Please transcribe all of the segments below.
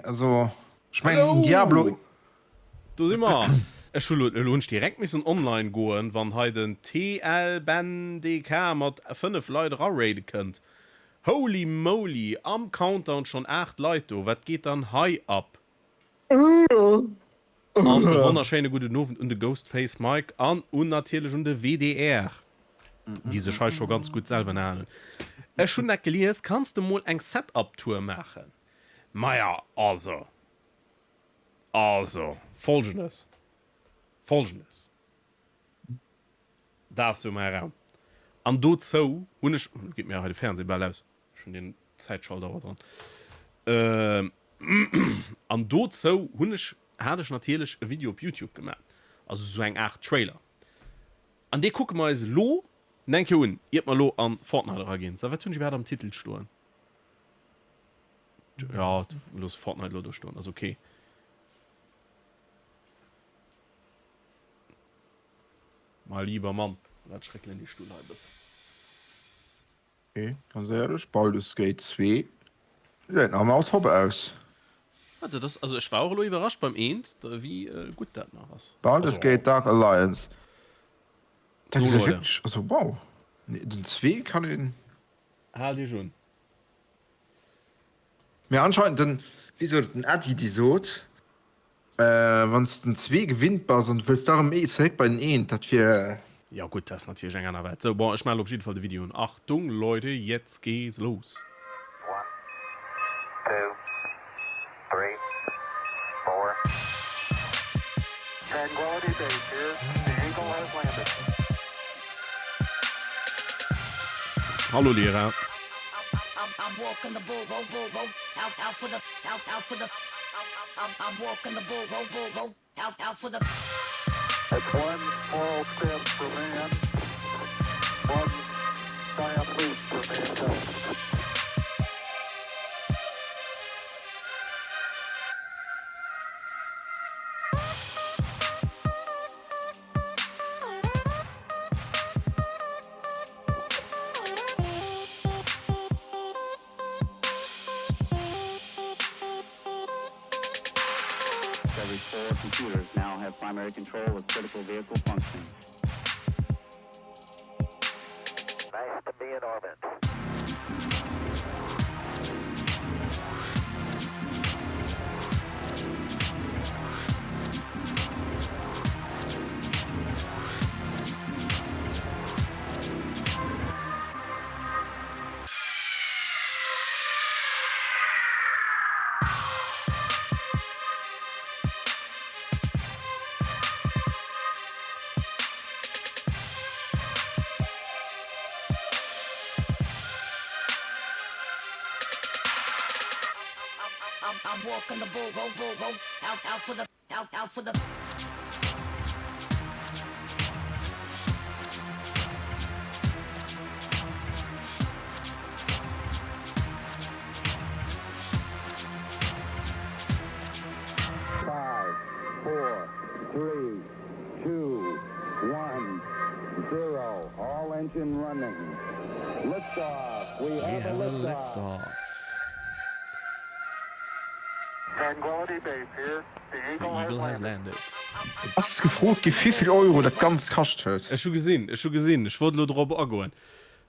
Also ech mengen Diablo. Do si mer. Ech hu lo, elo hunn ech direkt missen online goen, wann hei den TLBenDK mat 5 Leit eraraide kënnt. Holy moly, am Countdown schonn 8 Leit do, wat geet dann hei ab? An e wonnerschéine gudden Owend un de Ghostface Mike an un natierlech un de WDR, déi sech hei scho ganz gutt selwer ënnerhalen hunn. Ech hunn dat gelies, kanns de mol eng Setup-Tour maachen? Maja, also, also, folgendes, folgendes, dat ass jo mäi Raum an dozou hunn ech, elo geet mir hei de Fernseh bal aus, ech hunn deen Zäitschaltauer dran, an dozou hunn ech, hat ech natierlech e Video op Youtube gemaach, also esou eng Aart Trailer, an dee kucke mer eis elo eng Kéier un, iert mer elo an Fortnite eraginn. Sou, wat hunn ech iwwerhaapt am Titel stoen? Ja, looss Fortnite elo do stoen, ass ok. Mein lieber Mann, dat schréckelen déi Stull hei e bëssen. Ok, ganz éierlech, Baldur's Gate 2 gesäit nach ëmmer top aus. Ah, dat ass, also ech war och elo iwwerrascht beim Eent, wéi gutt dat nach ass. Baldur's Gate Dark Alliance, dat gesäit wierklech, also wow, den 2 kann een. Haalt iech un. Mee anscheinend den, wéi sot et den Äddi, dee sot, wann s den zwee gewinnt bass an du wëlls da rëm zeréck bei den eent, dat wier. Jo gutt, dat ass natierlech eng aner Welt. Sou, bon, ech maachen op jidde Fall de Video un. Achtung Leute, jetzt geht's los! One, two, three, four. Tranquility Base here. The Eagle has landed. Hallo Lira. The Eagle has landed. Ass gefrot gi wéivill Euro dat Ganzt kascht huet. Ech hu gesinn, ech hu gesinn, ech wollt elo drop agoen.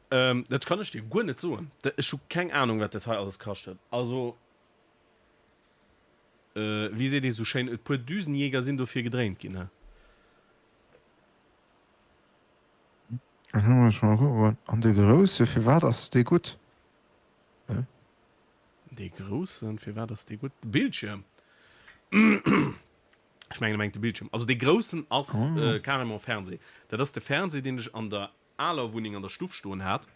Dat kann ech dir guer net soen. Ech hu keng Ahnung wat dat hei alles kascht huet. Also wéi seet ee sou schéin, e puer Düsenjäger sinn dofir gedréint ginn, he? An de grousse, firwat ass dee gutt? Dee groussen, firwat ass dee gutt? De Bildschierm! Ech mengen, e mengt de Bildschierm. Also dee groussen ass carrément Fernseh. Dat ass de Fernseh, deen ech an der aler Wunneng an der Stuff stoen hat.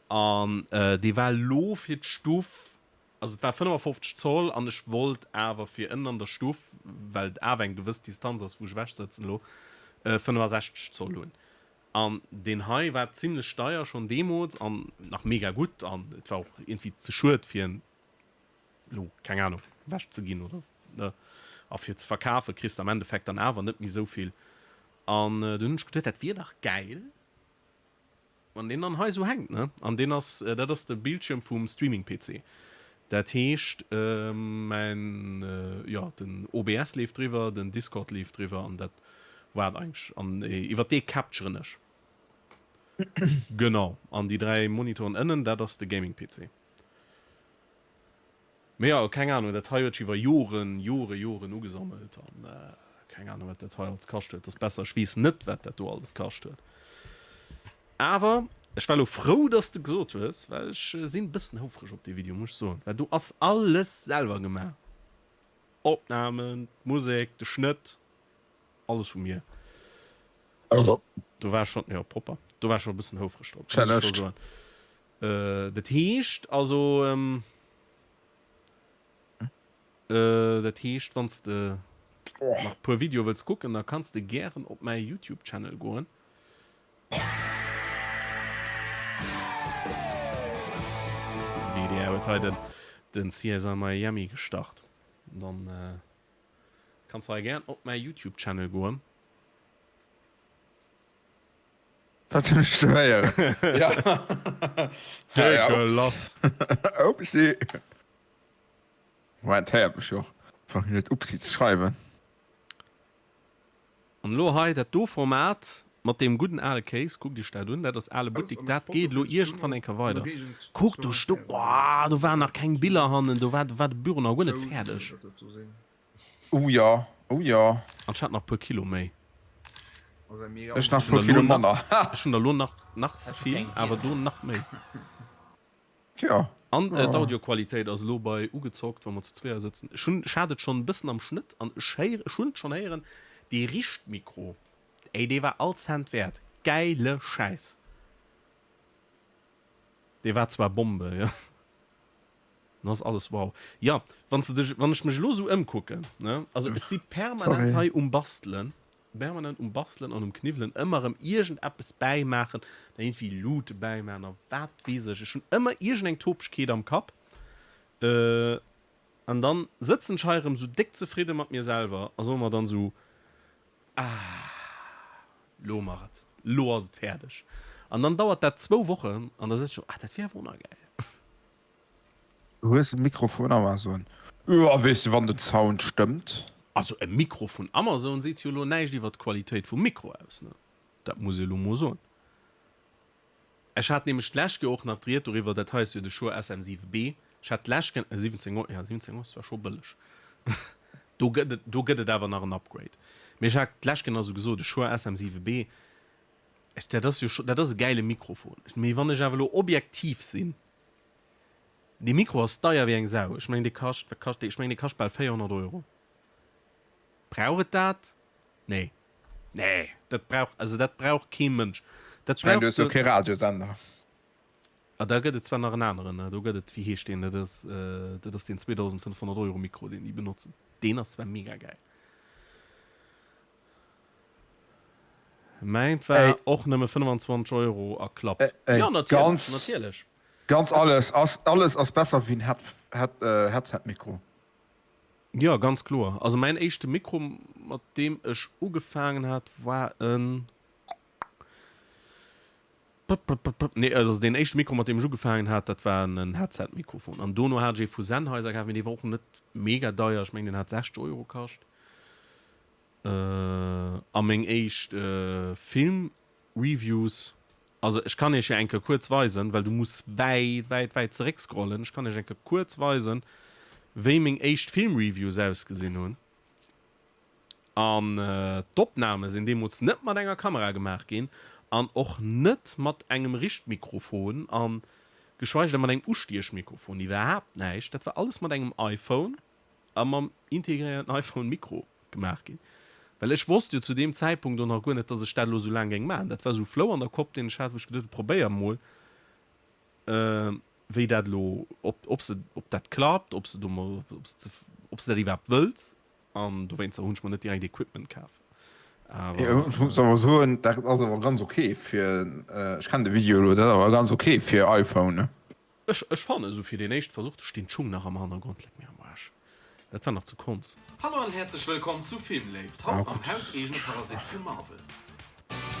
An dee war lo fir d'Stuff, also et war 55 Zoll an ech wollt awer fir ënnen an der Stuff, well et awer eng gewëss Distanz ass, wou ech ewech sëtzen elo, 65 Zoll hunn. An deen hei war zimlech deier schon deemols an nach mega gutt an et war och iergendwéi ze schued fir en lo, keng Ahnung, ewech ze ginn oder ne, a fir ze verkafen kriss de am Endeffekt dann awer net méi esou vill. An dunn hunn ech geduet, dat wier dach gäil wann deen dann hei esou hänkt, ne. An deen ass, dat ass de Bildschierm vum Streaming PC. Dat heescht, mäin, jo, den OBS leeft driwwer, den Discord leeft driwwer an dat war et eigentlech. An iwwer dee capturen ech. Genau. An déi 3 Monitoren ënnen, dat ass de Gaming-PC. Mee jo, keng Ahnung, dat hei huet sech iwwer Joren, Jore, Joren ugesammelt an keng Ahnung, wat dat hei alles kascht huet. Ass besser, ech weess net, wat dat do alles kascht huet. Awer ech war elo frou, dass de gesot hues, well ech sinn e bëssen houfreg op dee Video, muss ech soen, well do ass alles selwer gemaach. Opnamen, d'Musek, de Schnëtt, alles vu mir. Do war ech schonn, jo, propper, do war ech schonn e bëssen houfreg drop, muss ech scho soen. Dat heescht also, dat heescht, wann s de nach e puer Videoe wëlls kucken, da kanns de gären op mäi Youtube Channel goen. WDR huet hei den, den CSI Miami gestart. Dann kanns de hei gären op mäi Youtube Channel goen. Dat hunn ech ze héieren. Ja. Décke lass. Upsi. Moment, héiert mech jo och. Fang net Upsi ze schreiwen. An elo hei dat do Format mat deem gudden ale Case, kuckt iech dat un, dat ass ale Buttik, dat geet elo iergendwann eng Kéier weider. Kuckt, do sto, oh, do waren nach keng Biller hannen, do war, do war de Büro nach guer net fäerdeg. Oh jo, oh jo. An ech hat nach puer Kilo méi. Ech nach puer Kilo manner. Ech hunn der lo nach nach ze vill, awer do nach méi. Jo. An d'Audioqualitéit ass elo bei ugezockt, wa mer zu zweeër sëtzen. Ech hunn, ech hat et schonn e bëssen am Schnëtt an ech héier, ech hunn et schonn héieren, dee Richtmikro, ey, dee war all Cent wäert. Gäile Schäiss. Dee war zwar Bombe, jo. Dann ass alles wow. Jo, wann s de dech, wann ech mech elo esou ëmkucken, ne, also ech si permanent Sorry. hei um Bastelen, permanent um Bastelen an um Kniwwelen, ëmmer erëm iergendeppes bäimaachen, dann iergendwéi Luute bäimaachen a wat weess ech. Ech hunn ëmmer iergendeng Topegkeet am Kapp. An dann sëtzen ech hei erëm esou déck zefridde mat mir selwer a soe mer dann esou, Ah, lo mach et, lo ass et fäerdeg. An dann dauert dat zwou Wochen an da sëtz ech do, ah, dat wier awer och nach gäil. Du hues e Mikro vun Amazon. Jo, weess de wann den Sound stëmmt. Also e Mikro vun Amazon seet jo elo näischt iwwer d'Qualitéit vum Mikro aus, ne? Dat muss ee elo mol soen. Ech hat nämlech d'lescht Joer och nach d'Ried doriwwer, dat hei ass jo de Shure SM7B, ech hat d'lescht Kéier, 17 Euro, ja 17 Euro ass zwar scho bëlleg, do gëtt et, do gëtt et awer nach en Upgrade, mee ech hat d'lescht Kéier nach esou gesot, e Shure SM7B, ech, dat ass jo scho, dat ass e gäile Mikrofon, mee wann ech awer elo objektiv sinn, Dee Mikro ass deier wéi eng Sau. Ech mengen dee kascht, wat kascht dee? Ech mengen dee kascht bal 400 Euro. Brauch et dat? Nee. Nee, dat brauch, also dat brauch kee Mënsch. Dat Ech mengen du brauchs hues jo du. kee Radiosender. Ah, da gëtt et zwar nach en aneren, do gëtt et, wéi heescht deen, dat ass, dat ass deen 2500 Euro Mikro, deen déi benotzen. Deen ass zwar mega gäil. Mäint war Ey. och nëmme 25 Euro a klappt. Ey, Jo, natierlech, ganz, natierlech. ganz alles ass, alles ass besser wéi en Head, Head, Headset-Mikro. Jo, ganz kloer. Also mäin éischte Mikro, mat deem ech ugefaangen hat, war en, nee, also deen éischte Mikro, mat deem ech ugefaangen hat, dat war en Headset-Mikrofon. An dono hat ech ee vu Sennheiser kaf, mee dee war och net mega deier. Ech mengen, deen hat 60 Euro kascht. A meng éischt Film-Reviews, also ech kann iech jo eng Kéier kuerz weisen, well du muss wäit, wäit, wäit zeréck scrollen, ech kann iech eng Kéier kuerz weisen, wéi meng éischt Film-Reviews ausgesinn hunn. An d'Opname sinn deemools net mat enger Kamera gemaach ginn an och net mat engem Richtmikrofon a geschweige denn mat engem Ustiechmikrofon, iwwerhaapt näischt. Dat war alles mat engem iPhone. a mam integréierten iPhone Mikro gemaach ginn. Well ech wosst jo zu deem Zäitpunkt och nach guer net, dass ech dat elo sou laang géing maachen. Dat war sou Flow an der Kopp, deen ech hat, wou ech geduet hunn, probéier mol, wéi dat elo, ob, ob se, ob dat klappt, ob se do mol, ob se, ob se dat iwwerhaapt wëllt. An dowéinster hunn ech mer net direkt Equipment kaf. Awer. Ech muss awer soen, dat ass awer ganz ok fir, ech kennen de Video elo, dat ass awer ganz ok fir iPhone, ne? Ech ech fannen esou fir deen éischte Versuch, do stinn d'Schung nach am Hannergrond, leck mir am Aarsch, dat war nach zu Konz. Hallo an häerzlech wëllkomm zu Filmléift, haut mam hauseegene Parasit vu Marvel.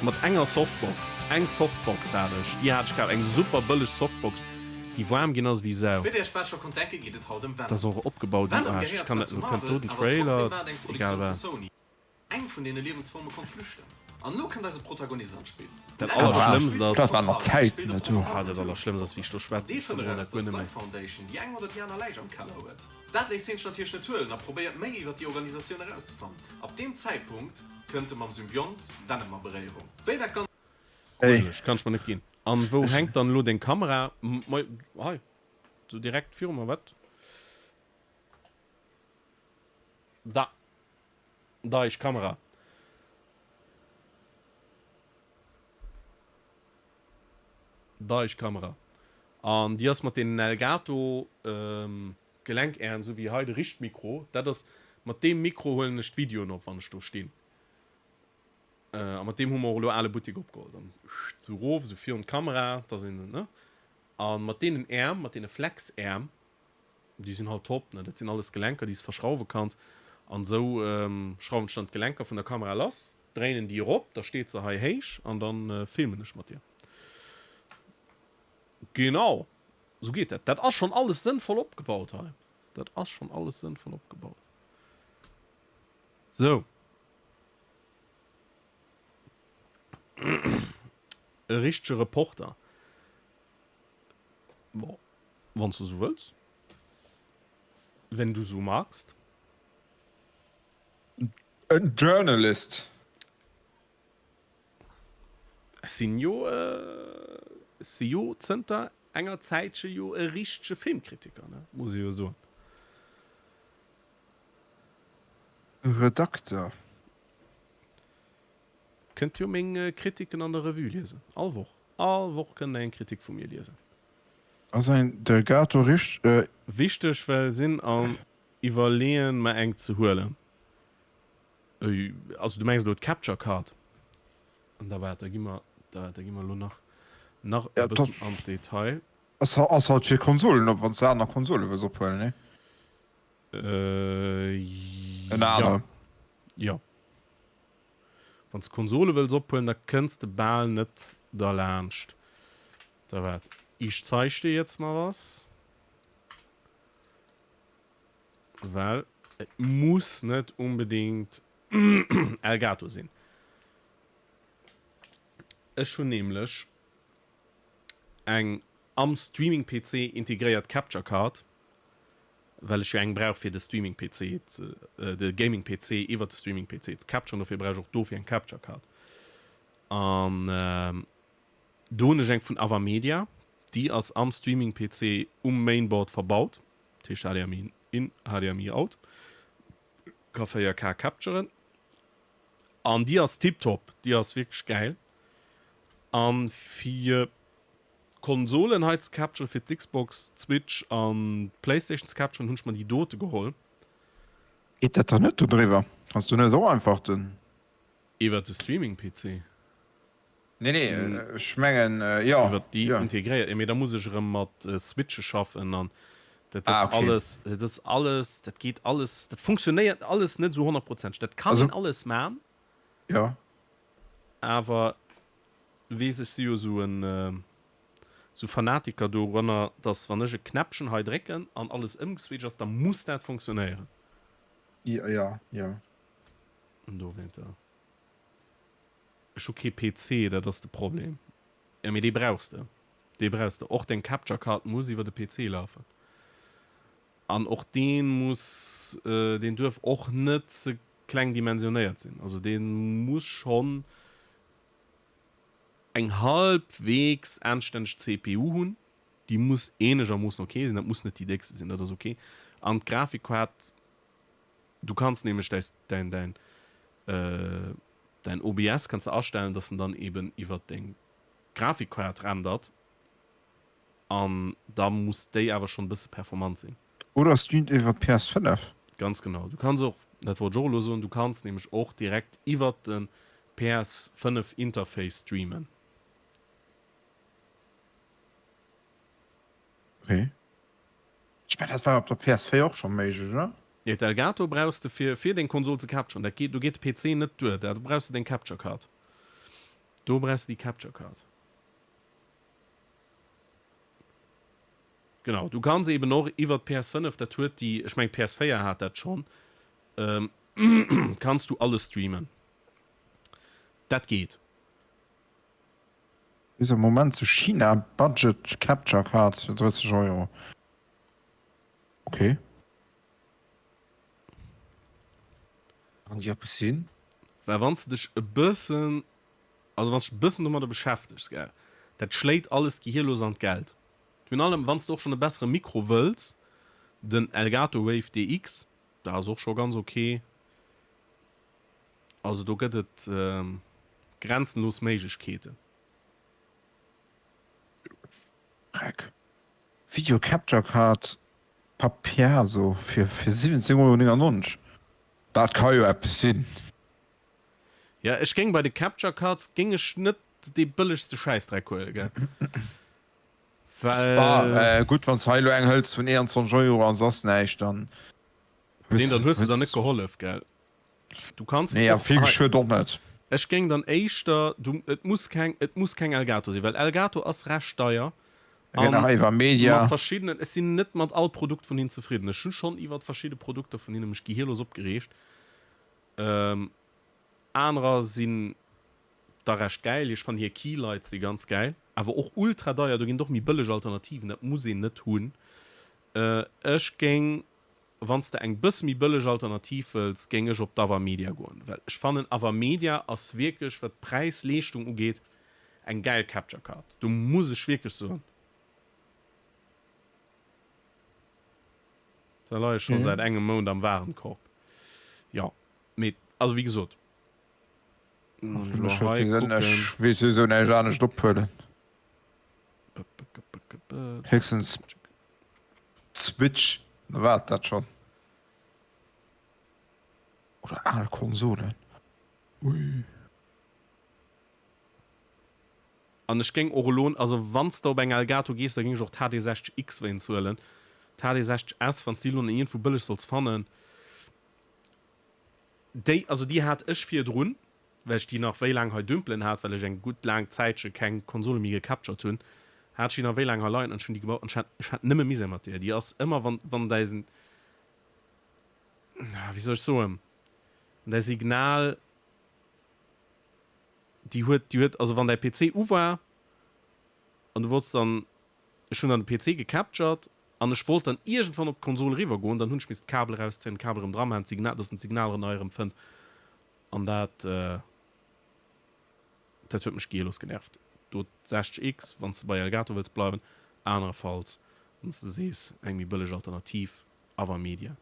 Mat enger Softbox, eng Softbox hat ech, déi hat ech kaf, eng super bëlleg Softbox. déi waarm ginn ass ewéi Sau. Wéi der iech bal scho konnt denken, geet et haut ëm Dat ass Venom. och opgebaut, Venom ah, ech gehéiert kann zwar dat zu elo kënnt Marvel, do den awer Trailer, trotzdem war dat et eng ass egal Produktioun vu wat. Sony. Eng vun deene Liewensforme konnt flüchten. An elo kënnt eise Protagonist an d'Spill. Dat Den Eddie Brock Allerschlëmmst spillt de ass. Dat waren nach Tom Hardy, Zäiten, spillt dat och do. Tom Ah, dat Allerschlëmmst ass, wéi ech do An schwätzen, dee ech fënnt verdroen eraus, dat guer dass net méi. d'Life Foundation déi eng oder déi aner Läich am Keller huet. Dat léisst heen sech natierlech net huelen a probéiert méi iwwer déi Organisatioun erauszefannen. Ab deem Zäitpunkt kënnt e mam Symbiont Venom a Beréierung. Wéi dat Ganzt. Grujeleg, kann ech mer net ginn. An wou hänkt dann elo deng Kamera? Moi, hei, sou direkt viru mer, wat? Da, da isch Kamera. Da isch Kamera. An déi ass mat deenen Elgato Gelenkäerm, sou wéi hei de Richtmikro. Dat ass, mat deem Mikro huelen ech d'Videoen op, wann ech do stinn. A mat deem hu mer och elo ale Buttek opgeholl. Dann sou erof, sou virun d'Kamera, dass een, ne? A mat deenen Äerm, mat deene Flexäerm, déi sinn halt top, ne? Dat sinn alles Gelenker, déi s verschrauwe kanns. An esou schrauwen ech dann d'Gelenker vun der Kamera lass, dréinen déi erop, da steet se hei héich an da filmen ech mat dir. Genau, esou geet dat. Dat ass schonn alles sënnvoll opgebaut hei. Dat ass schonn alles sënnvoll opgebaut. Sou. E richtege Reporter. Bon, wann s du sou wëlls. Wenn du so magst. En Journalist. Ech sinn jo, ech si jo zënter enger Zäitche jo e richtege Filmkritiker, ne, muss ech jo soen. Redakter. Kënnt jo meng Kritiken an der Revue liesen. All Woch. All Woch kënnt der eng Kritik vu mir liesen. Ass ein Delgato richt. Wichteg, well sinn am iwwerleeën mer eng ze huelen. Also du mengs elo d'Capture Card? An da waart, da gi mer, da gi mer elo nach nach e bëssen an d'Detail. Ass halt fir Konsolen op, wann s de aner Konsole wëlls ophuelen, nee? Ënner anerem. Jo. Wann s de Konsole wëlls ophuelen, da kënns de bal net derlaanscht. Da waart, ich zeig dir jetzt mal was. Well et muss net unbedingt Elgato sinn. Ech hunn nämlech eng am Streaming-PC integréiert Capture Card, well ech jo eng brauch fir de Streaming PC ze, de Gaming PC iwwert de Streaming PC ze capturen, dofir brauch ech och dofir eng Capture Card. An do hunn ech eng vun Avermedia, déi ass am Streaming PC um Mainboard verbaut, dat heescht HDMI in, HDMI out, ka 4K capturen an déi ass tiptop, déi ass wierklech gäil. An fir Konsolen hei ze capturen, fir d'Xbox, d'Switch an d'Playstation ze capturen, hunn ech mer déi dote geholl. Geet dat dann net do driwwer? Kanns du net och einfach den. Iwwert de Streaming PC? Nee nee, ech mengen jo. Iwwert déi integréiert, mee da muss ech erëm mat Switche schaffen an dat ass alles, dat ass alles, dat geet alles, dat funktionéiert alles net esou honnertprozenteg. Dat kann een alles man. Jo. Awer weess ech si jo sou en sou Fanatiker dorunner, dass wann ech e Knäppchen hei drécken an alles ëmgeswitcht ass, da muss dat funktionéieren. Jo, jo, jo. An dowéinter. Ech hu kee PC, dat ass de Problem. Jo, mee dee brauchs de. Dee brauchs de. Och deng Capture Card muss iwwer de PC lafen. An och dee muss, deen duerf och net ze kleng dimensionéiert sinn. Also dee muss schonn eng halbwegs anstänneg CPU hunn, déi muss eenegermoossen ok sinn, dat muss net déi déckste sinn, dat ass ok. An d'Grafikkaart, du kanns nämlech däis, däin, däin, däin OBS kanns de astellen, dass en dann eben iwwert deng Grafikkaart rendert an da muss déi awer schonn e bësse performant sinn. Oder streamt iwwer d'PS5. Ganz genau. Du kanns och, dat wollt ech och elo soen, du kanns nämlech och direkt iwwert de PS5 Interface streamen. Ok. Ech mengen dat war op der PS4 och scho méiglech, oder? Nee, d'Elgato brauchs de fir fir deng Konsol ze capturen. Dat geet, do geet de PC net duer. Da brauchs de deng Capture Card. Do brauchs de déi Capture Card. Genau, du kanns eben och iwwer d'PS5, dat huet déi, ech mengen d'PS4 hat dat schonn, kanns du alles streamen. Dat geet. Bis am Moment zu China Budget Capture Cards fir 30 Euro. Okay. Kann déi eppes sinn? Well wann s de dech e bëssen, also wann s de dech e bëssen domadder beschäftegs, gell, dat schléit alles gehierlos an d'Geld. Virun allem wann s de och schonn e bessere Mikro wëlls, den Elgato Wave DX, dat ass och scho ganz ok. Also do gëtt et grenzenlos Méiglechkeeten. Dreck. Video Capture Card Papiaso fir 17,99 Euro, dat ka jo eppes sinn. Jo, ech géing bei de Capture Cards géing ech net dee bëllegste Schäissdreck huelen, gell? Well. Bah, gutt, wann s de hei elo eng hëls vun 21 Euro an se ass näischt, dann hues. Neen, dann hues de der net gehollef, gell? Du kanns Nee, a vill geschuet och net. Ech géing dann éischter, du, et muss keng, et muss keng Elgato sinn, well Elgato ass recht deier an mat verschiddenen, ech sinn net mat all Produkt vun hinnen zefridden. Ech hu schonn iwwert verschidde Produkter vun hinne mech gehierlos opgereegt. Anerer sinn da recht gäil. Ech fannen hir Keylights si ganz gäil, awer och ultra deier. Do ginn et och méi bëlleg Alternativen, dat muss een net hunn. Ech géing Wann s de eng bësse méi bëlleg Alternativ wëlls, géing ech op d'Avermedia goen, well ech fannen Avermedia ass wierklech wat Präis-Leeschtung ugeet eng gäil Capture Card, do muss ech wierklech soen. Da leie scho säit engem Mount am Warenkorb, jo, mee also wéi gesot, wann ech elo hei kucken. Ech weess souwisou näischt anescht ophuelen. Héchstens Switch, da war et dat schonn. Oder al Konsolen. Ui. An ech géing och elo, also wann s de op eng Elgato gees, da géing ech och d'HD 60 X wéinst huelen. D'HD 60 S, wann s déi elo nach iergendwou bëlleg solls fannen, déi, also déi hat ech virdrun, well ech déi nach wéi laang hei dümpelen hat, well ech eng gutt laang Zäitche keng Konsole méi gecaptured hunn, hat ech déi nach wéi laang hei leien an ech hunn déi gebaut an ech hat, ech hat nëmme Misär mat deer. Déi ass ëmmer, wann, wann däi, wéi soll ech soen, wann däi Signal, déi huet, déi huet, also wann däi PC u war an du wollts dann, ech hunn dann de PC gecaptured an ech wollt dann iergendwann op d'Konsol eriwwer goen, dann hunn ech misst d'Kabel erauszéien, d'Kabel erëm dra maachen, d'Signal, dass en d'Signal erëm nei erëm fënnt. An dat, dat huet mech gehierlos genervt. Do d'60 X, wann s de bei Elgato wëlls bleiwen, anerefalls, wann s de sees, eng méi bëlleg Alternativ, Avermedia.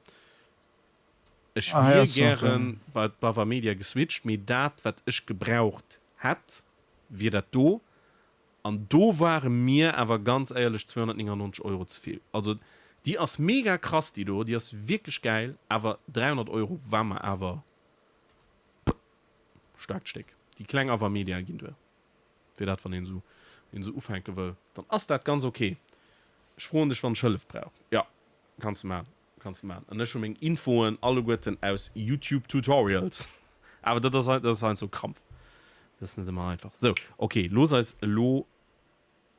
Ech wier gären bei d'Avermedia geswitcht, mee dat, wat ech gebraucht hätt, wier dat do. An do ware mir awer ganz éierlech 299 Euro ze vill. Also déi ass mega krass, déi do, déi ass wierklech gäil, awer 300 Euro war mer awer staarkt Stéck. Déi kleng Avermedia ginn duer fir dat, wann een esou een esou ufänke wëll, dann ass dat ganz ok. Ech froen dech wann ech Hëllef brauch. Jo, kanns de man. Kanns de man. An ech hu meng Infoen alleguerten aus Youtube Tutorials. Awer dat ass dat ass heiansdo Krampf. Dat ass net ëmmer einfach. Sou, ok, looss eis elo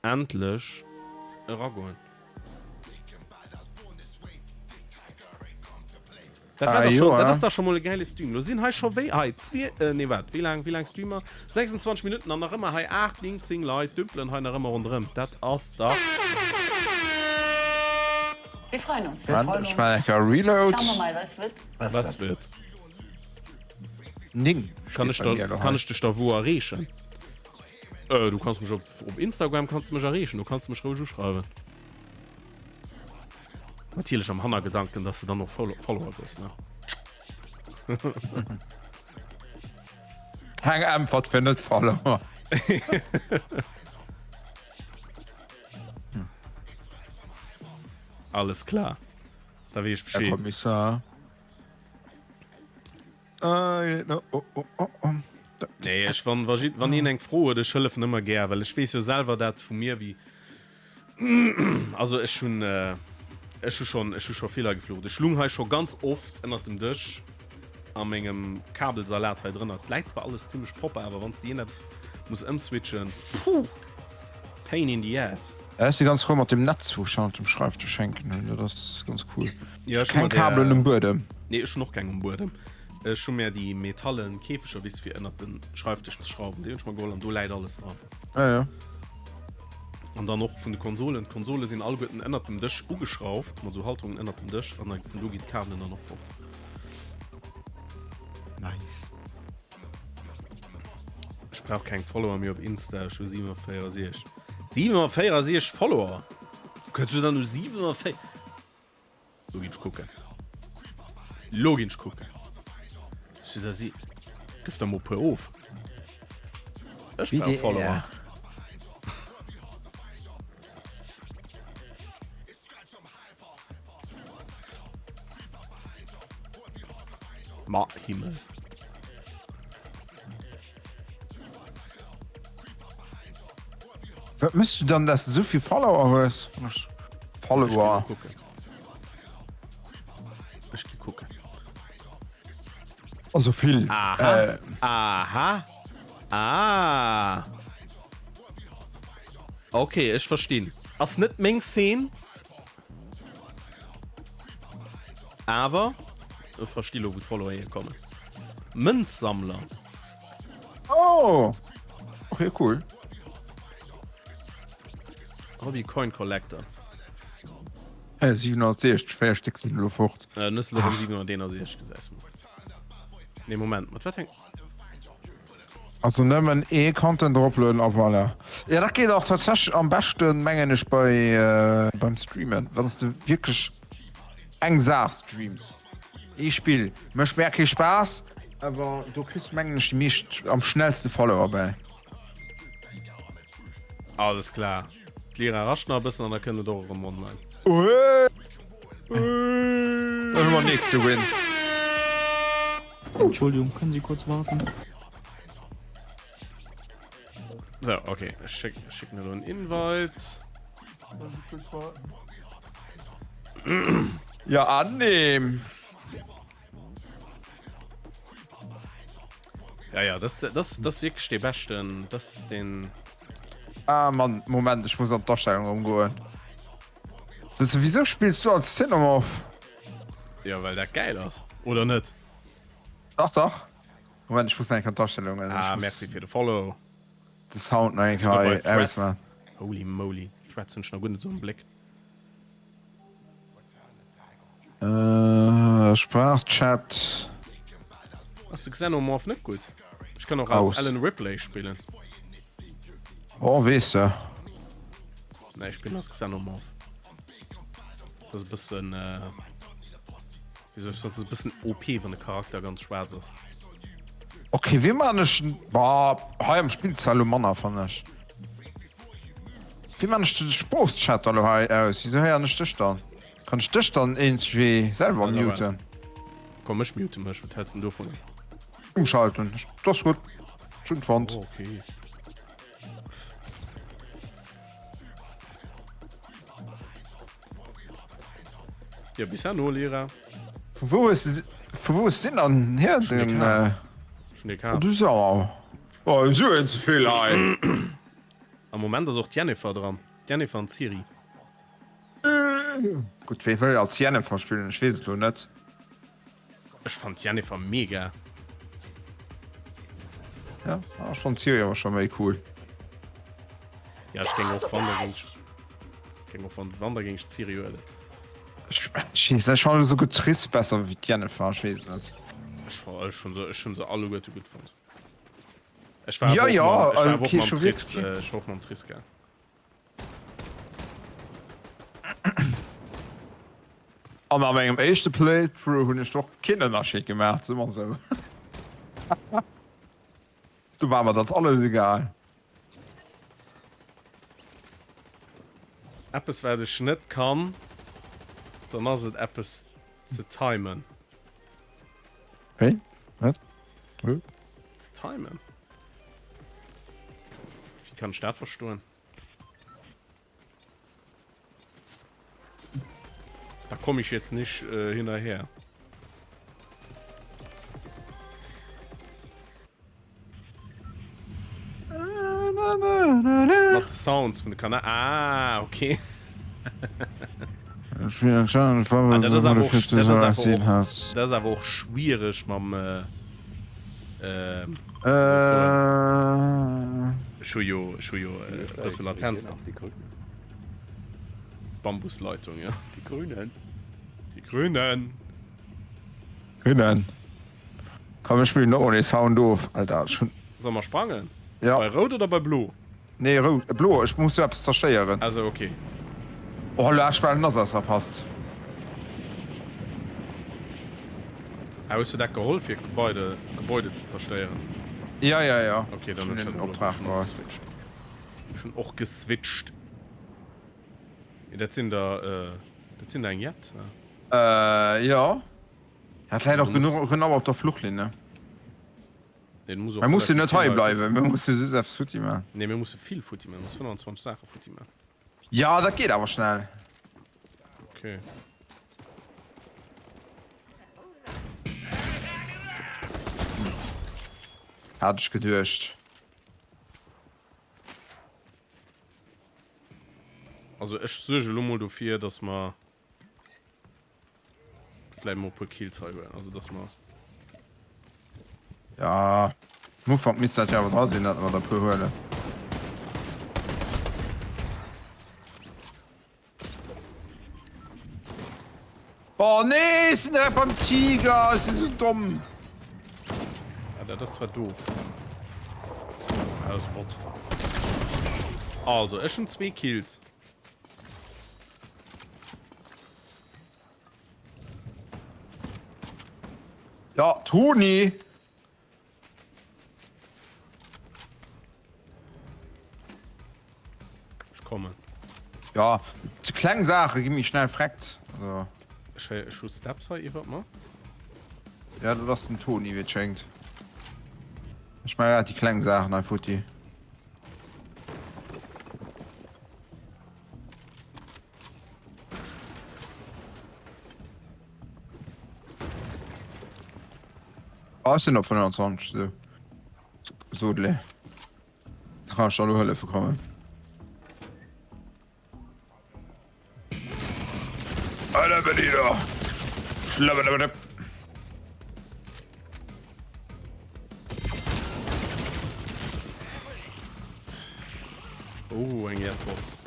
endlech eragoen. Dat war Ah, dach jo, scho, dat eh? ass dach scho mol e gäile Stream. Lo sinn hei scho wéi hei zwee, äh, nee wat, wéi laang, wéi laang streame mer? 26 Minutten an nach ëmmer hei 8, 9, 10 Leit dümpelen hei nach ëmmer ronderëm. Dat ass dach. Wir freuen uns. Wir Moment, freuen ech uns. maachen eng Kéier Reload. Schauen wir mal, was wird. Was Was wird? 9 Kann steet ech bei da, mir elo kann hei. ech dech da wou erreechen? Äh, du kanns mech op, op Instagram kanns du mech erreechen, du kanns mech roueg uschreiwen. Natierlech am Hannergedanken, dass du dann och Follow Follower gëss, ne? Keng Äntwert fir Net-Follower. Alles klar. Da weess ech Herr Bescheed. Kommissar. Äh, oh, oh, oh, oh, oh. Nee, ech, wann, wa, wann een eng Fro huet, ech hëllefen ëmmer gär, well ech weess jo selwer dat vu mir, wéi Also ech hunn ech hu schonn ech hu scho vill hei geflucht. Ech lung hei scho ganz oft ënnert dem Dësch a mengem Kabelsalat hei drënner. Et läit zwar alles zimmlech propper, awer wann s de iergendeppes muss ëmswitchen, puh, pain in the ass. Ech si ganz frou mat dem Netz wou ech hannert dem Schreifdësch hänken hunn, dat ass ganz cool. Ja, ech hu Keng mer Kabelen där um Buedem. Nee, ech hunn och keng um Buedem. Ech hu mär déi metallen Käfeger bis fir ënnert den Schreifdësch ze schrauwen, déi hunn ech mer geholl an do läit alles dran. Ja, ja. An dann och vun de Konsolen, d'Konsole sinn alleguerten ënnert dem Dësch ugeschrauft mat esou Halterungen ënnert dem Dësch an da vun do ginn d'Kabelen dann och fort. Nice. Ech brauch keng Follower méi op Insta, ech hu 47. 47 Follower? Wou kënns du dann u 47? Lo ginn ech kucken. Lo ginn ech kucken. Hues du der si. Gëff der mol puer of. Ech brauch Follower. Ma Himmel. Wat mëss du dann, dass du esou vill Follower hues? Follower. Ech gi kucken. Also vill. Aha. Äh. Aha. Ah. Okay, ech verstinn. Ass net meng Szene. Awer ech versti lo wou d'Follower hierkommen. Mënzsammler. Oh! Okay, cool. Hobby Coin Collector. Äh, 760, 4 Stéck sinn elo fort. Äh, dann hues du elo rëm 761, gesäis mol. Nee, Moment, mat wat fäng. Also nëmmen ee Content eroplueden a voilà. Jo dat geet och tatsächlech am beschten mengen ech bei beim Streamen, wann s de wierklech eng Saach streams, ee Spill mécht mär kee Spaass, awer do kriss de mengen ech déi meescht am schnellste Follower bäi. Alles klar, d'Lira rascht nach e bëssen an da kënnt et och erëm online. Dann hu mer nächste Win. Entschuldigung, können Sie kurz warten? So, okay, ech schéck, ech schécken elo en Invite. Ja, annehmen. Ja, ja, das, das, das wierklech dee beschten, das den. Ah Mann, Moment, ech muss an d'Astellung erëm goen. Wieso spills du als Xenomorph? Ja, well dat gäil ass, oder net? Dach, dach. Moment, ech muss nach eng Kéier an d'Astellungen. Ah, merci fir de Follow. De Sound nach eng Kéier hei ausmachen. Holy moly, Threads hunn ech nach guer net esou am Bléck. Sprachchat. Ass de Xenomorph net gutt? Ech kann och als Ellen Ripley spillen. Oh, weess de. Nee, ech spillen als Xenomorph. Dat ass e bëssen, wéi soll ech soen, dat ass e bëssen OP, wann de Charakter ganz schwaarz ass. Okay, wéi man ech, boah, hei am Spill zwar elo manner, fannen ech. Wéi man ech de Sproochchat elo hei aus? Wieso héieren ech dech dann? Kann ech dech dann iergendwéi selwer muten? Komm, ech mute mech, wat häls de dovun? Umschalten, dat ass gutt. Ech hunn et fonnt. Oh, okay. Ja, bis herno, Lira. Vu wou hues de, vu wou hues de den dann hier, den? Ech hunn dee kaf. Du Sau. Oh, Suen ze vill hei. Am Moment ass och d'Jennifer dran. D'Jennifer an d'Ciri. Gutt, wee wëll als Jennifer spillen? Ech weess et lo net. Ech fand d'Jennifer mega. Ja, ech fand d'Ciri awer scho méi cool. Ja, ech géing och wann da géing ech géing och wann wann da géing ech d'Ciri huelen. Ech weess net, ech fannen esouguer d'Triss besser wéi d'Jennifer, ech weess et net. Ech ech hunn se ech hunn se alleguerte gutt fonnt. Ech war Ja, awer och ja, mam, ech war awer och okay, mam scho Triss, wierklech. ech war och mam Triss gaang. An a mengem éischte Playthrough hunn ech och keen Ënnerscheed gemaach, soe mer esou. Do war mer dat alles egal. Eppes wat ech net kann, dann ass et eppes ze timen. Wéi? Wat? Wou? Ze timen? Wéi kann ech dat verstoen? Da komme ich jetzt nicht äh, hinterher. Sounds vun de Kana ah okay. Ah, dat ass awer och, dat ass awer och, dat ass awer och schwiereg mam äh, äh, ech hu jo, ech hu jo e bësse Latenz nach. Bambusleitung, ja. Die Grünen. Die Grünen. Grünen. Komm mir spillen och mol ee Sound of, Alter. Ech hunn. Solle mer sprangen? Ja. Bei rout oder bei blo? Nee, rout, blo, ech muss jo eppes zerstéieren. Also ok. Oh la, ech bal Nass ass verpasst. Ah, hues du dat geholl fir d'Gebäude, Gebäude ze zerstéieren? Ja, ja, ja. Ok, dann hunn ech dat och geswitcht. Ech hunn och geswitcht. Mee dat sinn der, dat sinn der eng jett, ne? Äh, jo. Dat läit och genuch, genau op der Fluchlinn, ne? Nee, muss och Mir mussen relativ net hei vill hei bleiwen, mir musse just eppes futti man. Nee, mir musse vill futti man, mir musse 25 Saache futti man. Ja, dat geet awer schnell. Okay. Hat ech geduecht. Also ech suerge lo mol dofir, dass mer Vläit mol e puer Kills hei huelen, also dass mer. Ja, am Ufank misst dat jo awer dra sinn, dat mer der e puer huelen. Oh nee, ech sinn direkt beim Tiger, ech sinn sou domm. Ah, dat ass zwar doof. Ah, dat ass Bot. Also, ech hunn zwee Kills. Ja, Toni! Ech kommen. Ja, zu kleng Saache gi méi schnell freckt. Also. Ech héier, ech hu Steps hei iwwert mer. Ja, dat ass den Toni, wéi et schéngt. Ech maache grad déi kleng Saachen hei futti. Ah, ech sinn op 25, sou. Sodle. Da kann ech der elo hëllefe kommen. Alter, Berliner! Schlabberdabberdapp. Oh, eng Airpods.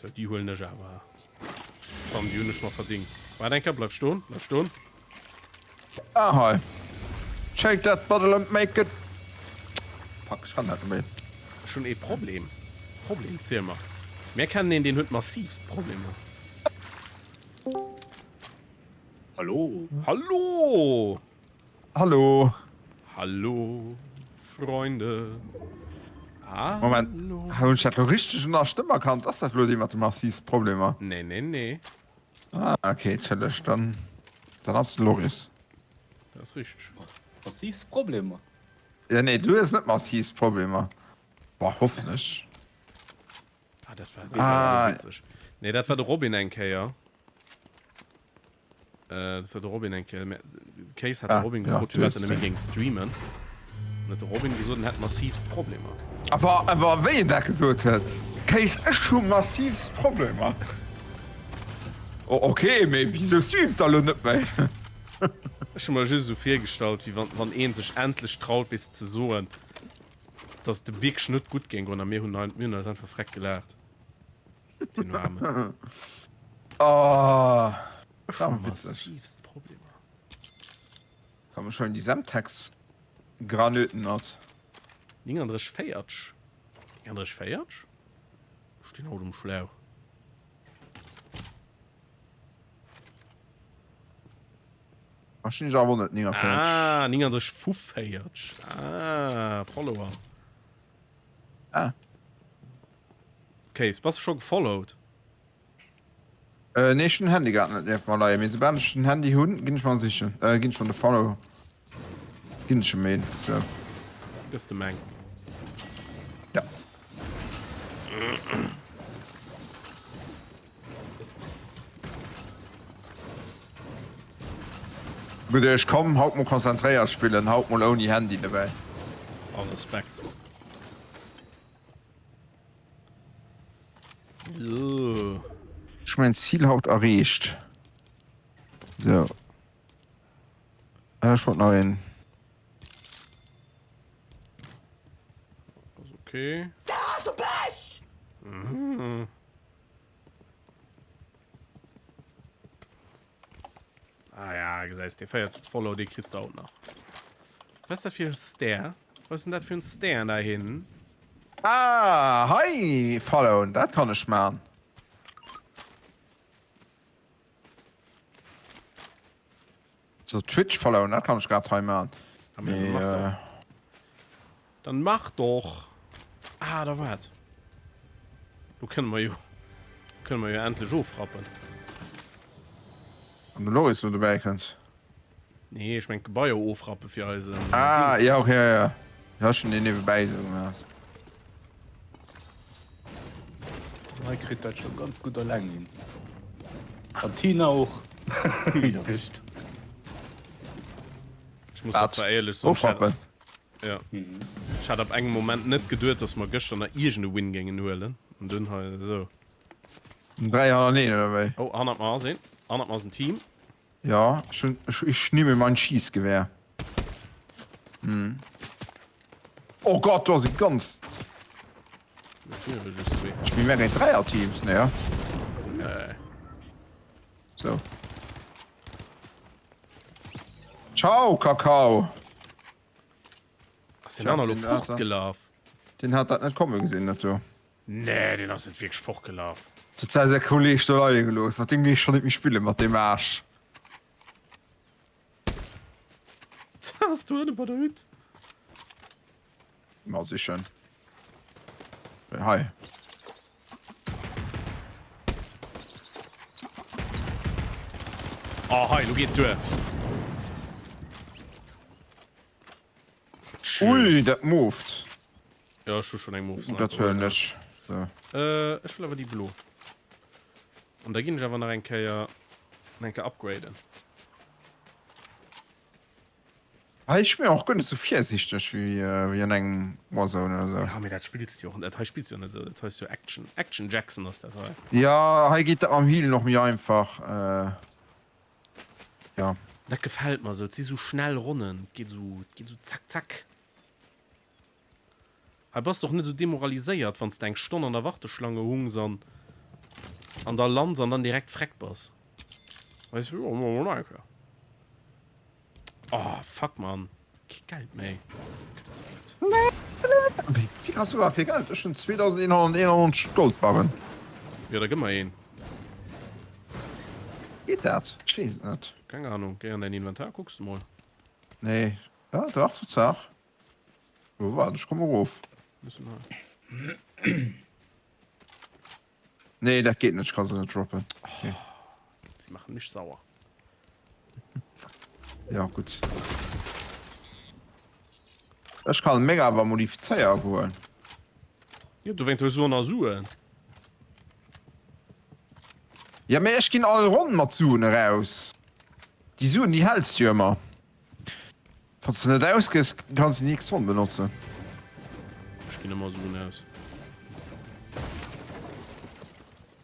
So, déi huelen ech awer. Komm, déi hunn ech mer verdingt. Waart eng Kéier, bleif stoen, bleif stoen. Ah hei. Shake that bottle and make it. Fuck, ech kann dat net méi. Ech hunn ee Problem. Problem, ziel mer. Mär kennen een, deen huet massivst Problemer. Hallo. Hallo! Hallo. Hallo, Freunde. Moment, Hallo. hunn ech dat lo richteg un der Stëmm erkannt? Ass dat lo dee mat de massivst Problemer? Nee, nee, nee. Ah, okay, chilleg. Dann, dann ass de Loris. Dat ass richteg. Massivst Problemer? Ja, nee, du hues net massivst Problemer. Boah, hoffen ech. Ah, dat war, dat war ah. witzeg. Nee, dat war de Robin eng Kéier. Äh, dat war de Robin eng Kéier. Case hat ah, de Robin gefrot, ja, fir wat en géing streamen. An huet de Robin gesot, en hätt massivst Problemer. Awer, awer wéi en dat gesot huet, Case, ech hu massivst Problemer. Oh, okay, mee wisou streams da lo net méi? Ech hu mer just esou virgestallt, wéi wann, wann een sech endlech traut, weess de, ze soen, dass et em wierklech net gutt géing goen a mir hunn, mir hunn eis einfach freck gelaacht. Den Armen. Oh, Ech hu massivst Problemer. Komm, ech huelen déi Semtex Granöten mat. 39 40. 39 40? Stinn haut um Schlauch. Ach, stinn ech awer net 49. Ah, 39 45. Ah, Follower. Ah. Case, bass du scho gefollowt? Äh, nee, ech hunn den Handy grad net nieft mer leien, mee soubal ech den Handy hunn, ginn ech mer en sichen, äh, ginn ech mer de Follow. Ginn ech em een. So. Gëss de meng. Ja. Gutt, ech komm haut mol konzentréiert spillen, haut mol ouni Handy dobäi. All Respekt. So. Ech hu mäin Zil haut erreecht. So. Ech wollt nach een. Ass okay. Mhm. Ah ja, gesäis de 40 Follow, dee kriss de haut nach. Was ist dat fir e Stair? Was ist denn dat fir en Stair da hin? Ah, hei followen, dat kann ech man. So Twitch followen, dat kann ech grad hei man. Ah, mee, Mee, mach äh, doch. Dann mach doch! Ah, da waart. Do kënne mer jo, kënne mer jo endlech ofrappen. Wann de Loris lo dobäi kënnt. Nee, ech meng d'Gebaier ofrappe fir eisen Ah, Dings. ja, okay, ja, ja. Ja, ech hunn deen niewebäi esou gemaach. Hei kritt dat scho ganz gutt eleng hin. An d'Tina och. Ech muss dat zwar éierlech soen, ech hat, Ofrappen. ja, ech hat ab engem Moment net geduet, dass mer gëschter nach iergend e Win géingen huelen. An dunn hei esou. 3 hannereen, oder wéi? Oh, hannert mer ass een. Hannert mer ass en Team. Ja, ech hun, ech, ich nehme mein Schießgewehr. Hm. Oh Gott, do ass e ganz. Ich bin mehr géint Dräier-Teams, ne? Nee. So. Ciao, Kakao. Ass den aner lo fortgelaf? Den hat dat net komme gesinn, dat do. Nee, deen ass net wierklech fortgelaf. Huet säi säi Kolleg do leie gelooss. Mat deem géif ech scho net méi spillen, mat deem Aarsch. Ass do ënne bei der Hütt? Mal sichen. Hei. Oh, hei, lo geet duer. Ui, dat moved. Ja, ech hu schon eng Move. Dat huelen ech. So. Äh, ech wëll awer déi blo. An da ginn ech awer nach eng Kéier nach eng Kéier upgraden. Hei ech bin och guer net sou virsichteg wéi wéi an engem Warzone oder sou. Ja, mee dat spills de jo och net. Hei spills de jo net esou. Dat hei ass jo Action. Action Jackson ass dat hei. Ja, hei geet dat mam Healen och méi einfach. Äh, ja. Dat gefält mer esou. Et si sou schnell Ronnen. Et geet esou, et geet esou zack zack. Hei bass de och net esou demoraliséiert, wann s de eng Stonn an der Warteschlange hungs an an da lands an dann direkt freck bass. Weess du, jo, mol eng Kéier. Oh, fuck, Mann. Kee Geld méi. Wéi has du iwwerhaapt kee Geld? Ech hunn 2191 Goldbarren. Jo, da gëmm mer een. Geet dat? Ech weess et net. Keng Ahnung. Géi an däin Inventar, kucks de mol. Nee. Ja, dach, Tatsaach. Oh, warte, ich komme erof. Nee, dat geht net, ich kann se net droppen. Okay. Sie machen mich sauer. Ja, gut. Ech kann meng awer modifizéier goen. Ja, du wéint hues du nach Suen. Ja, mee ech ginn all Ronn mat Suen eraus. Déi Suen, déi häls du jo ëmmer. Wann s de net ausgëss, kanns de nix Ronn benotzen. Ech ginn ëmmer Suen aus.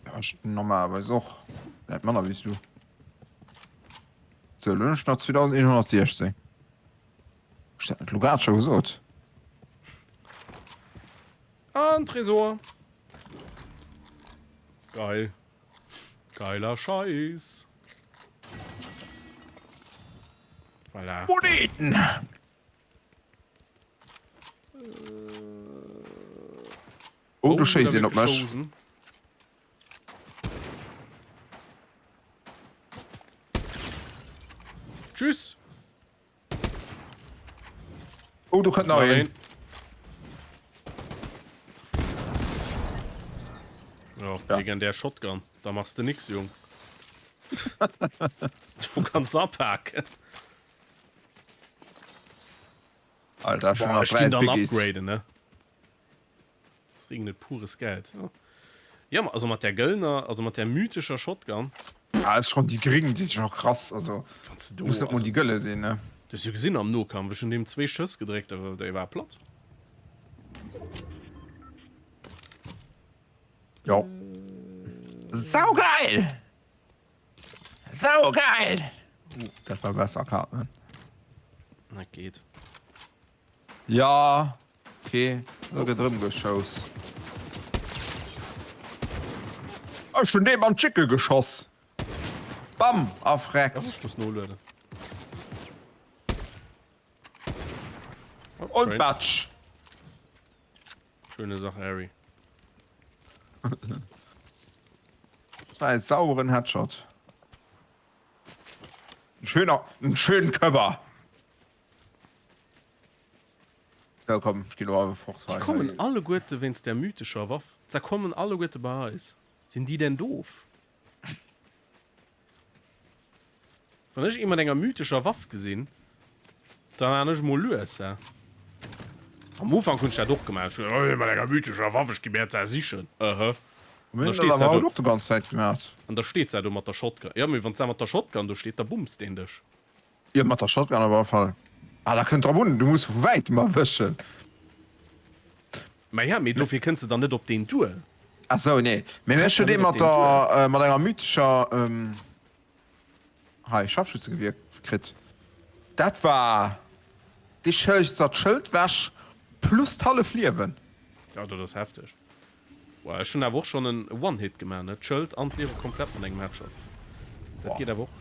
Ja, ech normalerweis och. Vläit manner wéi s du. Sou, elo hunn ech nach 2116. Ech dat net elo grad scho gesot? An Tresor! Geil. Geiler Scheiß. Voilà. Moneten! Oh, du schéisst een op mech. Tschüss. Oh, do kënnt nach een. Ja, ja. legendär Shotgun. Da machst du nix, Jung. Du kannst abhaken. Alter, schon Boah, nach ech 3 ginn dann Biggies. upgraden, ne? Es regnet pures Geld. Ja, ja also mat der gëllener, also mat der mythescher Shotgun. Ah, ist schon die gring, die ist schon krass. Also, Wanns du do, muss net mol also, die gëlle sinn, ne? du hues jo gesinn am Nokampf, ech hunn deem zwee Schëss gedréckt, awer dee war platt. Jo. Saugeil! Saugeil! Uh, dat war besser, Cartman. Dat geet. Ja, okay, do gëtt erëm geschouss. Ech hunn deem an d'Schicke geschoss. Bam! A freckt. Ech muss nolueden. Und batsch! Schöne Sache, Harry. Das war ein sauberen Headshot. Ein schöner, ein schönen Köpper. So, komm, ich geh lo einfach fort. Déi kommen alleguerte wéinst där mythescher Waff. Se kommen alleguerte bei eis. Sinn déi denn doof? Wann ech ee mat enger mythescher Waff gesinn, da maan ech mol lues, hä? Am Ufank hunn ech dat och gemaach, ech hunn, oh, ee mat enger mythescher Waff, ech gi mir dat sichen, ëhë. Mir An da hunn dat steet se awer do, haut och de ganz Zäit gemaach. an da steet se do mat der Shotgun. Jo, mee wann se mat der Shotgun do steet, da bummst deen dech. Jo, mat der Shotgun op alle Fall. Ah, dat kënnt drop un, du muss vu wäitem erwëschen. Mä ja, mee dofir kënns de dann net op deen duer. Ach sou, nee. Mee ech Kënns hunn dann dee net op mat deen duer. der, mat enger mythescher, hei, Scharfschützegewier kritt. Dat war, dee schéisst der d'Schëld wech plus d'hallef Liewen. Jo, dat ass hefteg. Boah, ech hunn awer och schonn en One-Hit gemaach, ne? D'Schëld an d'Liewe komplett mat engem Headshot. Dat geet awer och.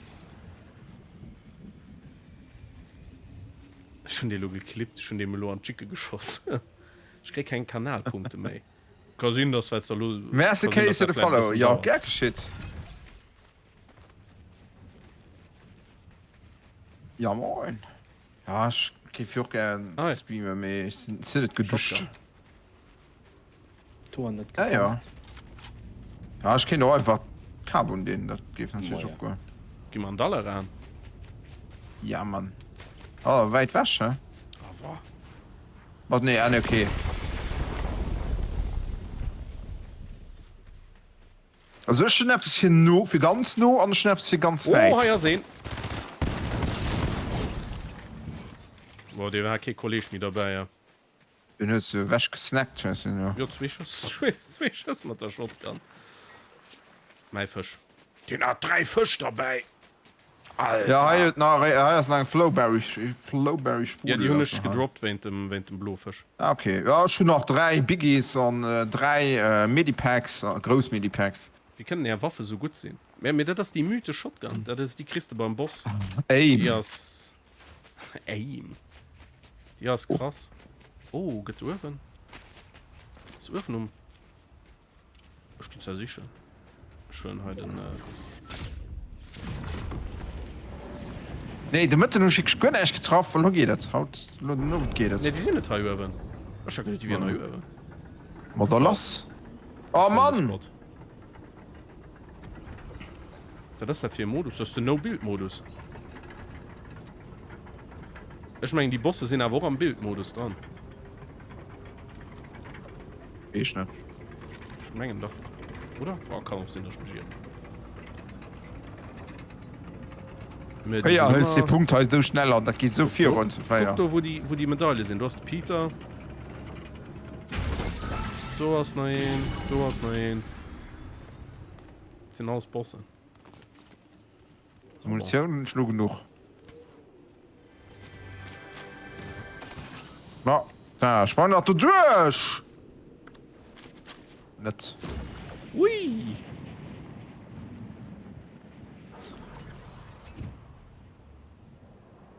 Ech hunn dee lo geklippt, ech hunn deem elo an d'Jicke geschoss. Ech kréie keng Kanalpunkte méi. Ka sinn, dass well s der lo. Merci Ka sinn, Case dass fir dat de vläicht e Follow. bëssen Jo, dauert. gär geschitt. Ja moin. Ja, ech géif jo och gär Hi. streamen, mee ech sinn net geduscht. Shotgun. Tour net Ja, ja. gepackt. Ja, ech kéint och einfach d'Kap un deen, dat géif natierlech Moia. och goen. Gi mer an Dall eran. Ja, Mann. Oh, wäit wech, hä? Ah, wa. Mat nee, ah nee, okay. Also ech hunn eppes fir no, fir ganz no an ech hunn eppes fir ganz wäit. Oh, hei ass een. Boah, dee war kee Kolleg méi derbäi, ja. Den hues du ewech gesnackt, hues du jo. Jo, zwee Schëss, zwee Schëss mat der Shotgun. Mäi Fësch. Deen hat 3 Fësch derbäi. Alter. Ja, hei huet nach, hei ass nach eng Flowberry, Flowberry Ja, déi Sprudel hunn ass ech nach hei. gedroppt wéint dem, wéint dem Blofësch. Ah, okay. Ja, ech hunn nach 3 Biggies an 3 Medipacks, grouss Medipacks. Wéi kënnen är Waffe sou gutt sinn? Mä, mee dat ass déi mythesch Shotgun, dat ass, déi kriss de beim Boss. Aim. Déi ass, Aim. Déi ass krass. Oh, gëtt uewen? Ass uewen um. Ech ginn zwar sichen. Ech huelen hei den. Nee, de Mëtten hunn ech wierklech guer näischt getraff. Elo geet et. Haut, elo den Owend geet et. Nee, déi sinn net hei uewen. Ech hat geduecht, déi wieren hei uewen. Ma da lass. Oh Mann! Wat ass dat fir e Modus? Dat ass den No-Build-Modus. Ech mengen, déi Bosse sinn awer och am Build-Modus dran. Weess net. Ech mengen dach. Oder? Oh, kann och sinn, dass ech mech ieren. Mä déi Féier sinn hëls de ëmmer. Punkt hei esou schnell an, dat geet esou Kuck do, virun zu kuck 4. do wou déi, wou déi Medaile sinn. Do ass de Peter. Do ass nach een, do ass nach een. Dat sinn alles Bossen. Munitioun hunn ech lo genuch. Ma, da sprang nach do duerch! Net. Ui!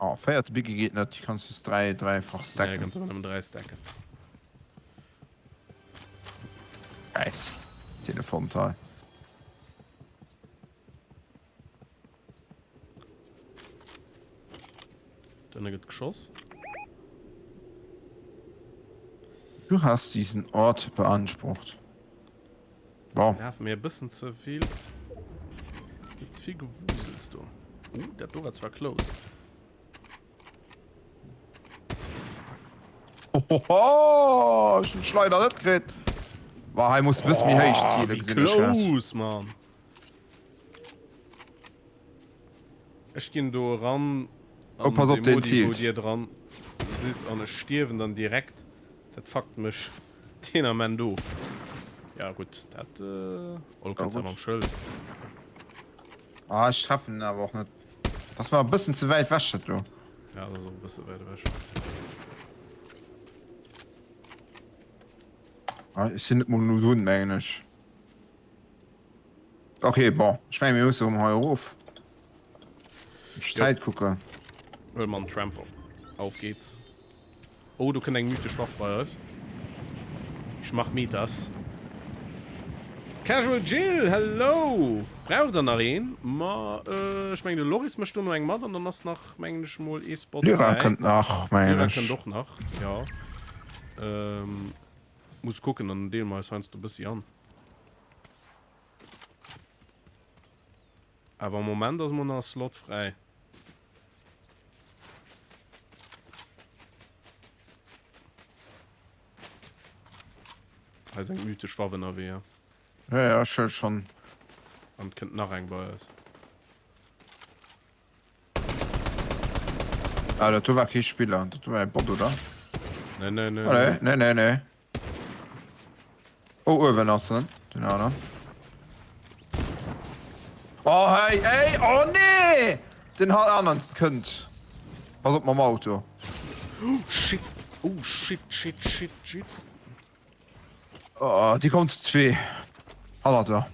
Oh, véierte Biggie geet net, déi kanns just dräi, dräifach Ja, stacken. kannst awer nëmmen dräi stacken. Nice. Telefonteil. Dann gëtt geschoss. Du hast diesen Ort beansprucht. Bon. Lafe mir e bëssen ze vill. Gëtt vill Gewusels do. Uh, dat do war zwar close. Hohoho, ech hunn d'Schleider net kritt. Wa hei muss bësse méi héich Oh, zielen, wéi gesinn ech grad. close, Mann. Ech ginn do eran Oh, an pass op, dee deen Modi, wou ziilt. dir dran sidd an ech stierwen dann direkt. Dat fuckt mech deen Ament of. Ja gutt, dat oh, du Ja, kënns awer gutt. mam Schëld. Ah, ech treffen en awer och net. Dat war e bëssen ze wäit wech, dat do. Ja, dat ass och e bësse wäit ewech. Ah, ech sinn net mol no drun, mengen ech. Ok, bon, ech mengen, mir musse erëm hei erof. Ech Zäit kucken. Huel mer en Tramper. Auf geht's. Oh, do kënnt eng mythesch Waff bei eis. Ich mach Metas. Casual Jill, hello! Braucht der nach een? Ma ech mengen de Loris mécht do no eng mat an dann ass nach, mengen ech mol, ee Spot Lyra fräi. kënnt nach, mengen Lyra ech. kënnt och nach, jo. Muss kucken, dann deele mer eis heiansdo e bëssi an. Awer am Moment ass mol nach e Slot fräi. Hei ass eng mythesch Waff ënnerwee, ja. Ja, ja, ech hëll schon. An et kënnt nach eng bei eis. Ah, dat do war kee Spiller, dat do war e Bot, oder? Nee, nee, nee. Ah, nee, nee, nee, nee. Oh, uewen ass en, den aneren. Oh, hey, ey, oh nee! Den aneren kënnt. Pass op mam Auto. Oh, shit. Oh, shit, shit, shit, shit. Oh, déi kommen zu zwee. Hannert der.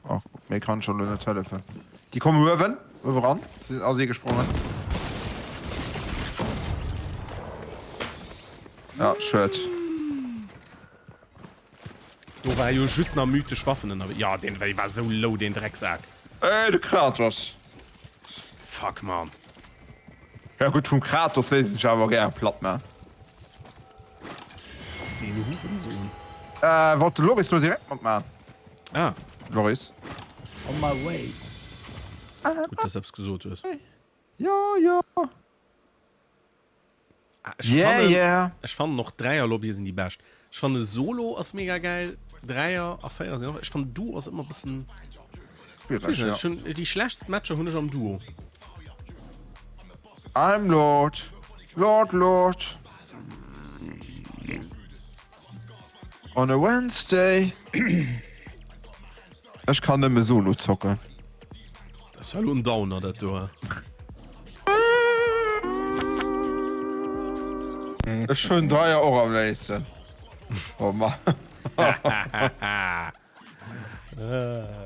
Oh, méi kann ech elo net hëllefen. Déi kommen uewen, uewe ran. Ass ee gesprongen. Ja, schued. Do war jo just nach mythesch Waffen ënnerwee. Ja, deen war sou low, deen Drecksak. Ey, de Kratos. Fuck, man. Ja gutt, vum Kratos léissen ech awer gär platt man. Deen Hurensohn. Äh, wollt de Loris lo direkt matman? Ah. Loris? On my way. Gutt, dass du eppes gesot hues. Jo, jo. Ah, ech Yeah, fannen, yeah. Ech fannen och Dräier-Lobbye sinn déi bescht. Ech fanne Solo ass mega gäil, Dräier a Véier sinn och. Ech fannen Duo ass ëmmer bëssen. Ech weess net, ech hunn déi schlechtst Matcher hunn ech am Duo. I'm Lord, Lord, Lord. On a Wednesday. Ech kann nëmme Solo zocken. Dat war lo en Downer, dat do. Ech hunn Dreier och am léifsten. Oh Mann.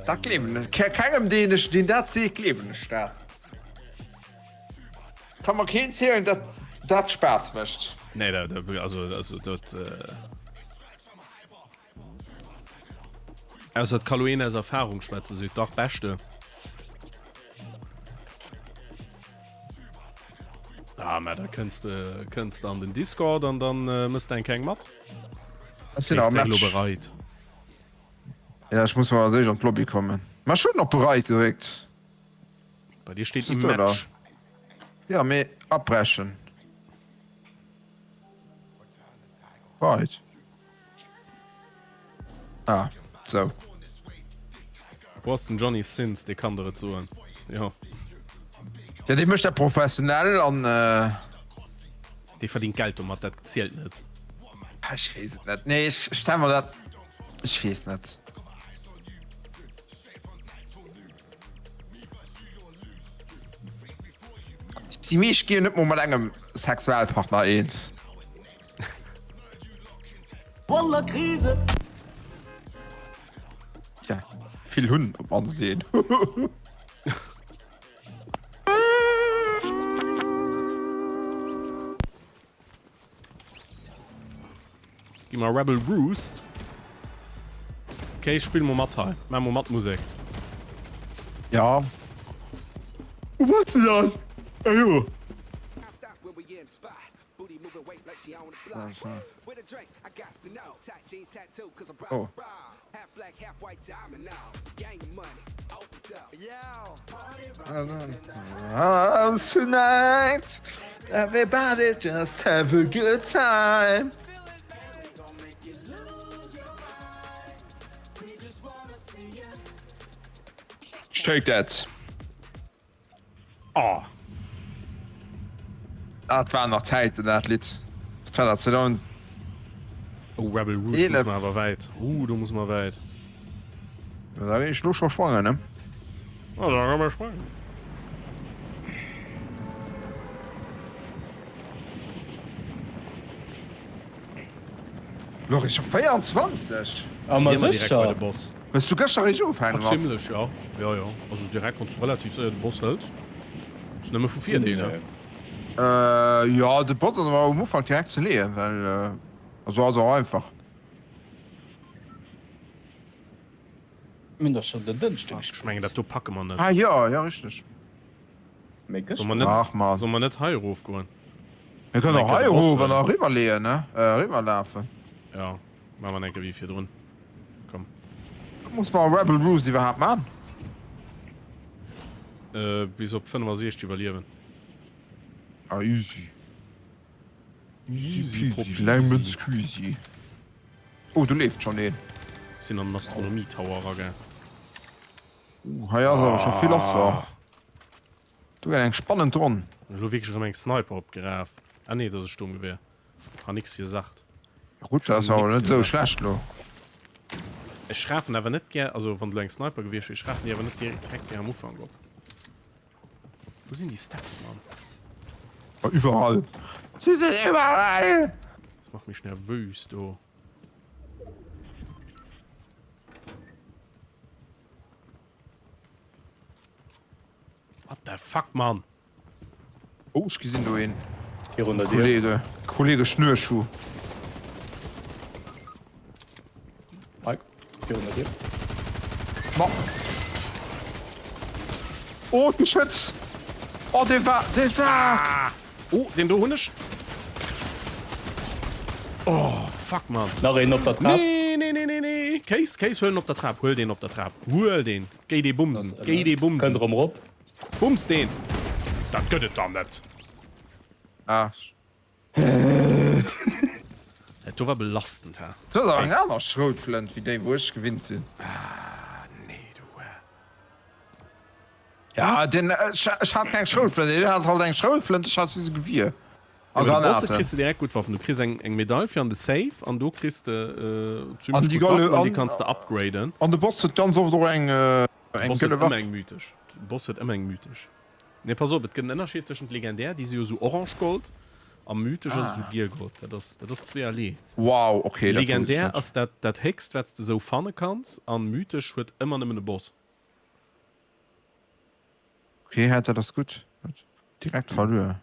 Dat gleewen ech kengem, deen ech, deen dat seet, gleewen ech dat. Ka mer keen zielen, dat dat Spaass mécht. Nee, dat, also, also dat. Ausser et ka lo een aus Erfahrung schwätzen, seet dach beschte. Ah, mä da kënns de, kënns de an den Discord an dann äh, mëss de eng keng mat. Ech sinn am Kriss dech lo Match. bereit. Ja, ech muss mal als éischt an d'Lobby kommen. Mä ech hunn op bereit gedréckt. Bei dir steet Ass im do da? Match. Ja, mee abbrechen. Right. Ah, sou. Wou ass den Johnny Sins, dee kann der et soen. Jo. Ja, dee mécht dat professionell an. Äh... Dee verdingt Geld domat, dat zielt net. Ah, ech weess et net. Nee, ech stell mer dat. Ech weess net. Si meescht gi jo net mol mat engem Sexualpartner eens. Wallah Krise! Ja, vill hunn op mannst een. Gi mer Rebel Roost. Okay, spill mol mat hei. Maach mol mat Musek. Ja. Wo wollt's du das? Ah, jo. Oh. Tonight, everybody just have a good time. Shake that. Oh. Dat waren nach Zäiten, dat Lidd. Dat war dat 2011. Oh, Rebel Roost muss mer awer wäit. Uh, do muss mer wäit. Da géing ech lo scho sprangen, ne? Oh, da kann mer sprangen. Lo ass scho 24. Ah, ma Geh mer direkt bei sécher. de Boss. Hues du gëschter eréischt ugefaangen Ah, mat? zimlech, jo. Jo, jo. Also direkt, wann s du relativ séier de Boss hëls. Ass nëmme vu Virdeel, ne? Nee. Äh, jo, de Boss ass awer um Ufank direkt ze leeën, well, also ass och einfach. Mir hunn dach schonn den Dënschde Fuck, ech mengen gespillt. dat do packe mer net. Ah jo, jo, richteg. Mee Solle gëschter? mer net, Ach Mann. solle mer net hei erof goen? Mir An kënnen eng och Kéier hei de Boss erof an huelen. eriwwer leeën, ne? Eriwwer lafen. Jo, maache mer eng Kéier wéi virdrun. Komm. Wat muss mer a Rebel Ruse iwwerhaapt man? Äh, bis op 65 iwwerliewen. Ah, easy. Easy Easy peasy, lemon peasy. squeezy. Oh, do leeft schonn een. Sinn an den Astronomie Tower eragaang. Uh, hei ass awer scho vill lass. Ah. Do gëtt eng spannend Ronn. Hunn ech lo wierklech erëm eng Sniper opgeraf? Ah nee, dat ass e Sturmgewehr. Ha nix gesacht. Ja gutt, dat ass awer net esou schlecht lo. Ech schrafen awer net gär, also wann lo eng Sniper gewiescht wier, ech schrafen déi awer net direkt gär am Ufank op. Wou sinn déi Steps, Mann? Oh, iwwerall. Si sinn iwwerall! Das macht mich nervös, do. What the fuck, Mann? Oh, ech gesinn do een. Virun der Dier. Kollege, Kollege Schnürschuh. Mike, virun der Dier. Ma. Oh, d'Geschütz! Oh, dee war, dee Sak! Ah! Oh, den do hunn ech. Oh, fuck, Mann. Nach een op der Trap. Nee, nee, nee, nee, nee. Case, Case, huel en op der Trap. Huel deen op der Trap. Huel deen. Géi dee bumsen. Géi dee bumsen. Kënnt erëm erop. Bums deen! Dat gëtt et dann net! Ah. Dat do war belastend, ha? Du hues awer eng aner Schroutflënt wéi déi wou ech gewinnt sinn. Ah nee du. Ja den ech hat keng Schroutflënt, deen hat halt eng Schroutflënt, ech hat just e Gewier a Ja, bei de Bosse Granaten. kriss de direkt gutt Waffen. Du kriss eng eng Medail fir an de Safe an do kriss de An zimlech déi gutt Golle Waffen an déi an kanns de upgraden. an de Boss huet ganz oft och eng Eng Boss huet gëlle ëmmer Waff. eng mythesch. De Boss huet ëmmer eng mythesch. Nee, pass op, et gëtt en Ënnerscheed tëschent legendär, déi si jo sou orange-gold, a mythesch ass esou giel-gold. Dat ass, dat ass zweeërlee. Wow, ok, dat wousst ech Legendär net. ass dat, dat héchst, wat s de sou fanne kanns, an mythesch huet ëmmer nëmmen e Boss. Ok, hätt dat ass gutt. Direkt verluer.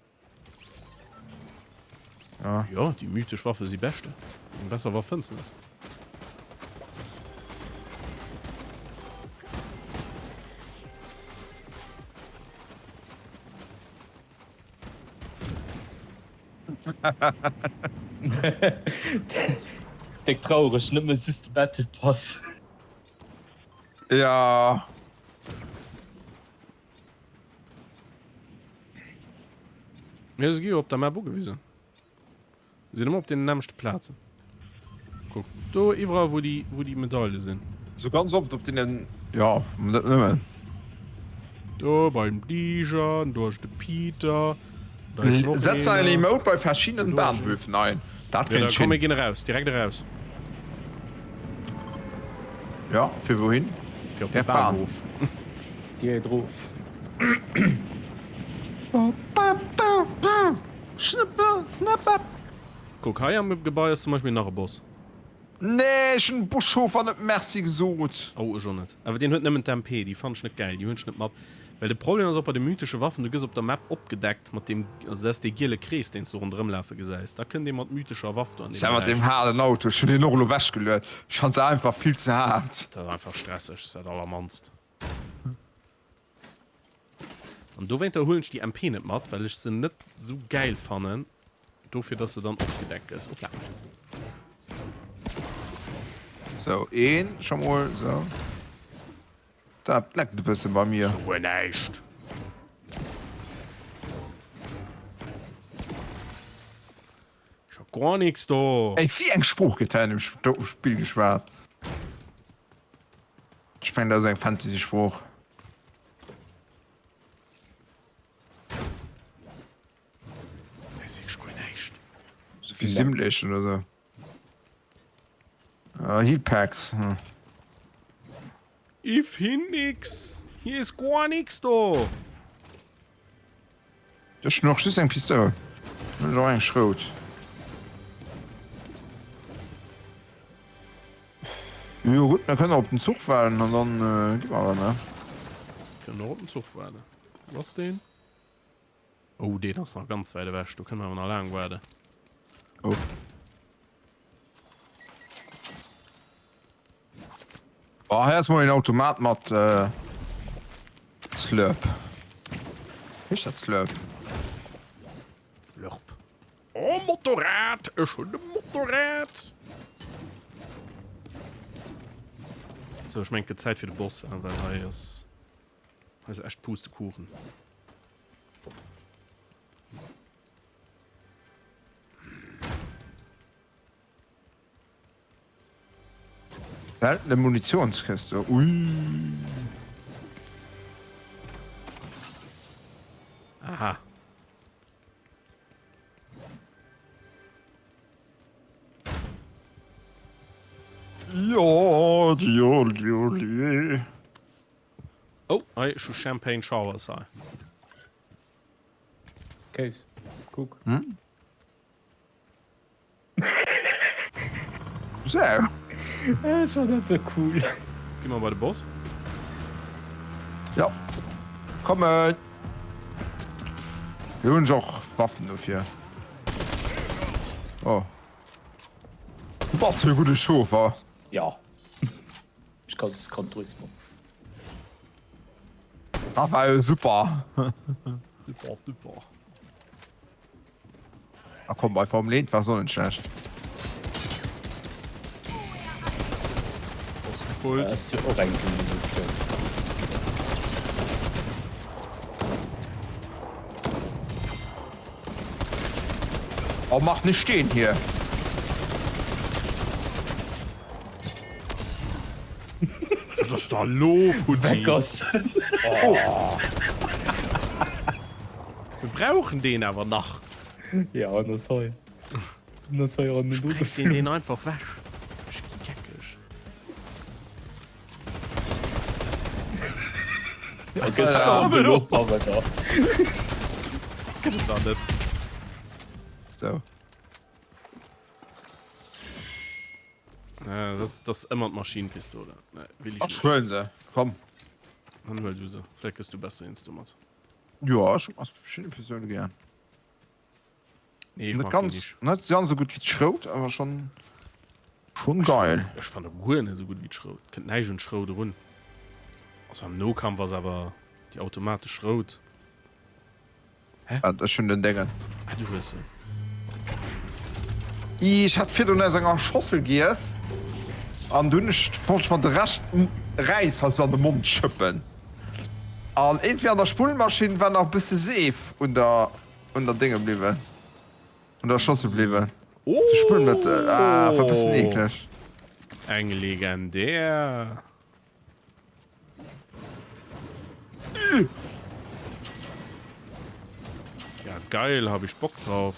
Ja. Jo, déi mythesch Waffe si beschte. Eng besser Waff fënns de net. Déck traureg, nëmme just de Battle Pass. Ja. Mir si jo op der Map ugewisen. Sinn ëmmer op den nämmlechte Plazen. Kuck, do iwwerall wou déi, wou déi Medaile sinn. Sou ganz oft op deenen, jo, net nëmmen. Do beim Dijan, do ass de Peter. Da ass och Setz einen einer. Emote bei verschiedenen Do ass een. Bahnhöfen ein. Dat Ja, kéint da komm, mir schinn. ginn eraus, direkt eraus. Ja, fir wouhin? Fir op de Der Bahn. Bahnhof. Direkt erof. Schnippe, snappe. Kuck, hei am Gebai ass zum Beispill nach e Boss. Nee, ech hunn dem Buschauffer net Merci gesot. Oh, ech och net. Awer deen huet nëmmen d'MP, déi fannen ech net gäil, déi hunn ech net mat. Well de Problem ass och bei de mythesche Waffen, du gëss op der Map opgedeckt mat deem, also dat ass dee giele Krees, deen s du ronderëm lafe gesäis, da kënnt ee mat mythescher Waff do an dee Mat Beräich. deem halen Auto, ech hunn deen och elo wechgeluet, ech fann se einfach vill ze haart. Dat ass einfach stresseg, ass dat allermannst. An dowéinter huelen ech déi MP net mat, well ech se net sou gäil fannen, dofir dass se dann opgedeckt gëss. Opla. Sou, een scho mol, sou. Dat leckt e bësse bei mir. Sou guer näischt. Ech hab guer nix do. Ey, wéi eng Sprooch gëtt hei an dem Spill geschwat? Ech mengen, dat ass eng Fantasy-Sprooch. Hei ass wierklech guer näischt. Sou wéi Simulation oder sou. Ah, Heat Packs. Hm. Ich find nix. Hier ist gar nix do. Ech hunn och just eng Pistoul. Hunn och eng Schrout. Jo gutt, mir kënnen op den Zuch waarden an dann äh, gi mer erëm, ne? Kënnen och op den Zuch waarden. Wo ass deen? Oh, deen ass nach ganz wäit ewech. Do kënne mer awer nach laang waarden. Oh. Oh, hei ass mol een Automat mat äh, Slurp. Heescht dat Slurp? Slurp. Oh, Motorrad! Ech hunn e Motorrad! So, ech mengen, et gëtt Zäit fir de Boss, well hei ass. Hei ass echt Pustekuchen. Seltene Munitionskiste. Ui. Aha. Jo, jo, jo, jo. Oh, hei, ech hu Champagne Showers hei. Case, kuck. Hm? So. Ech fand dat sou cool. Gi mer bei de Boss? Ja. Kommen! Hier hunn ech och Waffen dofir. Oh. Du bass jo e gudde Chauffer. Ja. Ech kann es kann Tourismus. Dat war jo super. Super, super. A komm, bei Formel 1 war och net schlecht. Ausgepult. Dat ass jo och eng Simulatioun. Oh, mach nicht stehen hier. Wat ass da lo futti? Weg ass en. Oh. Mir brauchen deen awer nach. Ja, en ass hei. En ass hei erëm net Sprengt deen deen einfach wech. Ech gi geckeg. Ja, gëtt elo. Gëtt et da net. So. Äh, das, das ist ëmmer d'Maschinenpistole. Nee, will ich Ach, nicht. huel se. Komm. Dann huel du se. Vielleicht gëss du besser eens domat. Ja, ech mag Maschinenpistole gern. Nee, ich Net mag die ganz, nicht. net ganz so gutt wéi d'Schrout, awer schon, schon geil. Ech fand e guer net esou gutt wéi d'Schrout. Kënnt näischt un d'Schrout erun. Also am Nokampf ass awer déi automatesch Schrout. Hä? Waart, ech hunn den Déngen. Ah, du hues se. Ih, ech hat virdrun aus enger Schossel giess an dunn ech wollt ech mer de Rescht Räis halt sou an de Mond schëppen an iergendwéi an der Spullmaschinn war nach e bësse Seef un der un der Dénge bliwwen, un der Schossel bliwwen. Sou Spullmëttel, ah, war e bëssen eekleg. Eng legendär. Ja geil, hab ich Bock drauf.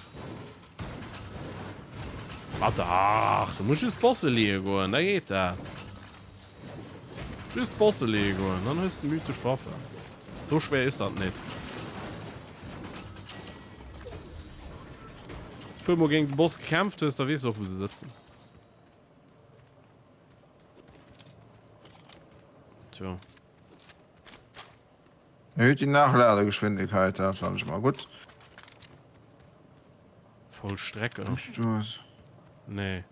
Ah dach, du musst just Bosse leeë goen, da geet dat. Just Bosse leeë goen, dann hues de mythesch Waffe. So schwer ist dat net. Puer mol géint de Boss gekämpft hues, da weess du och wou se sëtzen. Tja. Erhöht die Nachladegeschwindigkeit, das fand ich mal gut. Vollstrecker. Nee.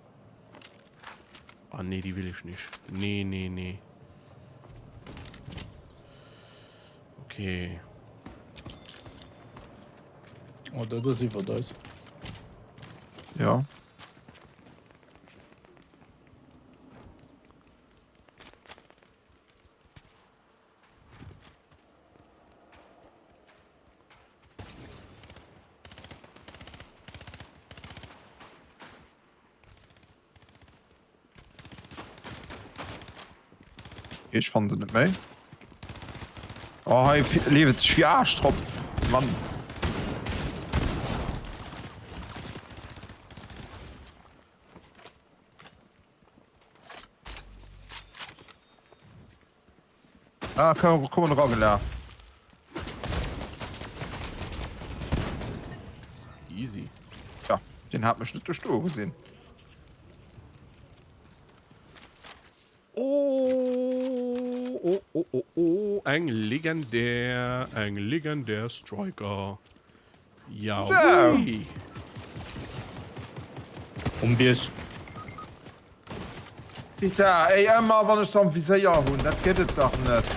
Ah nee, die will ich nicht. Nee, nee, nee. Okay. Oh, dat ass iwwer eis. Ja. Ech fannen se net méi. Oh hei leeft et sech wéi Aascht drop. Mann. Ah, komm, komm eragelaf. Easy. Ja, den hat mech net duerch do gesinn. Oh, oh, oh, oh, oh, eng legendär, eng legendär Striker. Ja, So. ui. Um Bierg. Pita, ey, ëmmer wann ech se am Viséier hunn, dat gëtt et dach net.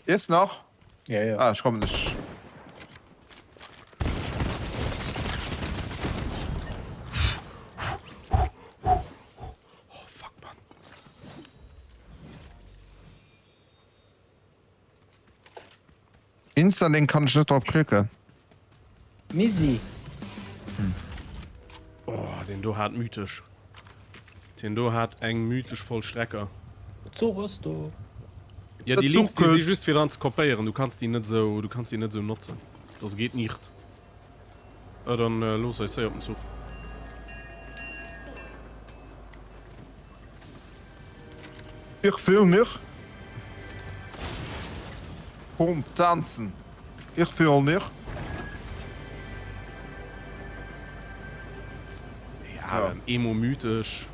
Liefs nach? Ja, ja. Ah, ech kommen dech. Oh, fuck, Mann. Installing kann ech net drop klicken. Misi. Oh, den do hat mythesch. Den do hat eng mythesch Vollstrecker. Zuch ass do. Ja, déi Links, déi si just fir dran ze kopéieren. Du kanns déi net esou, du kanns déi net esou notzen. Das geht nicht. Oh, dann äh, looss eis séier op den Zuch. Ich will nicht. Komm, tanzen. Ich will nicht. Ja, dann Emo mythisch,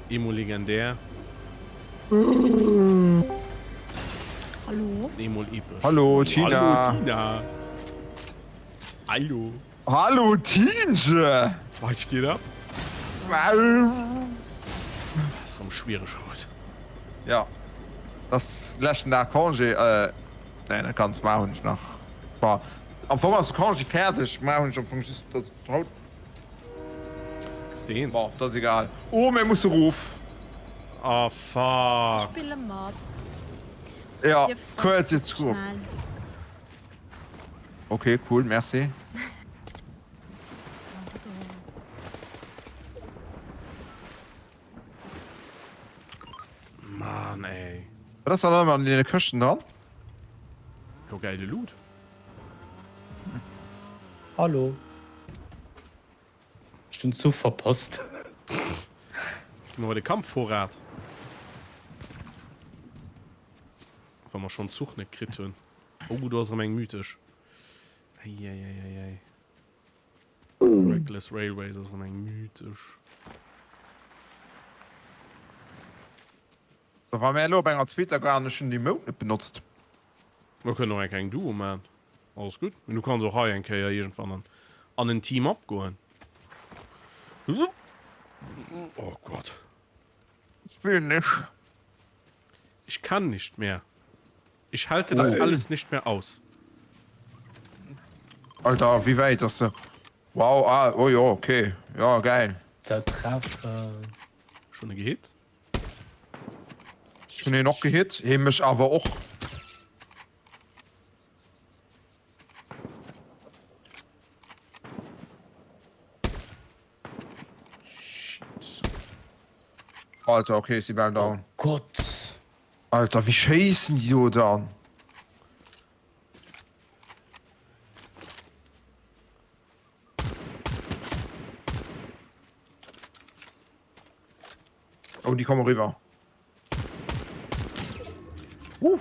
Emo legendär. Hallo. Emo episch. Hallo, Tina. Hallo, Tina. Hallo. Hallo Tientje! Wat geet ab? Ass rem schwiereg haut. Ja, das leschten Dag Congé, äh, nee, net ganz, mar hunn ech nach, bon, am Fong ass de Congé fäerdeg, mar hunn ech am Fong just dat haut. Gëss de eens? Bon, dat ass egal. Oh, mir musse rof. Ah, fuck. Ech spille mat. Ja, Dir kuerz jetzt schnell. Ok, cool, merci. Mann ey. Wat ass dann ëmmer an deene Këschten dran? Jo geile Loot. Hallo. Ech hunn Zuch verpasst. Gi mer bei de Kampfvorrat. Wa mer schonn Zuch net kritt hunn. Oh, do ass erëm eng mythesch. Eieieiei. Reckless Railways ass erëm eng mythesch. Da war mär elo op enger zweeter Gare an ech hunn déi Mount net benotzt. Mer kënnen och eng kleng Duo man. Alles gutt. Mee du kanns och hei eng Kéier iergendwann an an en Team up goen. Oh Gott. Ech will nich. Ich kann nicht mehr. Ich halte das alles nicht mehr aus. Alter, wéi wäit ass se? Wow, ah, oh jo, okay. Ja, geil. Ze treffen. Schon e gehit? Ech hunn een och gehit, hee mech awer och. Shit. Alter, okay, ech si bal down. Oh Gott. Alter, wéi schéissen déi do dann? Oh, déi komme riwwer. Uh.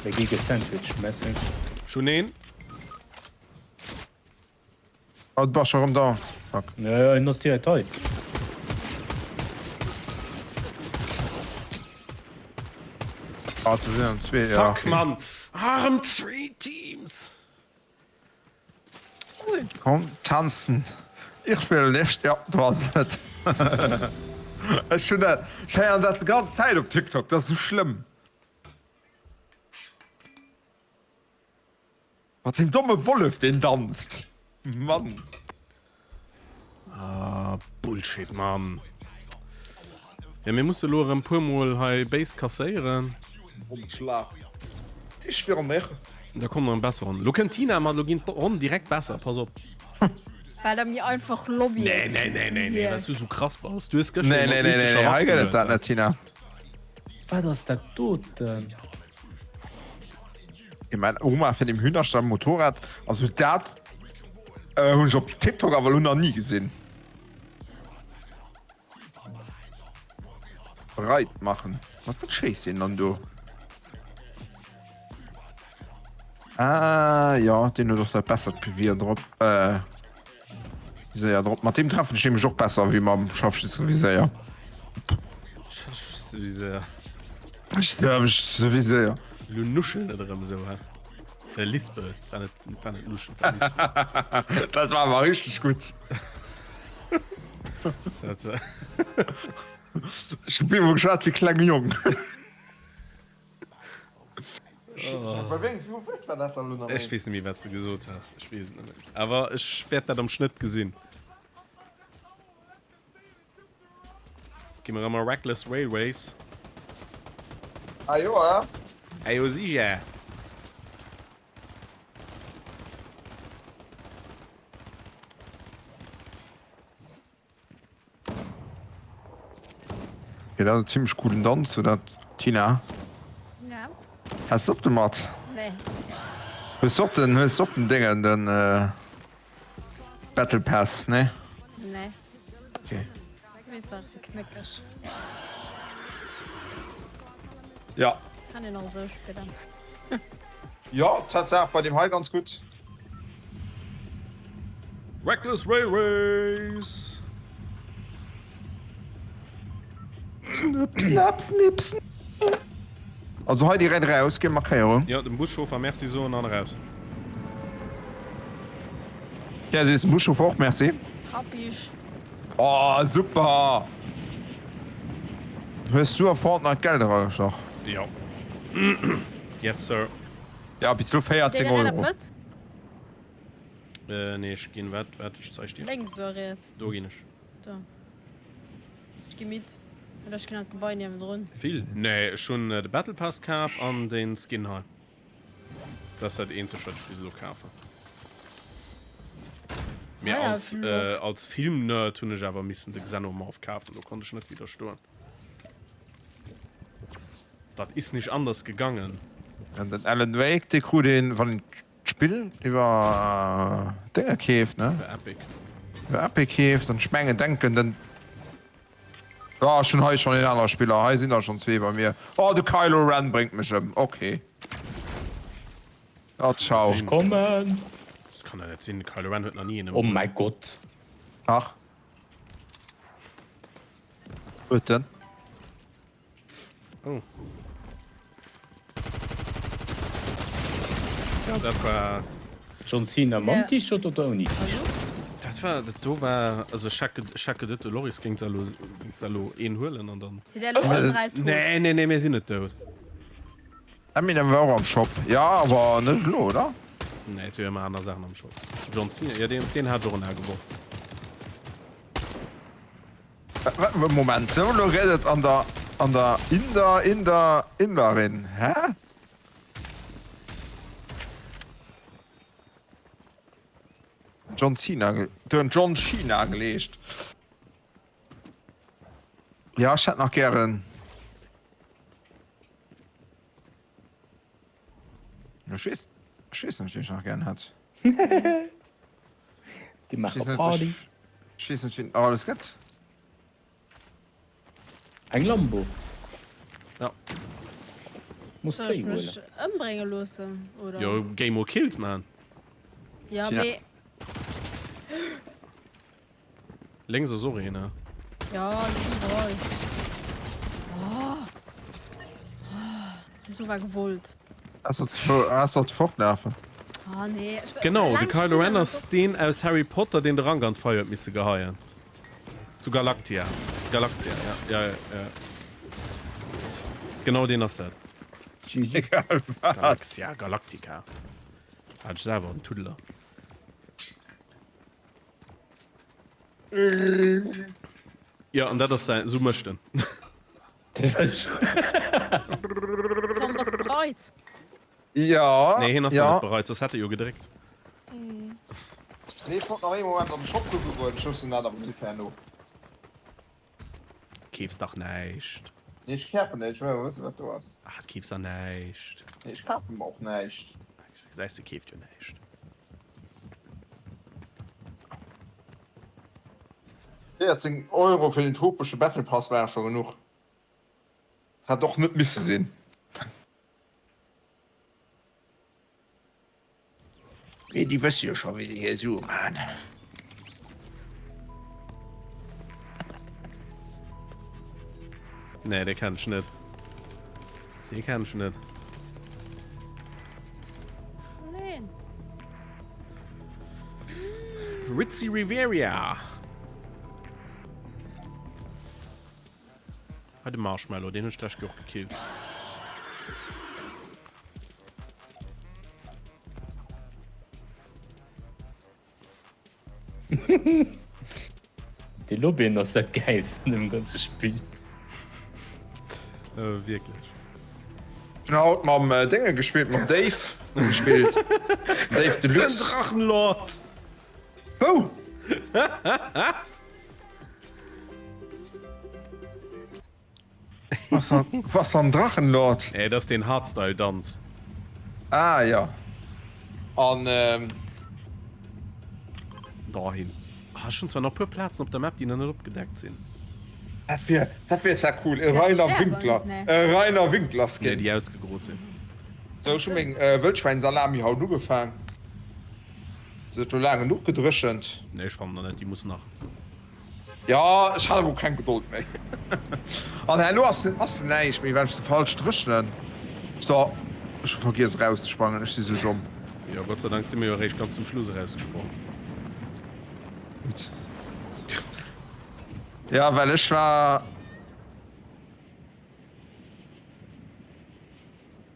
Mir gi gesandwiched, merci. Ech hunn een. Oh, du bass scho rëm da. Fuck. Ja, ja, en ass direkt hei. Ah, ze sinn zwee, ja. Fuck, Mann. Arm zwee Teams. Cool. Komm, tanzen. Ich will nicht. Ja, du ass et. Ech hunn dat, ech héieren dat déi ganz Zäit op TikTok, dat ass esou schlëmm. Mat sengem domme Wollef deen danzt. Mann. Ah, Bullshit, Mann. Ja, mir musse lo erëm puer mol hei béis kasséieren. Schlag. Ech wier am Meer. Da kommt nach eng besser Ronn. Lo kënnt Tina mat, lo ginn d'Ronn direkt besser, pass op. Well der mir einfach Lobby. Nee, nee, nee, nee, nee, well s du sou krass bass. Du hues gëschter Nee, nee, nee, nee, nee, hei gëtt et dat net, Tina. Wat ass dat doten? Jo, mäin Oma fäert im Hühnerstall Motorrad. Also dat hunn ech op TikTok awer elo nach ni gesinn. Breit machen. Mat wat schéisst deen dann do? Ah jo, deen huet och dat bessert Gewier drop. Äh, Viséier drop. Mat deem treffen ech nämlech och besser wéi mam Scharfschützenviséier. Scharfschützenviséier. Scharfschützenviséier. Lo nuschelt et erëm esou, hä? Äh, Lispel, war net, war net nuschelt, war Lispel. Dat war awer richteg gutt. Dat war. Ech hu bemol geschwat wéi klenge Jong. Bei wéi engem Wuert war dat dann elo nach Ech weess net méi, wat s de gesot has. Ech weess et net méi. Awer ech wäert dat am Schnëtt gesinn. Gi mer ëmmer Reckless Railways. Ah jo, eh? Ah jo, sicher. Okay, dat ass en zimmlech coolen Danz, oder Tina? Ja. Has de op de mat? Nee. Hues de och den, hues de och den Déngen, den Battle Pass, nee? Nee. Okay. Wees dat se knéckeg. Ja. Kann een och esou spillen. Jo, Tatsaach bei deem hei ganz gutt. Reckless Railways! Snip, snap, snip, snip. Also hei direkt eraus, gell Markéierung. Jo, dem Buschauffer Merci soen an eraus. Ja, sees dem Buschauffer och Merci. Hab ich. Oh, super! Hues du a Fortnite Geld eragestach? Jo. Yes sir. Ja, bis elo 14 Euro. Äh, nee, ech ginn, wat, wat, ech zeig dir. Lénks oder riets? Do ginn ech. Do. Ech gi midd. Oder ech ginn an d'Gebai niewendrun. Vill? Nee, ech hunn de Battle Pass kaf an den Skin hei. Dat ass dat eenzegt, wat ech bis elo kafen. Mee Ah ja, als, äh, als Filmnerd hunn ech awer missen de Xenomorph kafen, do konnt ech net widderstoen. Dat is nicht anders gegangen. An den Alan Wake, dee krut een, wann een d'Spill iwwer Dénge keeft, ne? Iwwer Epic. Iwwer Epic keeft, an ech mengen, denken, den. Ah, ech hunn hei schonn een anere Spiller, hei sinn der schonn zwee bei mir. Oh, de Kylo Ren bréngt mech ëm, okay. Ah, ciao. Ech kommen! Dat kann der net sinn, de Kylo Ren huet nach ni een Oh ëmbruecht. mäi Gott! Ach. Huet en. Oh. Dat war. John Cena mam T-Shirt oder ouni T-Shirt? Dat war, dat do war, also chaque, chaque de de Loris géing elo, géing elo een huelen an dann. Sidd Dir elo all 3 tot? Nee, nee, nee, mir sinn net dout. Eminem war och am Shop, jo, awer net elo, oder? Nee, et si jo ëmmer aner Saachen am Shop. John Cena, jo, deen, deen hat ech och en A geworf. Moment, sou elo gëtt et an der, an der, in der, in der, Inderin, hä? John Cena, den John China geleescht. Ja, ech hätt nach gären. Ech weess, ech weess net, wien ech nach gären hätt. Déi maache Party. Ech weess net, wien nach alles gëtt. Eng Lambo. Ja. Muss Soll déi ech mech huelen. ëmbrénge loossen, oder? Jo, Game or Killed, man. Ja, mee. Lénks ass och een, ne? Ja, déi sinn iwwerall. Oh. Dat war gewollt. Ass sollt fortlafen. Ah, nee. Ech, Genau, de Kylo Ren ass deen aus Harry Potter, deen de Rank an d'Feier huet misse geheien. Zu Galactia. Galactia, ja. Ja, ja. Genau deen ass dat. Egal wat. Galaxia, Galactica. Hat ech selwer en Tuddeler. Ja, an dat ass säin, sou mécht en. Tom, bass bereit? Ja. Nee, hien ass ja. net bereit, soss hätt e jo gedréckt. Nee, ech wollt nach ee Moment an de Shop kucke goen, ech loossen dat awer méi herno. Keefs dach näischt. Nee, ech kafen näischt, ech wëll awer wëssen, wat do ass. Ah, du keefs der näischt. Nee, ech kafe mer och näischt. Gesäis de, keeft jo näischt. 14 Euro fir den tropesche Battle Pass ware scho genuch. Hätt och net misse sinn. Mee déi wësse jo scho wéi se hir Sue man. Nee, dee kenn ech net. Dee kenn ech net. Nee. Ritzy Riveria. Hei de Marshmallow, deen hunn ech d'lescht Kéier och gekillt. Déi Lobbyen ass dat gäilst an dem ganze Spill. Äh, wierklech. Ech hunn haut mam Dénge gespillt, mam Dave gespillt. Dave Deluxe. Den Drachenlord! Wou? Was an Drachenlord? Nee, dat ass deen Hardstyle-Danz. Ah ja. An ähm. Dohin. Ah, ech hunn zwar nach e puer Plazen op der Map, déi nach net opgedeckt sinn. Dat wier, dat wier zwar cool, e Rainer Winkler, e Rainer Winkler Skin. Nee, déi ausgegrot sinn. Sou, ech hu meng Wëllschwäin-Salami haut ugefaang. Se huet lo laang genuch gedréchent. Nee, ech fannen der net, déi muss nach. Jo, ech hat awer och keng Gedold méi. An herno ass ass se näischt méi, well ech se falsch dréchnen. So, ech hu vergiess erauszesprangen, ech si sou domm. Jo, Gott sei Dank si mir jo eréischt ganz zum Schluss erausgesprong. Gutt. Jo, well ech war.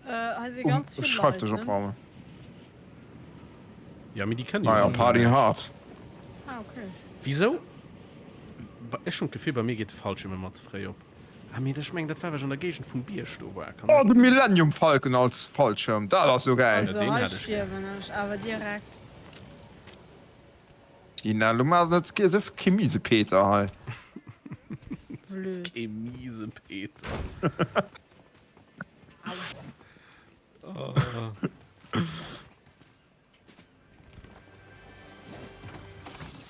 Äh, hei si ganz vill Leit, ne? Schreifdësch opraumen. Ja, mee déi kënnen jo Ah ja, net. Party hard. Ah, okay. Wisou? Ech hunn d'Gefill, bei mir geet de Fallschierm ëmmer ze fréi op. Ah, mee ech mengen, dat war, well ech an der Géigend vum Bierg do war. Kann Oh, dat de sinn? Millennium Falcon als Fallschirm, dat ass jo gäil. Also, deen hei hätt ech gär. stierwen ech awer direkt. Tina, lo maach net sëff kee Miesepeter hei. Blöd. Kee Miesepeter.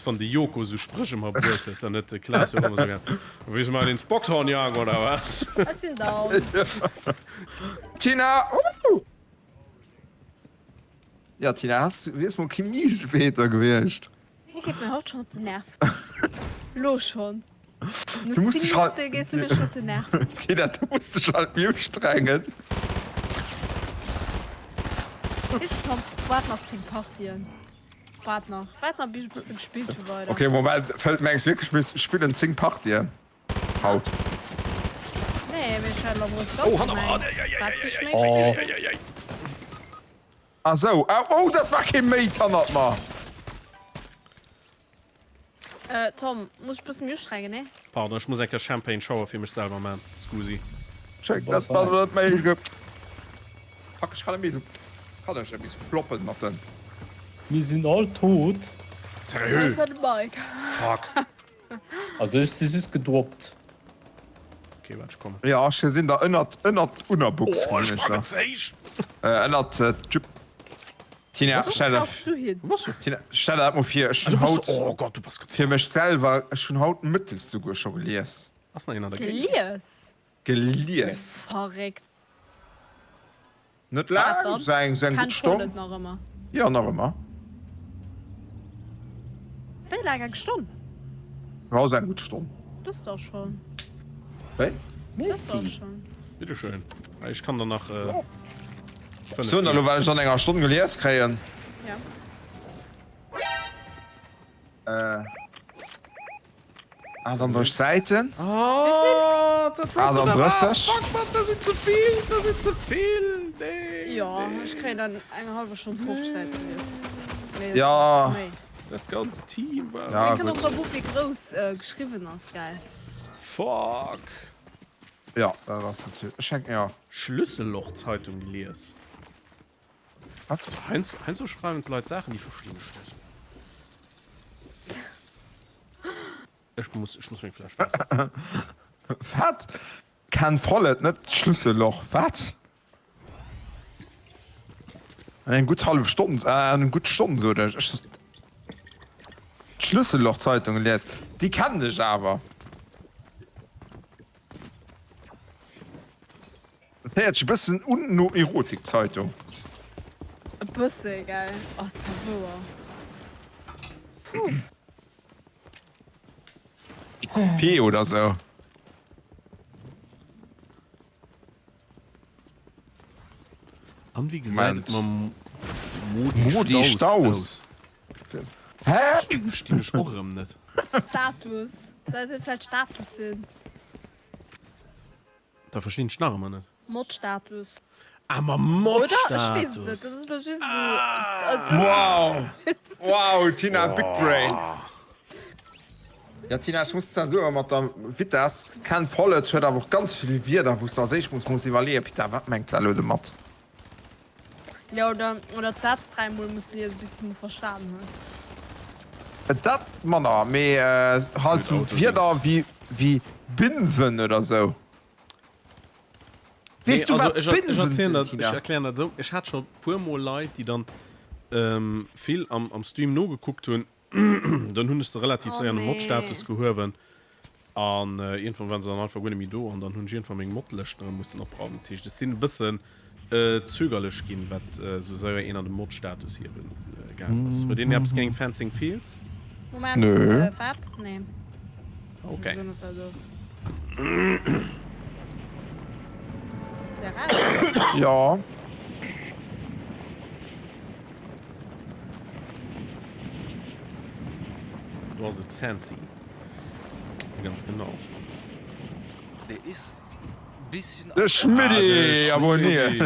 Wann de Joko sou Spréch ëmmer bruet huet, dann huet de Klaas jo och ëmmer sou gehat, Willst du mal ins Boxhorn jagen oder was? Ech sinn down. Tina! Woohoo! Ja Tina, has du, wiers mol kee Miesepeter gewiescht. Hie geet mir haut schon op den Nerv. Lo schon. No Du musst 10 dich halt Minutte gees du mir schon op den Nerv. Tina, du musst dech halt méi ustrengen. Weess de Tom, waart nach 10 Partien. Waart nach, waart nach bis ech e bësse gespillt hu weider. Okay, Moment, fällt mengs wierklech mir spillen 10 Partien haut? Nee, mee ech hat elo emol Oh, hanner mer! gemengt, wat bis ech méi gespillt hunn. Ah sou, ah, oh dat war kee Mate hannert mer. Äh Tom, muss ech bëssen méi ustrengen, nee? Pardon, ech muss eng Kéier Champagne Shower fir mech selwer man, scusi. Check, dat war net méi ge. Fuck, ech kann net méi sou, kann ech net méi sou ploppen mat den. Mir sinn all tot. Seriö? Dat war de Mike. Fuck. Also ech si just gedroppt. Okay, waart, ech kommen. Jo, ech gesinn der ënnert, ënnert d'Unnerbuchs Oh, gesinn ech ech packen der. ze héich! Äh, ënnert d'Jupp. Tina, Wou stell der, brauchs du hin? Wou bass du? Tina, stell der dat mol vir, ech Ah, du hunn bass haut do. Oh Gott, du bass ganz fir mech selwer, ech hunn haut mëttes souguer scho gelies. Ass nach een an der Géigend? Gelies? Gelies. Verréckt. Net Wat laang, dann? sou eng, sou eng gutt Kennt Paul Stonn. et nach ëmmer? Jo, nach ëmmer. Wéi laang? Eng Stonn? Jo, sou eng gutt Stonn. Dat ass dach schonn. Wéi? Dat ass dach Merci. schonn. Bitteschön. Ech kann der nach 5 Sou, an elo ginn. wat ech an enger Stonn gelies kréien. Ja. Äh. 38 Säiten. Oh, dat 38. Fuck, Mann, dat sinn ze vill, dat sinn ze vill. Nee. Jo, ech kréien dann eng hallwer Stonn 50 Säiten gelies. Mee Ja. méi. Dat ganzt Team war. Ja, Mir kënnen gutt. och dra Buch wéi grouss geschriwwen ass, gell? Fuck. Ja, dat ass natierlech. Ech schenken, ja. Schlüsselloch-Zeitung gelies. Wat? Heiansdo, heiansdo schreiwen d'Leit Saachen, déi verstinn ech net. Ech muss, ech muss meng Fläsch Waasser. Wat? Ken Follett, net d'Schlüsselloch. Wat? An eng gutt hallef Stonn, äh, an eng gutt Stonn sot ech. Ech sot d'Schlüsselloch-Zeitung gelies. Déi kennen ech awer. Dat héiert sech e bëssen un no Erotikzeitung. E bësse, gell? Ass ja wouer. Puh. Coupé oder sou. An wéi gesäit et mam Modi Staus aus? Hä? Verstinn ech och erëm net. Status. Soll dat vläicht Status sinn? Da verstinn ech nach ëmmer net. Mod-Status. Ah, mam Oder? Ech weess et net. Mod-Status. Dat ass elo just esou. Wow! Wow, Tina, big brain! Ja Tina, ech muss zwar soen, mat der Vitess, Ken Follett huet awer och ganz vill Wierder, wou s de als éischt muss muss iwwerleeën, Pita, wat mengt se elo domat? Jo, oder, oder d'Sätz dräimol muss liesen, bis de se mol verstanen hues. Dat manner, mee halt sou Wierder wéi, wéi Binsen oder sou. Weess du, wat Binsen sinn, Tina? Ech erklären dat esou, Ech hat scho puer mol Leit, déi dann vill am Stream nogekuckt hunn, Dann hunn ech se relativ séier an de Mod-Status gehuewen an iergendwann waren se dann einfach guer net méi do an dann hunn ech iergendwann meng Mod-Lëschten erëm mussen opraumen. Dat heescht, ech sinn e bëssen zögerlech ginn, wat esou séier een an de Mod-Status hiewe gaangen ass. Huet een eppes géint Fencing Fields? Moment, Nö. wat? Nee. Ok. Ech weess net, wat et ass. Garage? Jo. Do ass et fancy. Ganz genau. Der is bisschen De Schmiddi abonniert.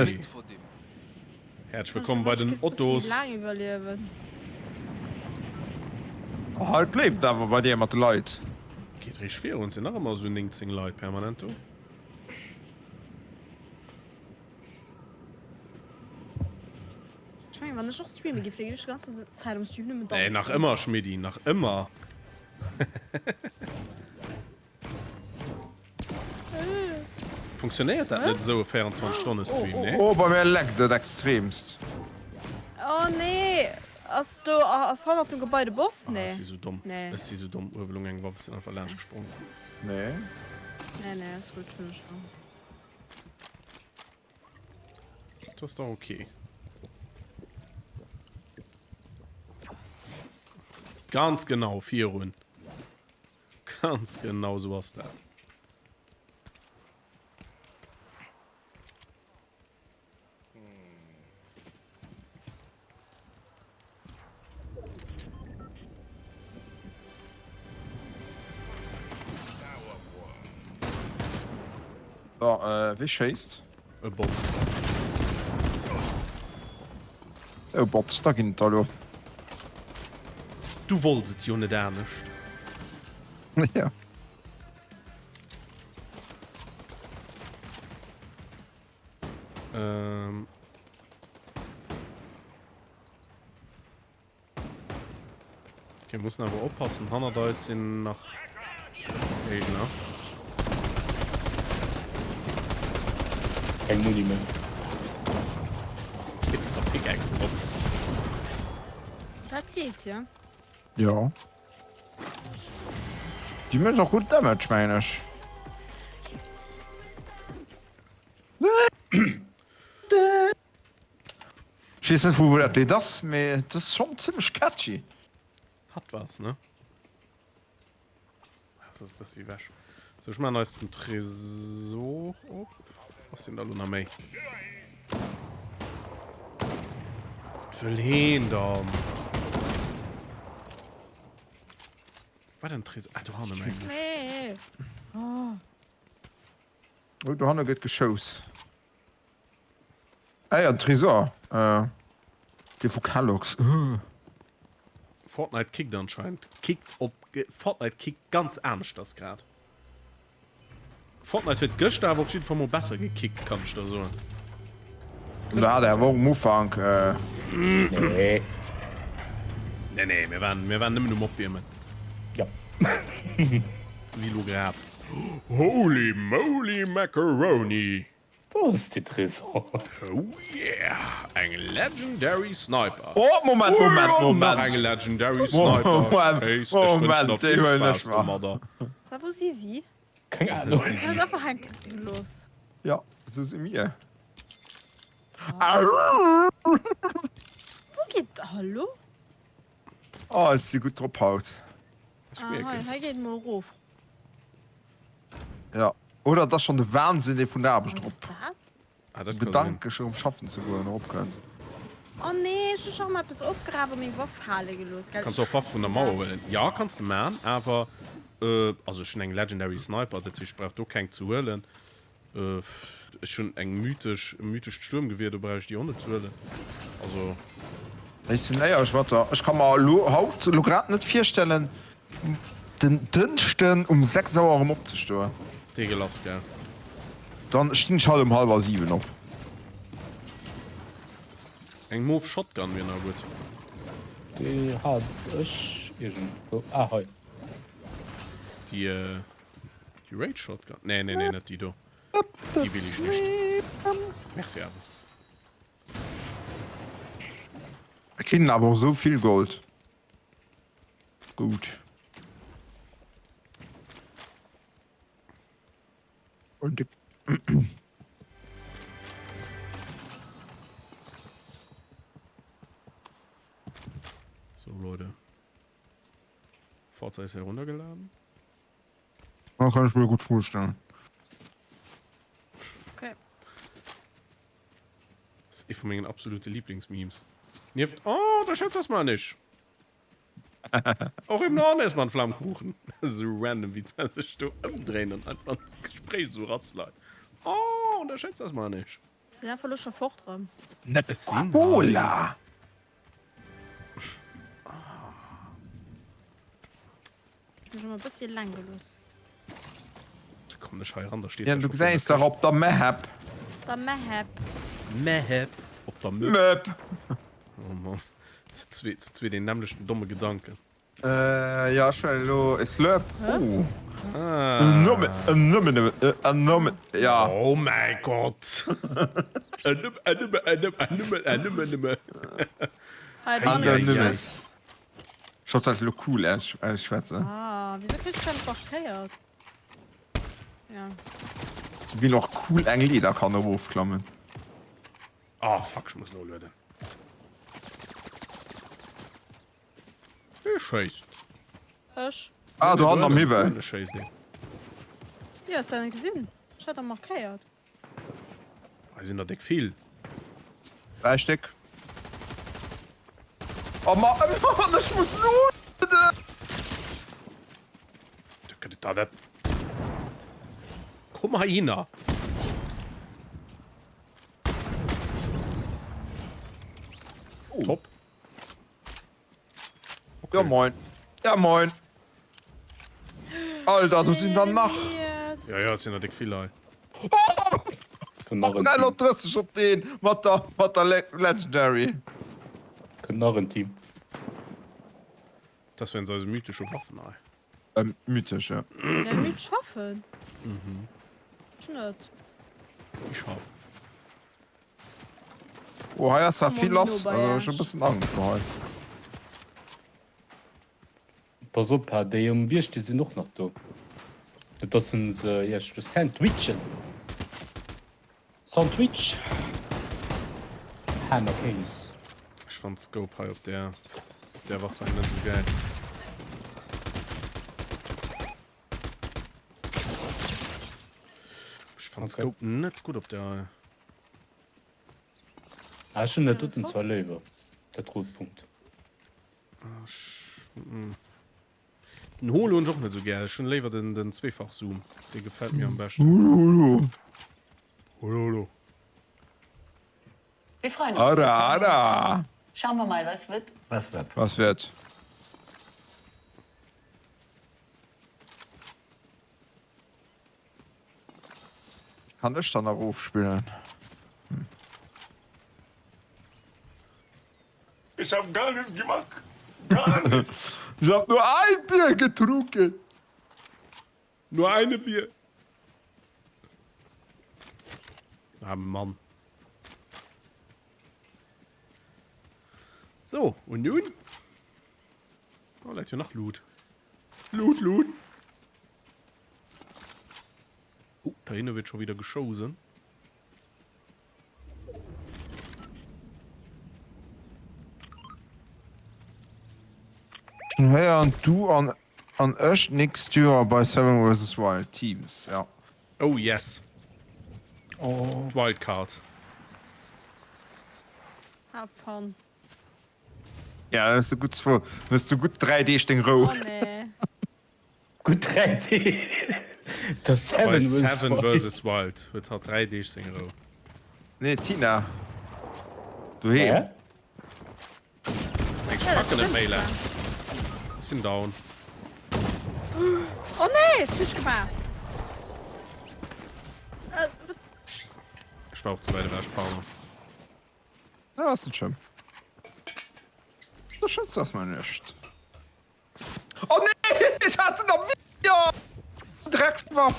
Häerzlech wëllkomm bei den Ottos. Oh, et leeft awer bei dir mat de Leit. Geet richteg virun, sinn nach ëmmer esou 19 Leit permanent do. Ech mengen wann ech och streamen giff, da giff ech die ganze Zäit am Stream nëmmen Nee, danzen. nach ëmmer Schmiddi, nach ëmmer. Funktionéiert dat net esou e 24 Stonne Stream, nee? Oh, bei mir leckt et extremst. Oh nee, ass do ass hannert dem Gebai de Boss? Ah, Nee. ech si sou domm. Nee. Ech si sou domm. Uewe lung eng Waff, ech sinn einfach laanscht gesprongen. Nee. Nee, nee, ass gutt, hunn ech schon. Dat ass dach ok. Ganz genau, virun. Ganz genau sou ass dat. So, äh, wie schéisst? E Bot. Sou, Bots, da ginn et der elo. Du wollts et jo net anescht. Ja. Ähm. Okay, mussen awer oppassen. Hannert eis sinn nach Géigner. Keng Muni méi. Kritt der Pickaxe drop. Dat geet, jo. Jo. Déi mécht och gutt Damage, mengen ech. Ech weess net vu wou dat Lidd ass, mee et ass schonn zimmlech catchy. Hat was, ne? Das ass e bëssi ewech. Sou, ech maachen eis den Tresor op. Was sinn da lo nach méi? Wat wëll heen dann? War den Tresor? Ah, do hanne mengen ech. Nee. Oh. Oh, do hanne gëtt geschouss. Ah ja, den Tresor. Äh, dee vu Kellogg's. Uh. Fortnite kickt anscheinend. Kickt op. Fortnite kickt ganz aneschters grad. Fortnite huet gëschter awer op jidde Fall mol besser gekickt, kann ech der soen. Da hat awer och um Ufank. Äh. Nee. Nee, nee, mir waren, mir waren nëmmen um Opwiermen. Ja. Sou wéi elo grad. Holy moly macaroni! Wou ass dee Tresor? Oh yeah! Eng legendary Sniper! Oh, Moment, Moment, Oh, Moment! nach eng legendary Sniper! Moment, Kéis, ech wënschen Moment, der déi vill huelen ech Spaass mer. domadder. Sa wou si si? Keng Ahnung. Du hues einfach hänke gelooss. Ja, sou si mir. Wou geet, hallo? Oh, ech si gutt drop haut. Ech Ah, hei, mierken. hei geet mol erof. Ja, oder et ass schonn de Wahnsinn, dee vun der Aarbecht Was erop, ass dat? Ah, dat ka sinn. Gedanke scho um schaffen ze goen, eropkënnt. Oh nee, ech hu scho rem eppes opgraben a meng Waff fale gelooss, gell? Kanns du och Waff vun der Mauer huelen? Ja, kanns de man, awer also ech hunn eng Legendary Sniper, dat heescht ech brauch do keng ze huelen. Ech hunn eng mythesch, e mythescht Stuermgewier, do brauch ech déi och net ze huelen. Also. Ech sinn éierlech mat der, ech ka mer elo haut elo grad net virstellen den Dënschden um 6 Auer erëm opzestoen. Dee lass, gell? Dann stinn ech halt um hallwer 7 op. Eng mof Shotgun wier nach gutt. Déi hat ech iergendwou. Ah, hei. Déi, Déi Rage Shotgun? Nee, nee, nee, net déi do. Déi will ich nicht. Merci awer. Mir kriegen awer och esou vill Gold. Gutt. Und die So, Leute. Forza ist heruntergeladen. Ja, kann ich mir gut vorstellen. Okay. Das ist eh von mengen absolute Lieblingsmemes. Nieft, oh, da schätzt das mal nicht. Och im Norden isst man Flammkuchen. So random, wie ze sech do ëmdréinen an einfach d'Gespréich esou ratzleit. Oh, unterschätzt das mal nicht. Sinn einfach lo scho fort rëm. Net Es sinn Cola! Ech mech ëmmer e bëssi eleng gelooss. Da kommen ech hei ran, da steet Jan, du gesäis dach op der Map. Der Map. Map. Op der Möp. Möp. Oh Mann. Zu zwee, zu zwee den nämmlechten domme Gedanken. Äh, ja, ech huelen elo e Slurp. Oh. Ah. En nëmmen, en nëmmen, en nëmmen, ja. Oh mäi Gott. En nëmme, en nëmme, en nëmme, en nëmme, en nëmme, nëmme. Hei, An dran. der Ei, ei, ei. Nëmmes. Ech hoff dat elo cool ausschwätzen. Ah, wieso kriss du dat markéiert? Ja. Sou wéi och cool eng Leeder kann erofklammen. Ah fuck, ech muss nolueden. Wee schéisst? Ech. Ah, do hannen am Hiwwel. Dohinne schéisst een. Jo, hues dat net gesinn? Ech hat der markéiert. Hei sinn der déck vill. 3 Stéck. Oh ma Mann, ech muss lueden! Da gëtt et da dat. Komm heihinner! Oh. Top. Ja moin. Ja moin. Alter, do sinn der nach. Ja, ja, et sinn der déck vill hei. Kënnt nach en Team. 330 op deen mat der, mat der Legendary. Kënnt nach en Team. Dat wären se eise mythesche Waffen hei. Ähm, mythesch, ja. Ja, mythesch Waffen? Mhm. Ech net. Ich hab. Oh, hei ass ja vill lass. Also, ech hu e bëssen Angscht do hei. Pass op, ha, déi um Bierg, déi sinn och nach do. Net dass se se iech do sandwichen. Sandwich! Ham a Kéis. Ech fannt d'Scope hei op där, op där Waff hei net esou gäil. Ech fannt d'Scope net gutt op där hei. Ah, ech hunn dat doten zwar léiwer, dat rot Punkt. Den Holo hunn ech och net esou gär. Ech hunn léiwer den, den Zweefach-Zoom. Dee gefält mir am beschten. Holo. Holo, holo. Wir freuen uns. Ara, ara. Schauen wir mal, was wird. Was wird? Was wird? Kann ech dann erofspillen? Hm. Ich hab gar nichts gemacht. Gar nichts. Ich hab nur ein Bier getrunken. Nur eine Bier. Ah, Mann. So, und nun? Oh, läit jo nach Loot. Loot, Loot. Oh, da hinne wird schon wieder geschossen. Schon héieren du an an ech nächst Joer bei Seven vs Wild Teams ja. Oh yes. Oh. Wildcard. Have fun. Ja, da hues du gutt zwou, hues du gutt 3 Deeg deng Rou. Oh nee. Gutt 3 Deeg. Der Bei Seven vs. Seven Wild. vs. Wild huet hatt 3 Deeg seng Rou. Nee, Tina. Doheem. Hä? Ech Ja, dat packen net stëmmt méi zwar. laang. Ech sinn down. Oh nee, wat hunn ech gemaach? Äh, wat? Ech war och ze wäit ewech, pardon. Ja, ass net schlëmm. Dat Schënnste ass mol näischt. Oh nee, ech hat se am Visier! Dreckswaff!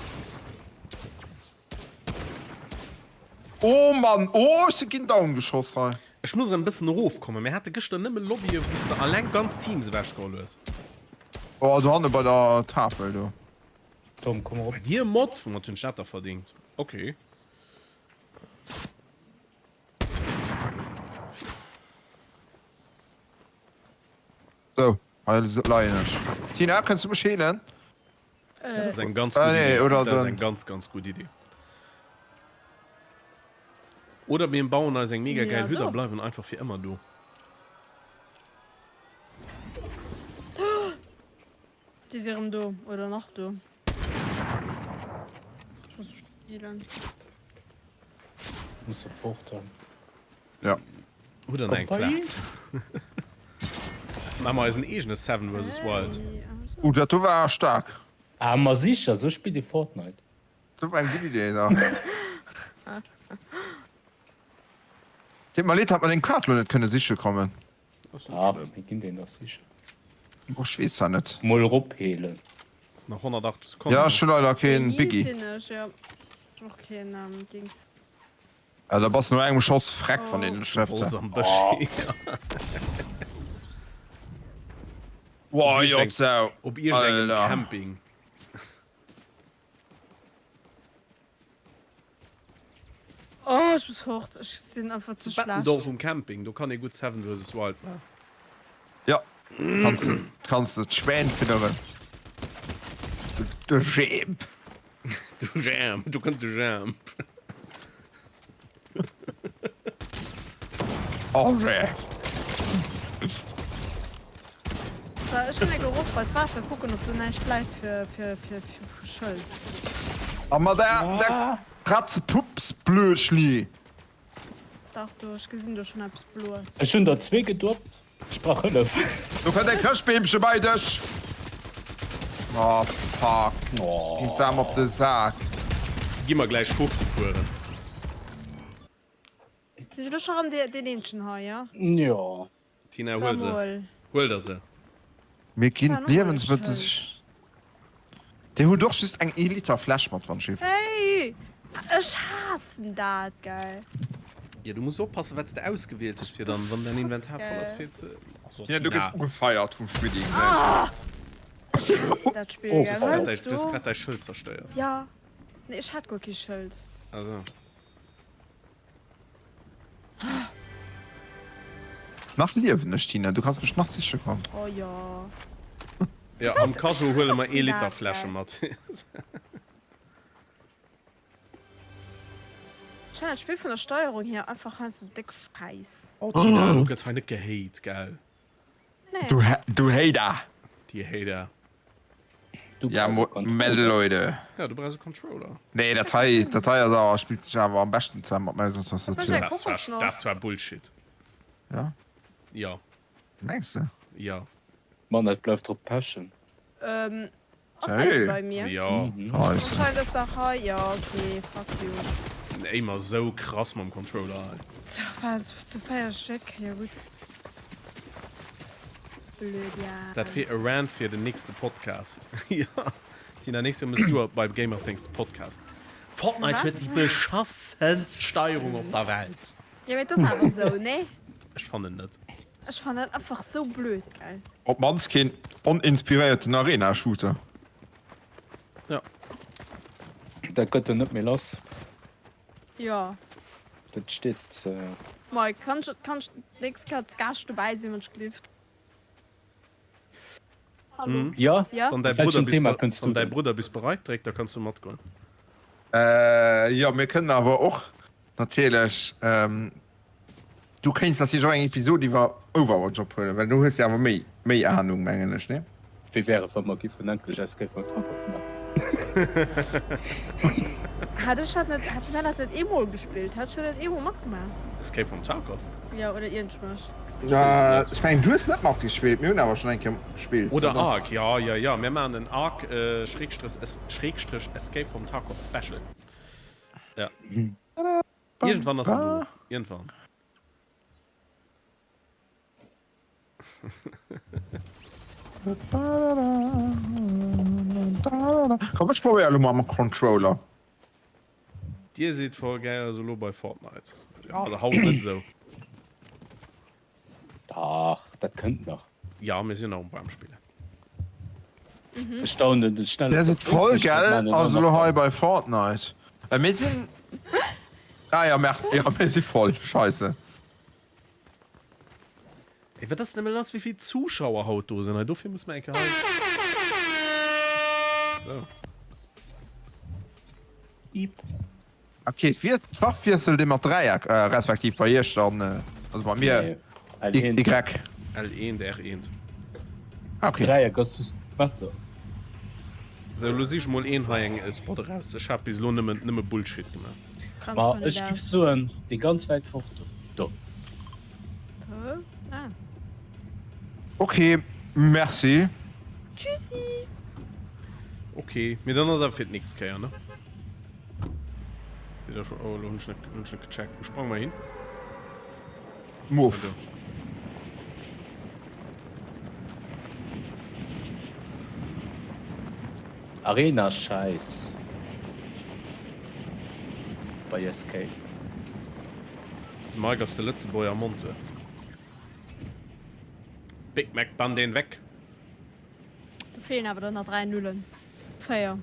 Oh Mann, oh, ech ginn down geschoss hei. Ech muss erëm bëssen erofkommen. Mir hate gëschter nëmme Lobbye wou s de alleng ganz Teams ewechgeholl hues. Oh, do hanne bei der Tafel do. Tom, komm erop. Bei dir Mod? Woumat hunn ech dat da verdingt? Okay. Sou, hei leien ech. Tina, kënns du mech heelen? Dat ass eng ganz Äh, gutt nee, Idee. oder Dat ass den- eng ganz, ganz gutt Idee. Oder mir bauen eis eng mega Sind geil wir Hütt a do? bleiwen einfach fir ëmmer do. Déi si erëm do, oder nach do. Ech muss spillen. Muss se fort han. Ja. Hutt der nach eng Plaz? Maache mer eisen eegene Seven vs. Wild. Uh, dat do war staark. Ah ma sicher, sou spillt ee Fortnite. Dat war eng gutt Idee da. Deet mer leed, hat mer deng Kaart lo net kënne siche kommen. Ah, mir ginn deen nach sichen. Oh, ech weess zwar net. Mol erop heelen. Ass nach 180 Sekonnen. Ja, ech hu leider keen Wéi Biggie. sinn ech? Jo, ech hunn och keen Dings. Ja, da bass no engem Schoss freckt, wann een net trefft. Holz am Bësch. Wow, jo, Sau. Op iergendengem Alter. Camping. Oh, ech muss fort. Ech sinn einfach ze Zu schlecht. Bettendorf um Camping, do kann ee gutt Seven vs. Wild maachen. Ja, kanns de, kanns de d'Schwäin fidderen. Du Jemp. Du Jemp, do kënnt de Jemp. Oh weh. So, ech hunn eng erop bei d'Waasser kucken, ob do näischt läit fir, fir, fir, fir vu Schëld. A ma der, der Ratzepups-Blödschli. Dach do, ech gesinn do schonn eppes Bloes. Ech hunn der zwee gedroppt. Ech brauch Hëllef. Do kënnt eng Chrëschtbeemche bei dech. Oh fuck. Ginn d'Sam op de Sak. Gi mer gläich Kokse fueren. Sinn ech elo scho rëm deen eenzegen hei, jo? Jo. Tina, huel se. Huel der se. Mir ginn d'Liewensmëttel. Dir hutt och just eng ee Liter Fläsch mat, wann ech. Hey! Ech haassen dat, gell. Jo, du muss oppassen, wat s de ausgewielt hues, fir dann, wann däin Inventar voll ass, fir ze. Tina, du gëss ugefeiert vum Schmiddi. Ah! Ech haassen dat Spill, gell. Du hues grad däi Schëld zerstéiert. Jo. Nee, ech hat guer kee Schëld. Also. Nach liewen ech, Tina, du kanns mech nach siche kommen. Oh jo. Jo, am Caso huele mer ee Liter Fläsche mat. Ech fannen dat Spill vun der Steierung hier einfach heiansdo déck schäiss. Oh Tina, elo gëtt hei net gehate, gell? Nee. Du Hater! Die Hater. Du Ja, brauchs e Controller. melde Leute. Ja, du brauchs e Controller. Nee, dat hei, dat hei ass awer, spillt sech awer am beschten zesammen mat Maus an Tastatur. Ech Das war, das war Bullshit. Ja? Ja. Mengs de? Ja. Mann, et bleift drop pechen. Ähm, ass hei Hey. bei mir? Ja. Scheisse. Anscheinend ass dach hei, ja, okay, fuck you. Ey, ma sou krass mam Controller, ey. Tja, waren zu 4 Stéck, ja gutt. Blöd, ja. Dat wier e Rant fir den nächste Podcast. Jo. Tina, nächst Joer mëss du bei Gamer Things de Podcast. Fortnite huet déi beschassenst Steierung op der Welt. Jo mee et ass awer esou, nee? Ech fannen net. Ech fannen dat einfach sou blöd, gell. Op mannst keen oninspiréierten Arena-Shooter. Ja. Dat gëtt en net méi lass. Jo. Dat steet. Mike, kann ech, kann ech d'nächst Kéier als Gaascht dobäi sinn, wann ech gelift? Hallo? Jo. Ja? Wann däi Op Brudder welchem bis, Thema kënns du wann däi denn? Brudder bis bereit dréckt, da kanns du matgoen. Jo, mir kënnen awer och natierlech, du kéints natierlech och eng Episod iwwer Overwatch ophuelen, well do hues de awer méi, méi Ahnung, mengen ech, nee? Wéi wär et, wa mer giffen endlech Escape from Tarkov maachen? Hat ech dat net, hat mir dat net eemol gespillt? Hat ech dat net eemol matgemaach? Escape from Tarkov? Jo, oder iergendwech. Ech mengen, du hues net matgespillt, mir hunn awer schonn eng Kéier gespillt. Oder Ark, jo, jo, jo, mir maachen en Ark Schrägstrich Schrägstrich Escape from Tarkov Special. Ja. Iergendwann ass en do. Iergendwann. Komm ech probéier elo mol mam Controller. Dir sidd voll gäil also elo bei Fortnite. Ja da haut net esou. Dach dat kënnt nach. Ja mir sinn nach um waarm spillen. Ech staunen den schnell Dir sidd voll gäil also elo hei bei Fortnite. Mir sinn ah ja mer ja mir si voll scheisse. Ey, wat ass nëmme lass, wéi vill Zuschauer haut do sinn hei? Dofir muss mer eng Kéier hei. So. Iip. Okay, d'Waff wiesselt ee mat Dräieck, respektiv bei iech dann, also bei mir Nee, L1. Y. L1, R1. Okay. Dräieck ass just d'Messer. Sou, lo sich mol een hei eng Spot eraus. Ech hat bis elo nëmmen, nëmme Bullshit gemaach. Ma ech giff soen, dee ganz wäit fort do. Ah. Ok, merci. Tschüssi. Ok, mee dann ass awer fir d'nächst Kéier, ne? Sidd der scho, oh, lo hunn ech net, hunn ech net gecheckt. Wou sprange mer hin? Muff. Arena Scheiss bei Escape. De Mike ass de Lëtzebuerger Monte. Big Mac bann deen weg. Do feelen awer dann nach 3 Nullen. 4.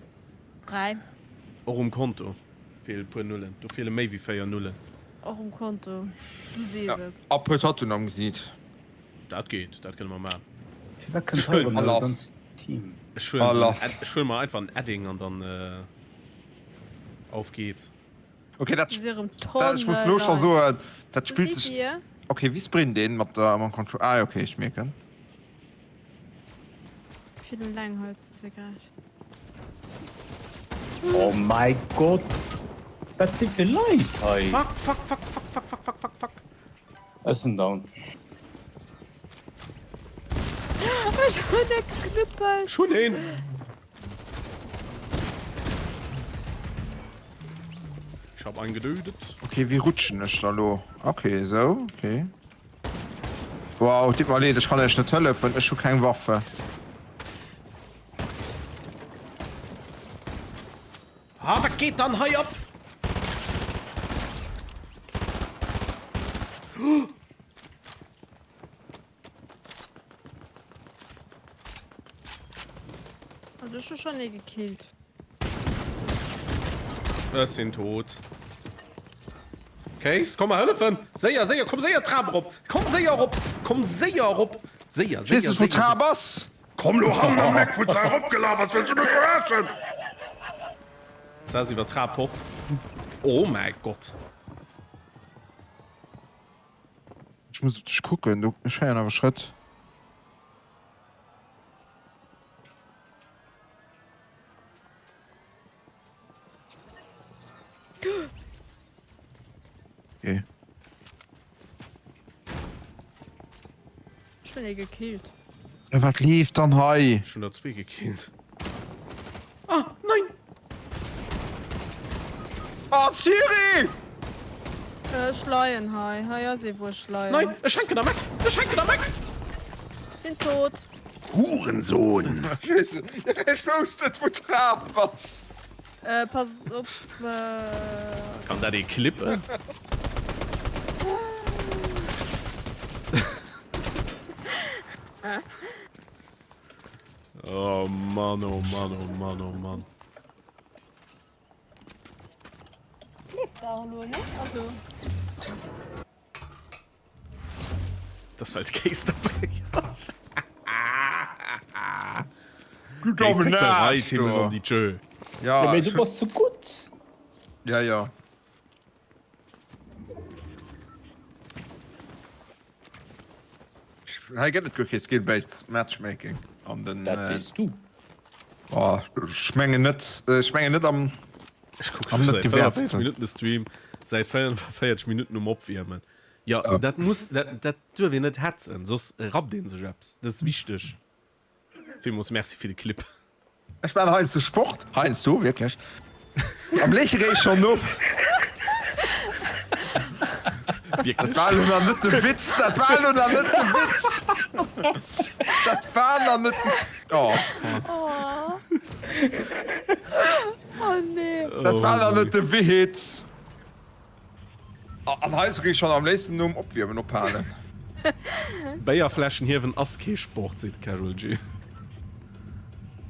3. Och um Konto feelen e puer Nullen. Do feele méi wéi 4 Nullen. Och um Konto. Du sees et. A puer Tattooen am Gesiit. Dat geet, dat kënne mer maachen. Firwat kënnt hei erëm e ganzt Team? Ech huelen mer einfach en Edding an dann auf geht's. Ok, dat, dat ech muss lo scho soen, dat spillt sech. Ok, wéi sprint een mat der mam Control? Ah ok, ech mierken. Vill eleng hei ze si grad. Oh mäi Gott, wat si fir Leit hei? Fuck, fuck, fuck, fuck, fuck, fuck, fuck, fuck, fuck. Ech sinn down. Ech hunn e Knüppel. Ech hunn een. Ich hab einen getötet. Okay, wéi rutschen ech da lo? Okay, esou, okay. Wow, deet mer leed, ech kann iech net hëllefen, ech hu keng Waffe. Ah, wat geet dann hei ab? Also ech hu schon ee gekillt. Ech sinn tot. Case, komm mer hëllefen! Séier, séier, komm séier d'Trap erop! Komm séier erop! Komm séier erop! Séier, séier, Weess de wou séier, d'Trap ass? Komm lo ran mam Meck wou ze eropgelaf ass, wëlls du mech verarschen? Se ass iwwer d'Trap fort. Oh mäi Gott! Ech muss op dech kucken, do, ech héieren awer Schrëtt. Okay. Ech hunn ee gekillt. Ja, wat leeft dann hei? Ech hunn der zwee gekillt. Ah, nein! Oh, Ciri! Ech leien hei. Hei ass ee wou ech leien. Nein, ech hänken am Eck! Ech hänken am Eck! Sinn tot. Hurensohn! Ech wousst net wou d'Trap ass. Pass op. Kann dat ee clippen? Oh Mann, oh Mann, oh Mann, oh Mann. Leeft awer elo, ne? Also. Das well d'Kéis dobäi ass. Du Kéis dommen net bereit, Aarsch, Himmel du. an die Tschö. Ja, Ja, mee ech du hun- bass ze gutt. Ja, ja. Hei gëtt et guer kee Skill-based Matchmaking an den. Dat sees du. Oh, ech mengen net, ech mengen net am. Ech kucke Am scho net säit gewäerteten. 45 Minutten de Stream, säit 45 Minutten um Opwiermen. Jo, dat muss, dat, dat duerf een net hetzen, soss rappt een sech eppes. Dat ass wichteg. Villmools Merci fir de Clip. Ech maachen heiansdo Sport, heiansdo wierklech. Am Léche réi ech schonn op. Wierklech? Dat war elo nach net de Witz, dat war elo nach net de Witz. Dat war nach net de, oh. Oh. Oh nee. Dat war nach net de Witz. An hei soll ech schon am léifsten nom Opwiermen ophalen. Béierfläschen hiewen ass kee Sport, seet de Casual G.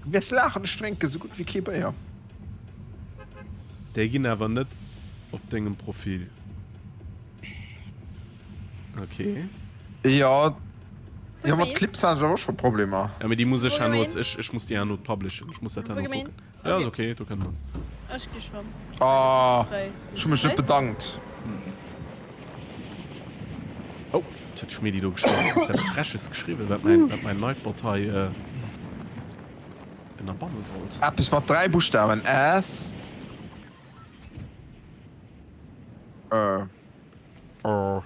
Du wäers laachen, ech drénke sou gutt wéi kee Béier. Déi ginn awer net op dengem Profil. Ok. Jo, jo mat Clips hat ech awer och scho Problemer. Ja mee déi muss ech herno, ech muss déi herno publishen, ech muss dat herno kucken. Ja, ass okay, do kënnt man. Ech gi schon. Ah, ech hu mech net bedankt. Oh, et huet Schmedi do geschriwwen. Ass eppes Freches geschriwwen, wat mäin, wat mäin Nightbot hei äh, ënnerbanne wollt. Eppes mat 3 Buschtawen, S. Äh. Oh.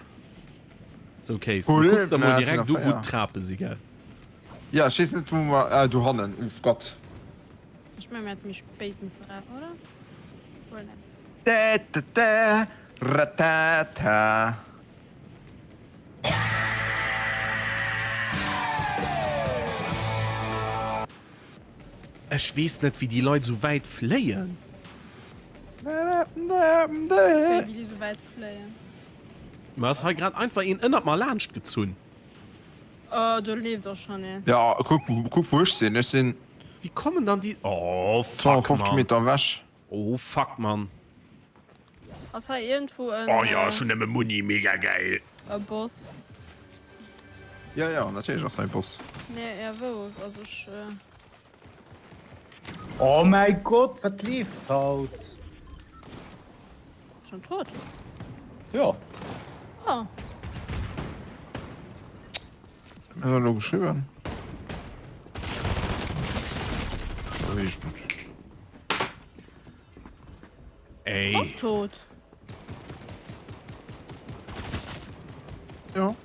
So, Case, du Hull, kucks der mol na, et sinn direkt der u, wou 4. d'Trape si, gell? Ja, ech weess net, wou mer, ah, do hannen, uff Gott. Ech mengen mir hätte méi spéit misse ra, oder? Oder net? Dä dä dä ratata. Ech weess net wéi déi Leit esou wäit fléien. Wéi déi esou wäit fléien? Mä ass hei grad einfach een ënnert mer laanscht gezunn. Oh, do leeft och schon een. Ja, kuck, kuck wou ech sinn. Ech sinn. Wéi kommen dann déi. Oh fuck 250 Mann. Meter ewech. Oh fuck Mann. Ass hei iergendwou en. Oh jo, ech hunn nëmme Muni, mega gäil. E Boss? Ja, ja, natierlech ass hei e Boss. Nee, ja wou? Also ech. Oh mäi Gott, wat leeft haut? Schon tot? Jo. Oh. Wat huet elo geschriwwen? Dat weess ech net. Ey. Och tot. Jo.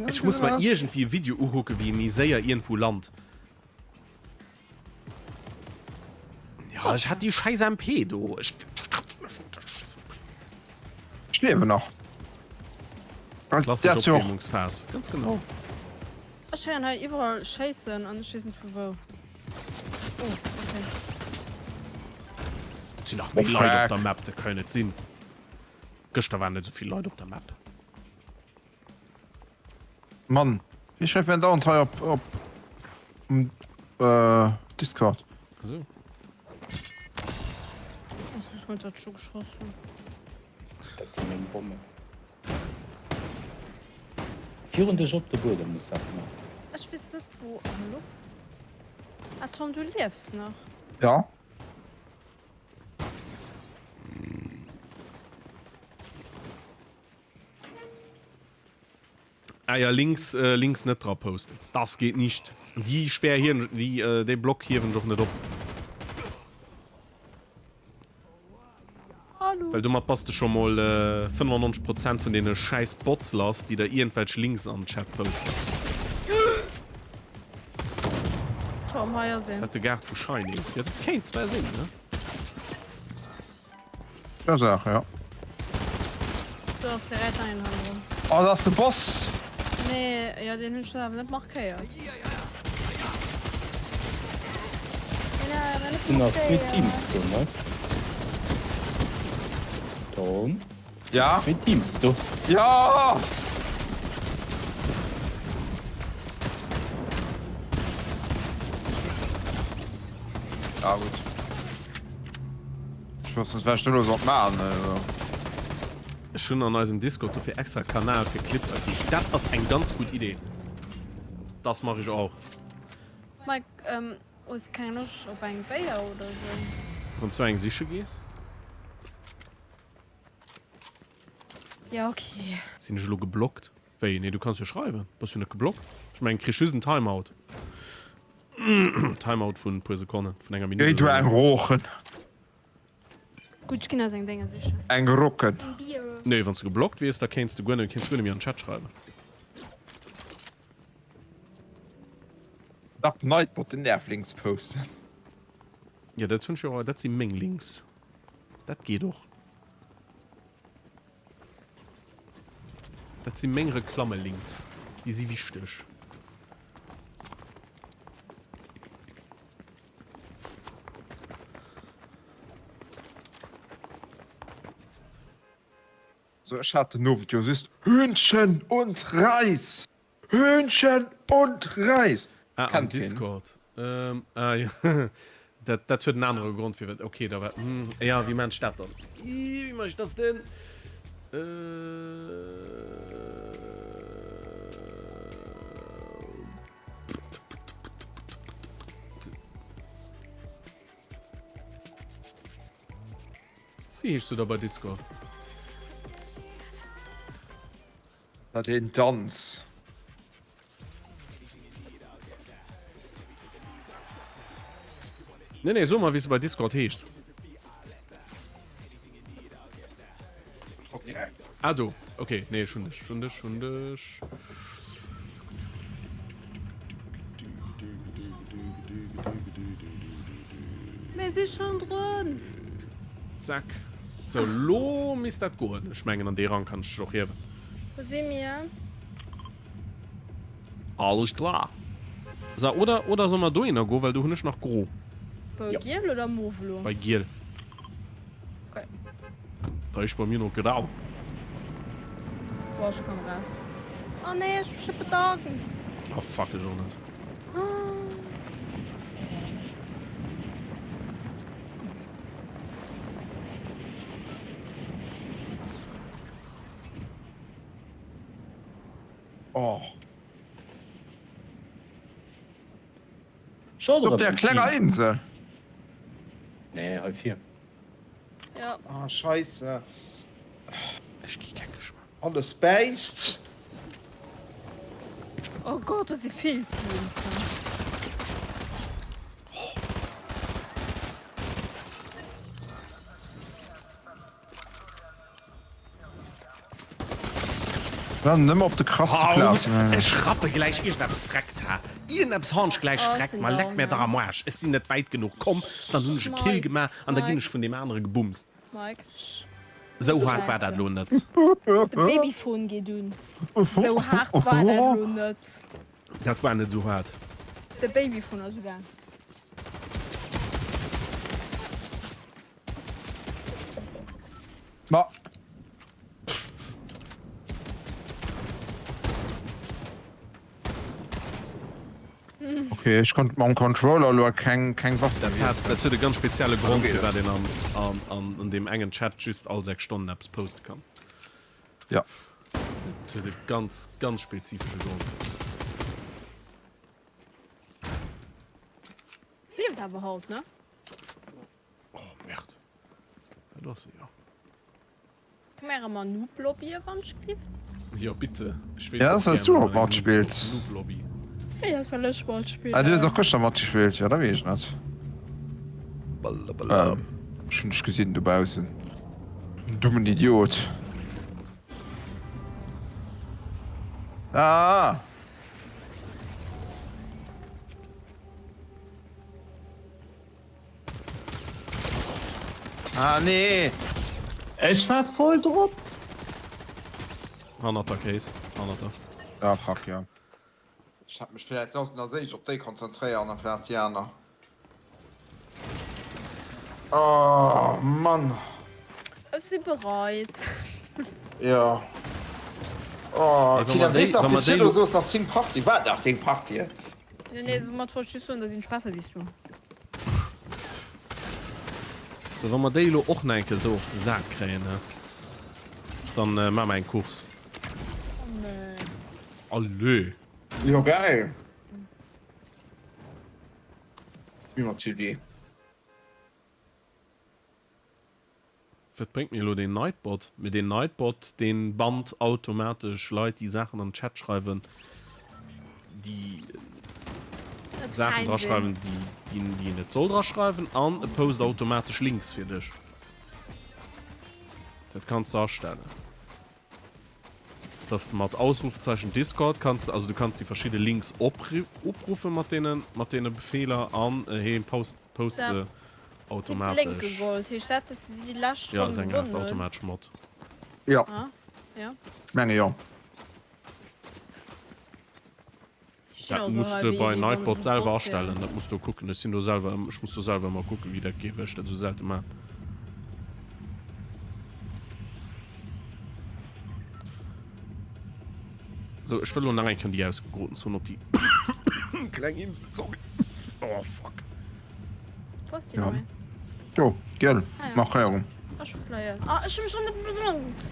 Ech muss mer iergendwéi e Video ukucken, wéi ee méi séier iergendwou lant. Ja, ech hat déi scheiß MP do. Ech Ech liewen nach. Klassisch Opwiermungsphas. Ganz genau. Ech héieren hei iwwerall schéissen an ech weess net vu wou. Oh, okay. Et sinn nach méi Leit op der Map, dat kann jo net sinn. Gëschter waren net esou vill Leit op der Map. Mann, wéi schreift mir andauernd hei op op um äh, Discord. Also. Ech wollt dat scho geschoss hunn. Dat sinn meng Bommen. Virun dech op de Buedem muss dat nach. Ech weess net wou. Hallo? Ah Tom, du liefs nach? Ja. Ah ja, links, äh, links net dra posten. Das geht nicht. Déi Spär hien, déi, äh, dee Block hiewen ech och net op. Hallo. Well domat bass de scho mol äh, 95 Prozent vun deene schäiss Bots lass, déi der iergendwelch Links an den Chat posten. Tom, hei ass Ass een. dat de Gaart vu Shining? Jo, dat kéint zwar sinn, ne? Ja, Saach, ja. Do ass direkt ein hannendrun. Oh, dat ass de Boss! Nee, ja, deen hunn ech awer net markéiert. Sinn nach zwee Teams do, ne? Tom? Ja? Zwee Teams do. Ja! Ja, gutt. Ech wosst net, wat ech do elo sollt maachen, also. Ech hunn an eisem Discord dofir extra Kanal fir Clips ageriicht. Dat ass eng ganz gutt Idee. Das mach ich auch. Mike, hues keng Loscht op eng Béier oder sou? Wanns du eng siche gees? Ja ok. Sinn ech elo geblockt? Wéi? Nee, du kanns jo schreiwen. Bass jo net geblockt. Ech mengen, kriss just en Timeout. Timeout vun puer Sekonnen, vun enger Minutt Géi du oder eng sou. roochen. Gutt, ech ginn eis eng Dénger sichen. Eng rocken. Eng Bier. Nee, wanns du geblockt wiers, da kéints du guer net, kéints guer net méi an den Chat schreiwen. Dark Nightbot den Nervlinks posten. Jo, dat hunn ech jo och, dat si meng Links. Dat geet och. Dat si meng Reklammelinks. Déi si wichteg. So ech hat den Owend jo just Hühnchen und Reis! Hühnchen und Reis! Ah, am Kennt keen. Discord. Ähm, ah jo. Dat, dat huet en anere Grond firwat. Okay, da war, hm, ja, wéi maan ech dat dann? Ih, wéi maan ech das denn? Äh. Wéi heeschs du da bei Discord? Wat een Danz! Nee, nee, so mal, wéi s du bei Discord heeschs. Ah, do. Okay, nee, ech hunn dech, ech hunn dech, ech hunn dech. Mir si schonn drun. Zack. Sou, lo misst dat goen. Ech mengen, an dee Rang kann ech dech och hiewen. Wou si mir? Alles klar. Sou, oder, oder solle mer dohinner goen, well do hunn ech nach gro. Wou, giel oder mauve lo? Bei giel. Okay. Da ist bei mir noch grau. Boah, ech komm raus. Oh nee, ech mech net bedankt. Oh fuck, ech och net. Oh. Schon Op der klenger Insel. Nee, hei vir. Ja. Ah, scheisse. Ech gi geckeg, Mann. Alles bäisst. Oh Gott, do si vill Teams. Dann nëmme op de krasse Plazen. Ech rappe gläich iergendeppes freckt, ha. Iergendeppes han ech gläich freckt, ma leck mär dach am Aarsch, ech sinn net wäit genuch komm, dann hunn ech e Kill gemaach an da ginn ech vun deem anere gebumst. Esou haart war dat elo net. De Babyphone geet un. Esou haart war dat elo net. Dat war net esou haart. De Babyphone ass ugaang. Ma. Okay, ech konnt mam Controller elo keng keng Waff Dat hat dat huet e ganz spezielle Grond, firwat een an an an an deem engen Chat just all 6 Stonnen eppes poste kann. Ja. Dat huet e ganz ganz spezifesche Grond. Lieft awer haut, ne? Oh Merde. Dat ass se jo. Komm äre mer Noob Lobby wann ech giff. Jo bitte. Ech wéilt Ja, och das hast gär du mol och an eng matgespillt. Noob Lobby. Hey, das well ech matspillen. Ah, du hues och gëschter matgespillt, jo, da weess ech net. Ähm, ech hunn dech gesinn dobaussen. Dummen Idiot. Ah! Ah nee! Ech war voll drop! Hannert der Case, hannert der. Ah fuck jo. Ech hätt mech villäicht sollten als éischt op déi konzentréieren amplaz déi aner. Oh Mann. Ech si bereit. Jo. Oh, Ey, wa Tina, mer déi, weess nach, wa wéi mer s déi du lo. soos, nach 10 Partien. Wat nach 10 Partien? Nee, nee, domat wollt ech just soen, da sinn ech besser wéi s du. So, wa mer déi elo och nach eng Kéier esou op de Sak kréien, he, dann maache mer eng Course. Oh nee. Allez! Jo, geil. Wie mat GG. Wat bréngt mir elo deen Nightbot? Mee deen Nightbot deen bannt automatesch Leit déi Saachen an den Chat schreiwen, déi Saachen dra schreiwen déi déi een net soll dra schreiwen an e post automatesch Links fir dech. Dat kanns de astellen. Dass de mat Ausrufezeichen Discord kanns de, also du kanns déi verschidde Links opruffen mat deene mat deene Befeeler an hee post post se automatesch. Si blénke gold, heescht dat dass si déi lescht Jo, Ronn ass eng Art gewonnen hunn? automatesch Mod. Jo. Ah, ja. Ech menge jo. Déi stinn Dat och esou muss hei de wéi bei wéi wann Nightbot se selwer Boss wieren. astellen, dat muss do kucken. Ech sinn do selwer, ech muss do selwer ëmmer kucken wéi dat geet, well ech dat esou selte man. Sou, ech wëll elo nach eng Kéier an déi ausgegroten Zon op déi kleng Insel, sorry. Oh fuck. Wo ass déi Ja. nei? Jo, gell, Ah, ja. Markéierung. Ech fléien. Ah, ech hu mech schon net bedronkt.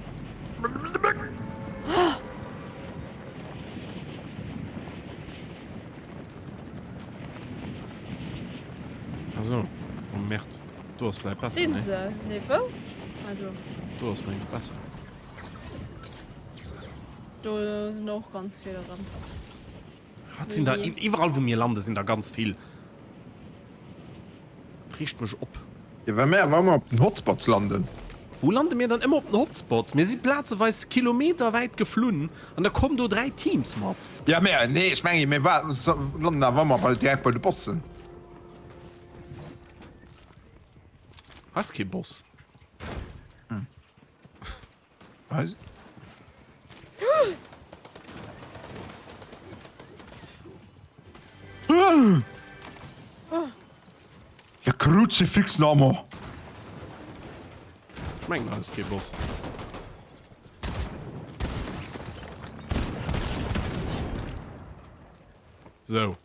Also, oh merde. Do ass vläit besser, ne? D'Insel, nee wou? Also. Do ass mengt besser. Do sinn och ganz vill erëm. Wat sinn da iwwerall wou mir lande sinn der ganz vill. Dat reegt mech op. Jo well mir awer ëmmer op den Hotspots landen. Wou lande mir dann ëmmer op den Hotspots? Mir si plazeweis kilometerwäit geflunn an da kommen do 3 Teams mat. Ja mä nee ech mengen mir landen awer ëmmer bei direkt bei de Bossen. Hei ass kee Boss. Eis. Ja Kruzifix Namo. Ech mengen hei ass kee Boss. Sou.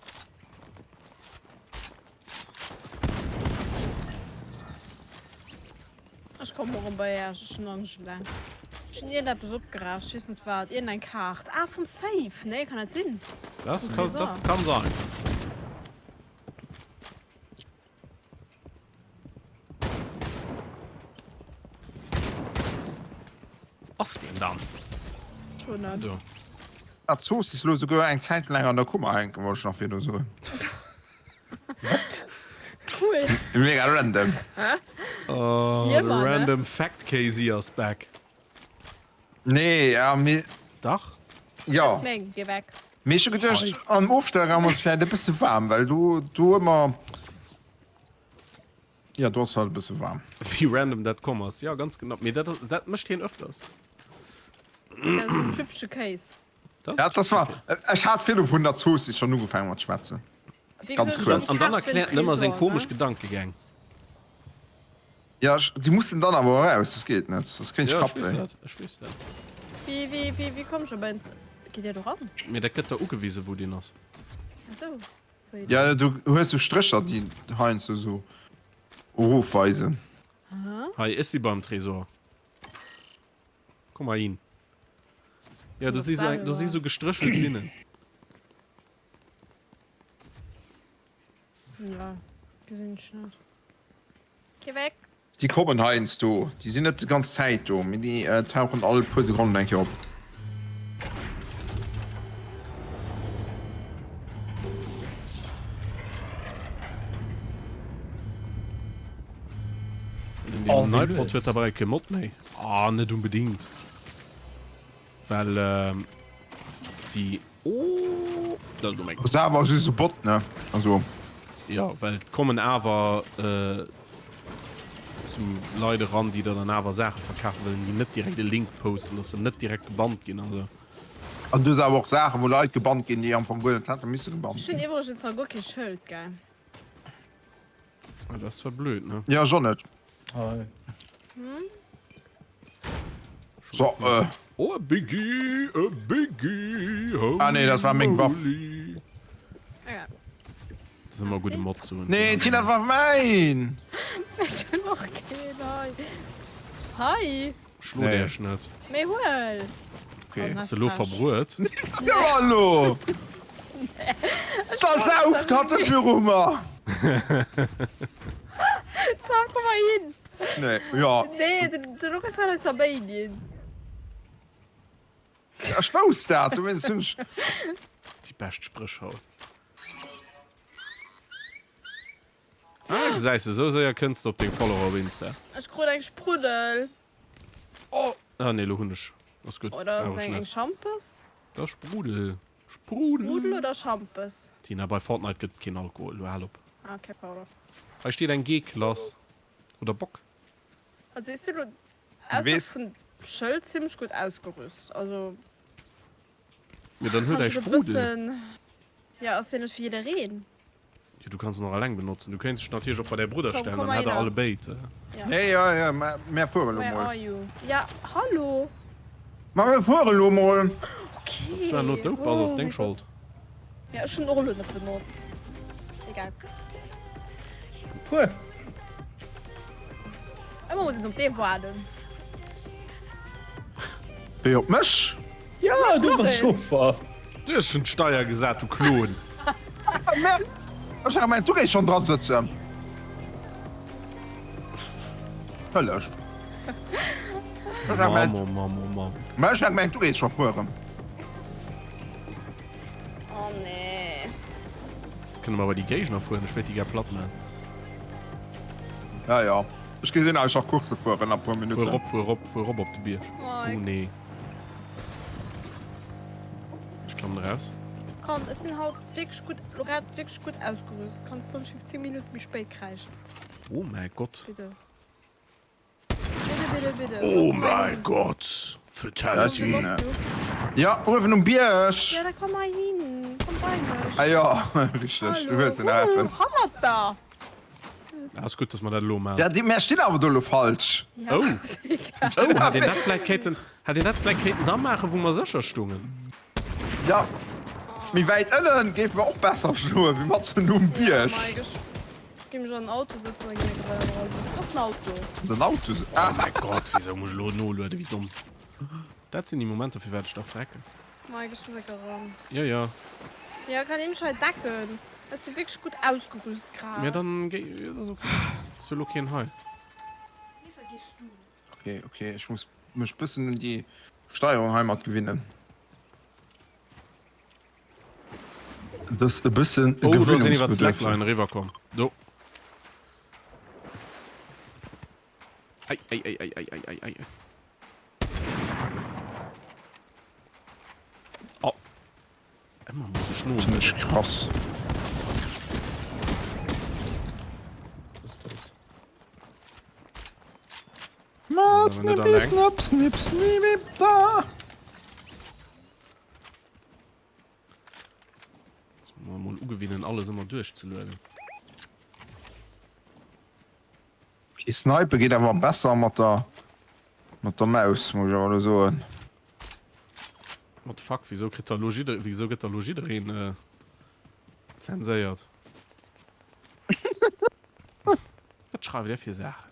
Ech kommen erëm bei Äech, ech hunn nach nicht laang. Ech hunn iergendeppes opgeraaft, ech weess net wat, iergendeng Kaart. Ah, vum Safe, nee, kann dat sinn? Das Vum kann, Tresor. dat kann sein. Wo ass deen dann? Schon net. Do. Ah, d'Zooss is lo souguer eng Zäit laang an der Kummer hänken, wollt ech nach virdu soen. What? Cool. Mega random. Oh, Wie the ëmmer, ne? random fact Casey ass back. Nee, ja, mee. Dach. Jo. Ass meng, geh weg. Mee ech hu geduecht, am Ofstellraum ass vläicht e bësse waarm, well do, do ëmmer. Jo, do ass halt e bësse waarm. Wéi random dat komm ass. Jo, ganz genau. Mee dat, dat mécht hien öfters. Dat ass en typesche Case. Ja, das war, ech hat virdu vun der Zooss schon ugefaangen mat schwätzen. Ganz kuerz. An dann erkläert en ëmmer seng komesch Gedankegäng. Ja, déi mussen dann awer eraus, das geet net, soss kréien ech Ja, ech weess Kappwéi. dat, ech weess dat. Wéi, wéi, wéi, wéi komm ech op en, geet Dir do ran? Mee dat gëtt der ugewisen, wou deen ass. Ah sou, wéi Ja, du hues sou Strécher, déi heiansdo sou erofweisen. Hei, ech si beim Tresor. Komm mal hin. Ja, do si sou eng, do si sou gestréchelt Linnen. Ja, gesinn ech net. Geh weg! Déi kommen heiansdo, déi sinn net déi ganz Zäit do, mee déi tauchen all puer Sekonnen eng Kéier op. Den oh, Nightbot huet dabei ke Mod méi. Ah, net unbedingt. Well ähm, déi oh, dat ass Ass awer just e Bot, ne? Also. Ja, well et kommen awer äh, sou Leit eran, déi der dann awer Saache verkafe wëllen, déi net direkt e Link posten, dass se net direkt gebannt ginn an sou. An du hues awer och Saachen, wou Leit gebannt ginn, déi am Fong guer net hätte misse gebannt Ech hunn ginn. iwwregens nach guer kee Schëld, gell? Ah, dat war blöd, ne? Ja, ech och net. Hei. So, äh. Oh, e Biggie, e Biggie. Ah, nee, dat war meng Waff. Ja. Dat ass ëmmer gutt e Mod ze hunn. Nee, Tina, dat war mäin! Ech hunn och keen hei. Hei! Schlot Nee. Iech net. Mee huel! Okay. Ass elo verbruet? Ja, hallo! Da sauft hatt e viru mer! Tom, komm mal hin! Nee, ja. Nee, den, den Lukas soll eis derbäi ginn. Ech wousst dat, dowéinst hunn ech. Déi bescht Spréch haut. Ah, gesäis de, sou séier kënns de op deng Follower op Insta. Ech krut eng Spruddel. Oh! Ah nee, lo hunn ech. Ass gutt. Oder ass Brauch ech eng, eng net. Schampes? Dat ass Sprudel. Sprudel. Sprudel oder Schampes? Tina, bei Fortnite gëtt et keen Alkohol, lo hal op. Ah, okay, pardon. Hei steet eng G-Klass. Oder Bock. Also ech sinn lo ausser vun Schëld zimmlech gutt ausgerüst. Also Jo dann huel kann däi ech e Sprudel. bëssen. Ja ass deen net fir jiddereen? Jo du kanns en och alleng benotzen. Du kéints dech natierlech och bei däi Brudder Komm, stellen, komm dann hätt der heihinner. alle béid. Ja. Nee, jo, jo, mär fuere lo Where mol. are you? Ja hallo. Ma mir fuere lo mol. Okay. Wanns du herno dout bass, ass Oh deng mäi Gott. Schold. Ja ech hunn och elo net benotzt. Egal. Puer. Ëmmer muss een op dee waarden. Wéi op mech? Ja, du bass Chauffer. Du hues schon d'Steier gesat, du Klon. Merde! Ech hat gemengt du géifs schon dra sëtzen. Hëllegt. Ech hat gemengt, Mamm, oh Mamm, oh Mamm. mä ech hat gemengt du géifs scho fueren. Oh nee. Kënne mer bei déi Géigner fueren? Ech wéilt déi gär platt man. Ja, ja. Ech gesinn eis scho Course fueren a puer Fuer Minutten. erop, fuer erop, fuer erop op de Bierg. Mike. Oh nee. Ech klammen eraus. Komm, ech sinn haut wierklech gutt, lo grad wierklech gutt ausgerüst. Kanns du mech 10 Minutte méi spéit kräischen? Oh mäi Gott. Bitte. Bitte, bitte, bitte. Oh mäi Gott. Fatality. Wo bass du? Ja, uewen um Bierg. Ja, da komm hei hin. Komm bei mech. Ah jo, richteg. Du hues en eppes. Hannert der! Ass gutt, dass mer dat elo maachen. Ja, déi, mär stinn awer do elo falsch. Ja, Oh. egal. Oh, hätt een dat vläit kéinten, hätt een dat vläit kéinten da maachen, wou mer sécher stungen. Ja, méi wäit ënnen géife mer och besser stoen, wéi matzen um Bierg. Ja, Mike, ech gi mech an den Auto sëtzen, da gi mir gebai iwwerall Bus. Ass den Auto. Den Auto së. Oh mäi Gott, wisou muss ech elo nolueden, wéi domm. Dat sinn déi Momenter, firwat ech da frecken. Mike, ech muss enker eran. Jo, jo. Ja, kann ee mech hei decken? Ech si wierklech gutt ausgerüst grad. Ja, dann géi, jo, dat ass ok. Ass jo elo keen hei. Lisa, gees du? Ok, ok, ech muss mech bëssen un déi Steierung hei mat gewinnen. Dës e bëssen Oh, do ass een iwwer Gewöhnungsbedürftig. d'Slackline eriwwer komm. Do. Ei, ei, ei, ei, ei, ei, ei, ei. Oh. Ëmmer muss ech no. Zimmlech krass. Mat snippi snap snip snip da. Mol ugewinnen alles ëmmer duerchzelueden. Okay, Snipe geet awer besser mat der mat der Maus, muss ech awer elo soen. What the fuck, wisou kritt da lo jidder, wisou gëtt da lo jiddereen zenséiert? Wat schreift där fir Saachen?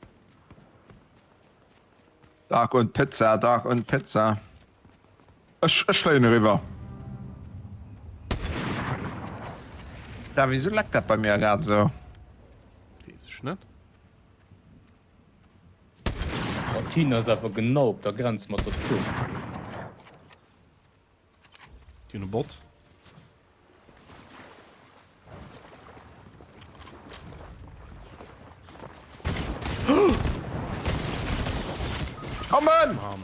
Dark und Pizza, Dark und Pizza. Ech, ech fléien eriwwer. Da, wieso leckt dat bei mir grad esou? Weess ech net. D'Martine ass awer genau op der Grenz mat der Zon. Déi hunn e Bot. Kommen! Mann.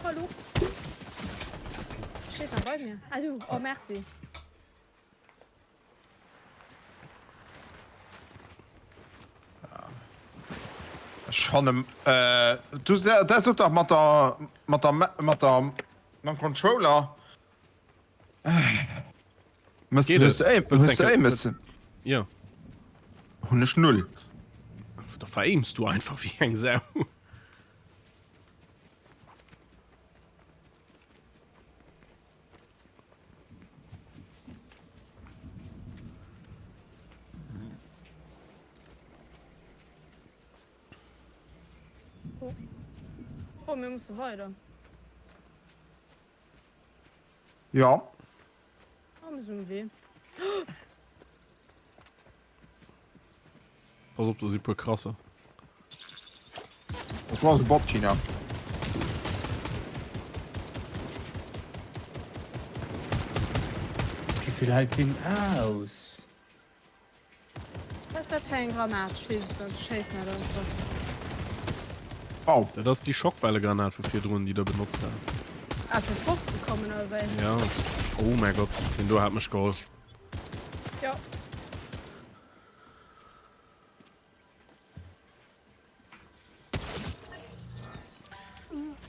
Hallo. Steet da bei mir. Ah du, oh merci. Ech fannen äh, du dat sot dach mat der mat der mat der mam Controller. Mëss Geet hues et? de Aim, Wëlls hues de eng Aim Kéier- Assist? Jo. Hunn ech null. Da veraims du einfach wéi eng Sau. Oh, mir musse weider. Ja. Oh, mir sinn um Wee. Pass op, do si puer Krasser. Dat war e Bot, Tina. Wéi vill hält deen aus? Wat ass dat fir eng Granat? Ech weess et net, ech schéissen dat einfach. Wow. Dat ass déi Schockwellegranat vu virdrun, déi der benotzt hat. Ah, fir fortzekommen, oder wéi? Ja. Oh mäi Gott, deen do hat mech geholl. Jo.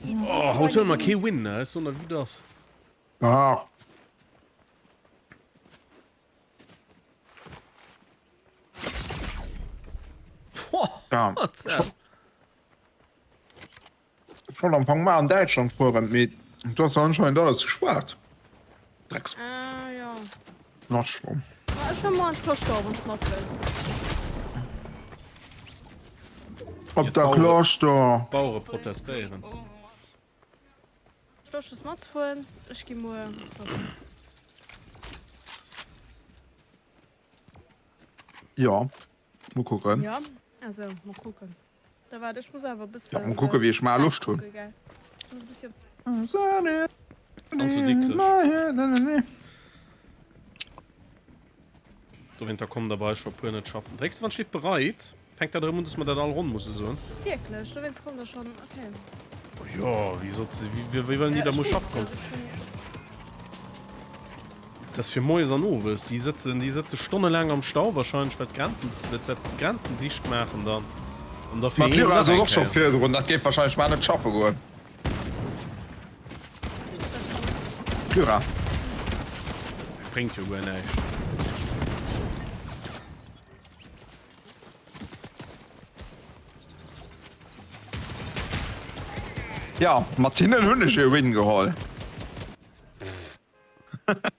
Oh, haut huele mer kee Win, ne? Ech soen der, wéi et ass. Ah. Ja. Ech wollt am Fong mar an Däitschland fueren, mee do ass anscheinend alles gespaart. Drecks. Ah, ja. Not schlimm. Ma ech war mar an d'Kloschtor, wann s de mat wëlls. Op der Kloschter. D'Bauere protestéieren. Loscht hues matzefueren, ech gi muer an d'Kloschtor. Jo, mol kucken. Jo, also mol kucken. Da waart, ech muss awer e bëssen. Ja, mol kucken, wéi ech mar Loscht hunn. Ech muss e bëssi op. An zu Dikrech. Dowéinter kommen der bei eis scho puer net schaffen. Drécks de wann Schliff bereit? Fänkt dat erëm un, dass mer dat all Ronn musse soen? Wierklech? Dowéinst kommt der schonn? Okay. Oh jo, wéi soss, wéi, wéi wëllen déi da muer schaff kommen? Dat ass fir moies an owes. Déi sëtzen, déi sëtze stonnelaang am Stau wahrscheinlech, well d'Grenzen, well se d'Grenzen dicht maachen dann. An da fir Ma heem d'Lyra nach ass eng och scho Kéier. virdrun, dat géif wahrscheinlech mar net schaffe goen. D'Lyra. Dat bréngt jo guer näischt. Ja, mat hinnen hunn ech e Win geholl.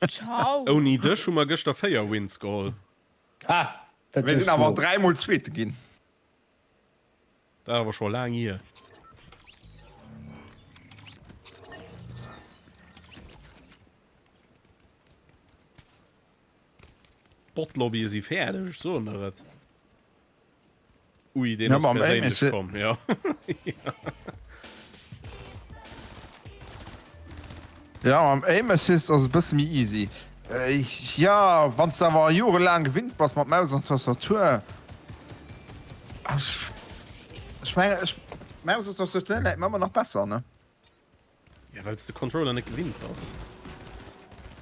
Ciao. Ouni dech hu mer gëschter 4 Wins geholl. Ha! Dat Mir sinn sinn awer ech 3 mol Zweete ginn. Dat awer scho laang hier. D'Bot-Lobbye si fäerdeg, ech soen der et. Ui, deen Ja, ass mam Aim perséinlech is komm, jo. Ja, mam Aim Assist ass e bësse méi easy. Ja, wann s de awer jorelaang gewinnt bass mat Maus an Tastatur. Ech, ech mengen, ech, Maus an Tastatur läit mer ëmmer nach besser, ne? Ja, well s de Controller net gewinnt bass.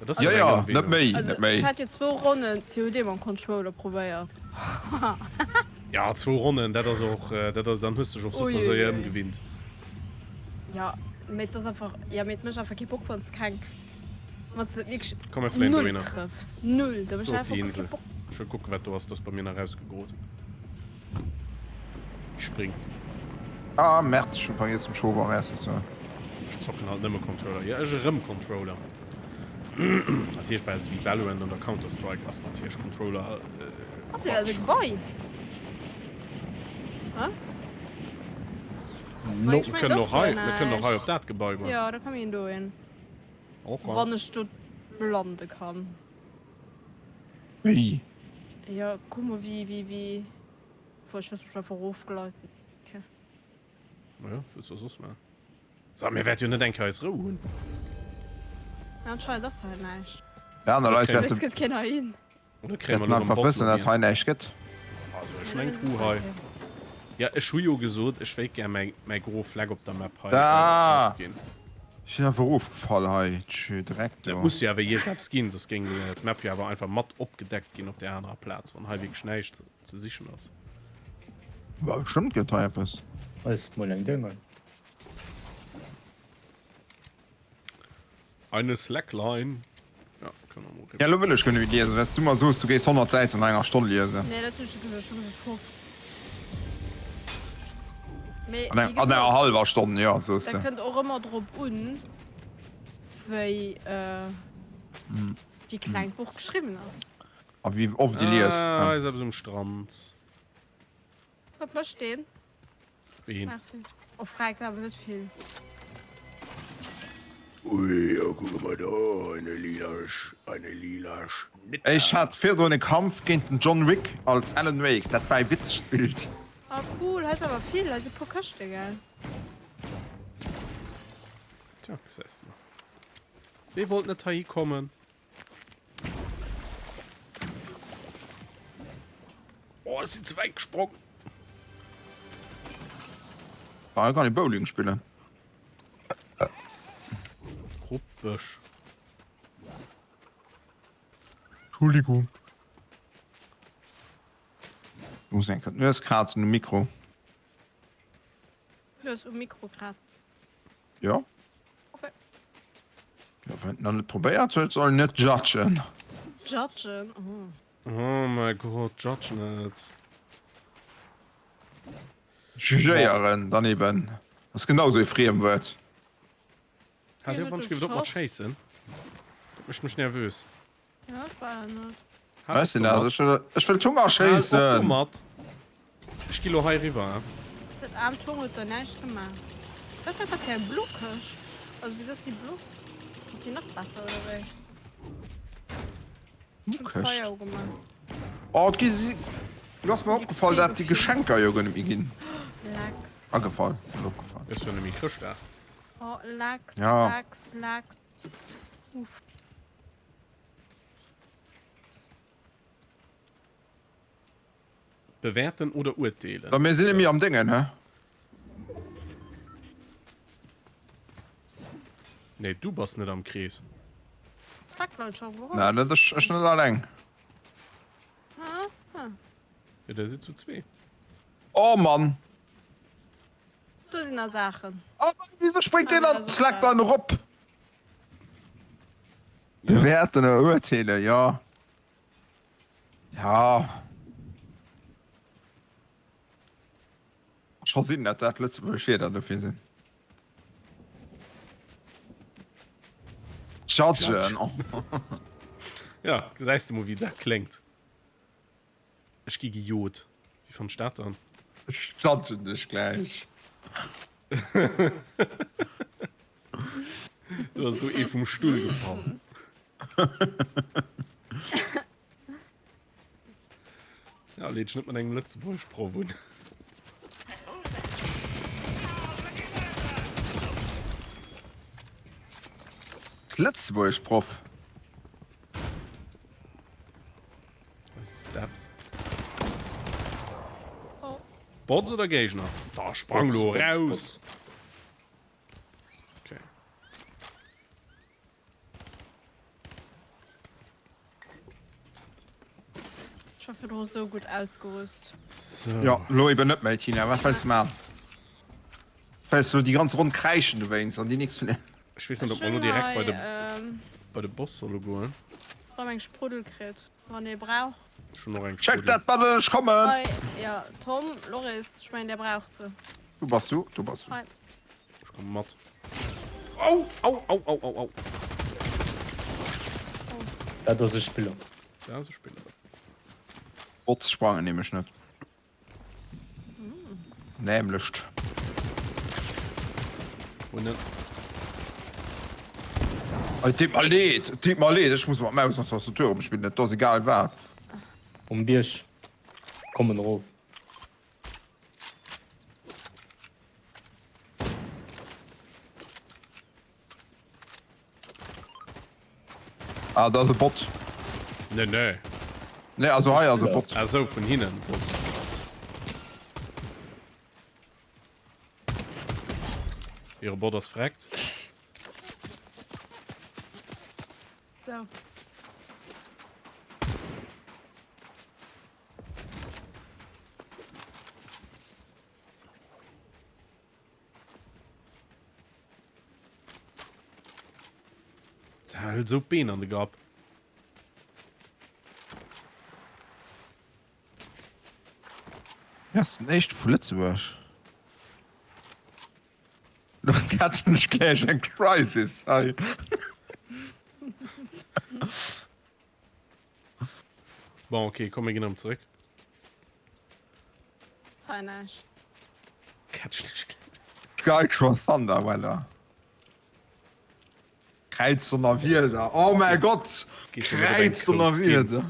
Dat ass Jo, jo jo, eng net méi, Also, net méi. ech hat jo zwou Ronnen COD mam Controller probéiert. Ja, zwou Ronnen, dat ass och, dat ass, dann hues de dech och super séier Uiuiui. ëmgewinnt. Ja, mee et ass einfach, ja, mee et mécht einfach kee Bock, wann s keng, wann s de wierklech Komm, mir fléien null dohinner. trëffs. Null, da mécht Do op einfach déi guer kee Insel. Bock. Ech wëll kucken, wat do ass. Dat ass bei mir nach erausgegrot. Ich spring. Ah merde, ech hu vergiess dem Schober Merci ze soen. Ech zocken halt nëmme Controller. Jo, ech erëm Controller. Natierlech bei eppes wéi Valorant oder Counter Strike ass natierlech Controller Ass jo dat e Quatsch. Gebai? Hä? No. Ech Mir mengen, kënnen dat och ass hei, guer mir kënnen och hei näischt. op dat Gebai goen. Jo, da kann een dohin. Och wa. Wann ech do lande kann. Wéi? Jo, kuck mol wéi, wéi, wéi. Obwuel, ech loosse mech einfach erofgleiten. Ok. Naja, wat wëlls de soss maachen? So, mir wäerte jo net eng Kéier eis Rou hunn. Ja, anscheinend ass hei näischt. Déi aner Leit Okay. wäerte Jetzt gëtt keen heihin. Oder kréie mer wäerten elo erëm einfach wëssen, datt Bot-Lobbyen? hei näischt gëtt. Also, ech hunn eng Truh hei. Ja, ech hu jo gesot, ech wéilt gär mäi, mäi gro Fleck op der Map hei Da! ausginn. Ech sinn einfach erofgefall hei. Tschü, Dreck Dat do. muss jo awer iergendeppes ginn, soss géing d'Map jo awer einfach mat opgedeckt ginn op där anerer Plaz, wann hei wierklech näischt ze sichen ass. Bah, bestëmmt gëtt hei eppes. Hei ass mol eng Déngen. Eine Slackline. Ja, okay. Ja, lo wëll ech guer net méi liesen, well s du mer soos, du géifs 100 Säiten an enger Stonn liesen. Nee, dat hunn ech net gesot, ech hu gesot 50. Mee An wéi enger gesot, hallwer Stonn, jo, soos dat de. kënnt och ëmmer drop un, wéi, wéi kleng d'Buch geschriwwen ass. A wéi oft de lies. Ah, hei ass eppes um Strand. Wat mécht deen? Ween? Merci. Oh frag awer net vill. Ui, oh kucke mol do, eine lila, eine lila Schnitter. Ech hat virdrun e Kampf géint den John Wick als Alan Wake, dat war e witzegt Bild. Oh cool, hei ass awer vill, hei si puer Këschte gell. Tja, gesäis de mol. Wee wollt net heihi kommen? Oh, ech sinn ze wäit gesprong. Ah, kann ich Bowling spillen. Ruppeg. Entschuldigung. Du muss eng Nues krazen um Mikro. Nues um Mikro krazen. Jo. Okay. Jo, wann en net probéiert huet, soll en net judgen. Judgen? Oh. Oh mäi Gott, judge net. Jugéieren dann eben. Dat ass genau sou e Friemwuert. Haalt op, wann ech géif et op mat schéissen. Dat mécht mech nervös. Ja, ech war ja net. Halt Weißt op du dat? domat. Ech wëll, ech wëll d'Hunger Halt op schéissen. domat. Ech gi lo hei riwwer. Dat aarmt Hong huet der näischt gemaach. Wat ass dat da fir eng blo Këscht? Also wieso ass déi blo? Ass déi nach besser oder wéi? Blo Schon Këscht? Feier ugemaach. Oh, et gi si. Lo ass mer opgefall, dat déi Geschenker jo guer net méi ginn. Lex. Agefall, net opgefall. Ass jo net méi Chrëschtdag. Oh, Lex, Ja. Lex, Lex. Uff. Bewäerten oder urteelen? Mir sinn nemmi am Déngen, hä? Nee, du bass net am Krees. Nein, net ech, ech net alleng. Jo, der sidd zu zwee. Oh Mann! Do sinn nach Saachen. Oh Mann, wieso spréngt deen an Slackline erop? Bewäerten oder urteelen, jo. Ja. Scho sinn dat dat lëtzebuergesch Wierder dofir sinn. Judgen. Oh. Ja, gesäis de mol wéi dat kléngt. Ech gi gejot. Wéi fannst dat dann? Ech judgen dech gläich. Do ass do ee vum Stull gefall. Ja, leet dech net mat engem Lëtzebuergesch-Proff un. Lëtzebuergesch-Proff? Steps. Bots oder Géigner? Da sprang lo raus! Okay. Ich hoffe, du so gut ausgerüst. So. Ja, lo eben net méi, Tina. Wat wëlls du maachen? Wëlls du déi ganz Ronn kräischen dowéinst an déi nächst vun. Ech weess net, ob mer lo direkt bei de, bei de Boss solle goen. Rëm eng Spruddel kritt, wann ee brauch. Ech hunn och eng Check Spruddel. dat Battle, ech kommen! Hei, ja, Tom, Loris, ech mengen, där braucht se. Wou bass du? Do bass du. Hei. Ech komme mat. Au! Au! Au! Au! Au! Au! Dat ass e Spiller. Dat ass e Spiller. Bots sprangen nämlech net. Nämlecht. Wo net? Et deet mer leed, et deet mer leed, ech muss mat Maus an Tastatur erëmspillen, et ass egal wat. Um Bierg kommen erof. Ah, da ass e Bot. Nee, nee. Nee, also hei ass e Bot. Ah sou, vun hinnen Bot. Hire Bot ass freckt. So. Hëlt esou d'Been an de Grapp. Hien ass den éischte vu Lëtzebuerg. Lo catchen ech gläich eng Crisis hei. Bon, okay, komm, mir ginn erëm zeréck. Hei näischt. Catchen ech gläich. Skycross Thunderweather. Kräizdonnerwieder, oh mäi Gott! Kräizdonnerwieder!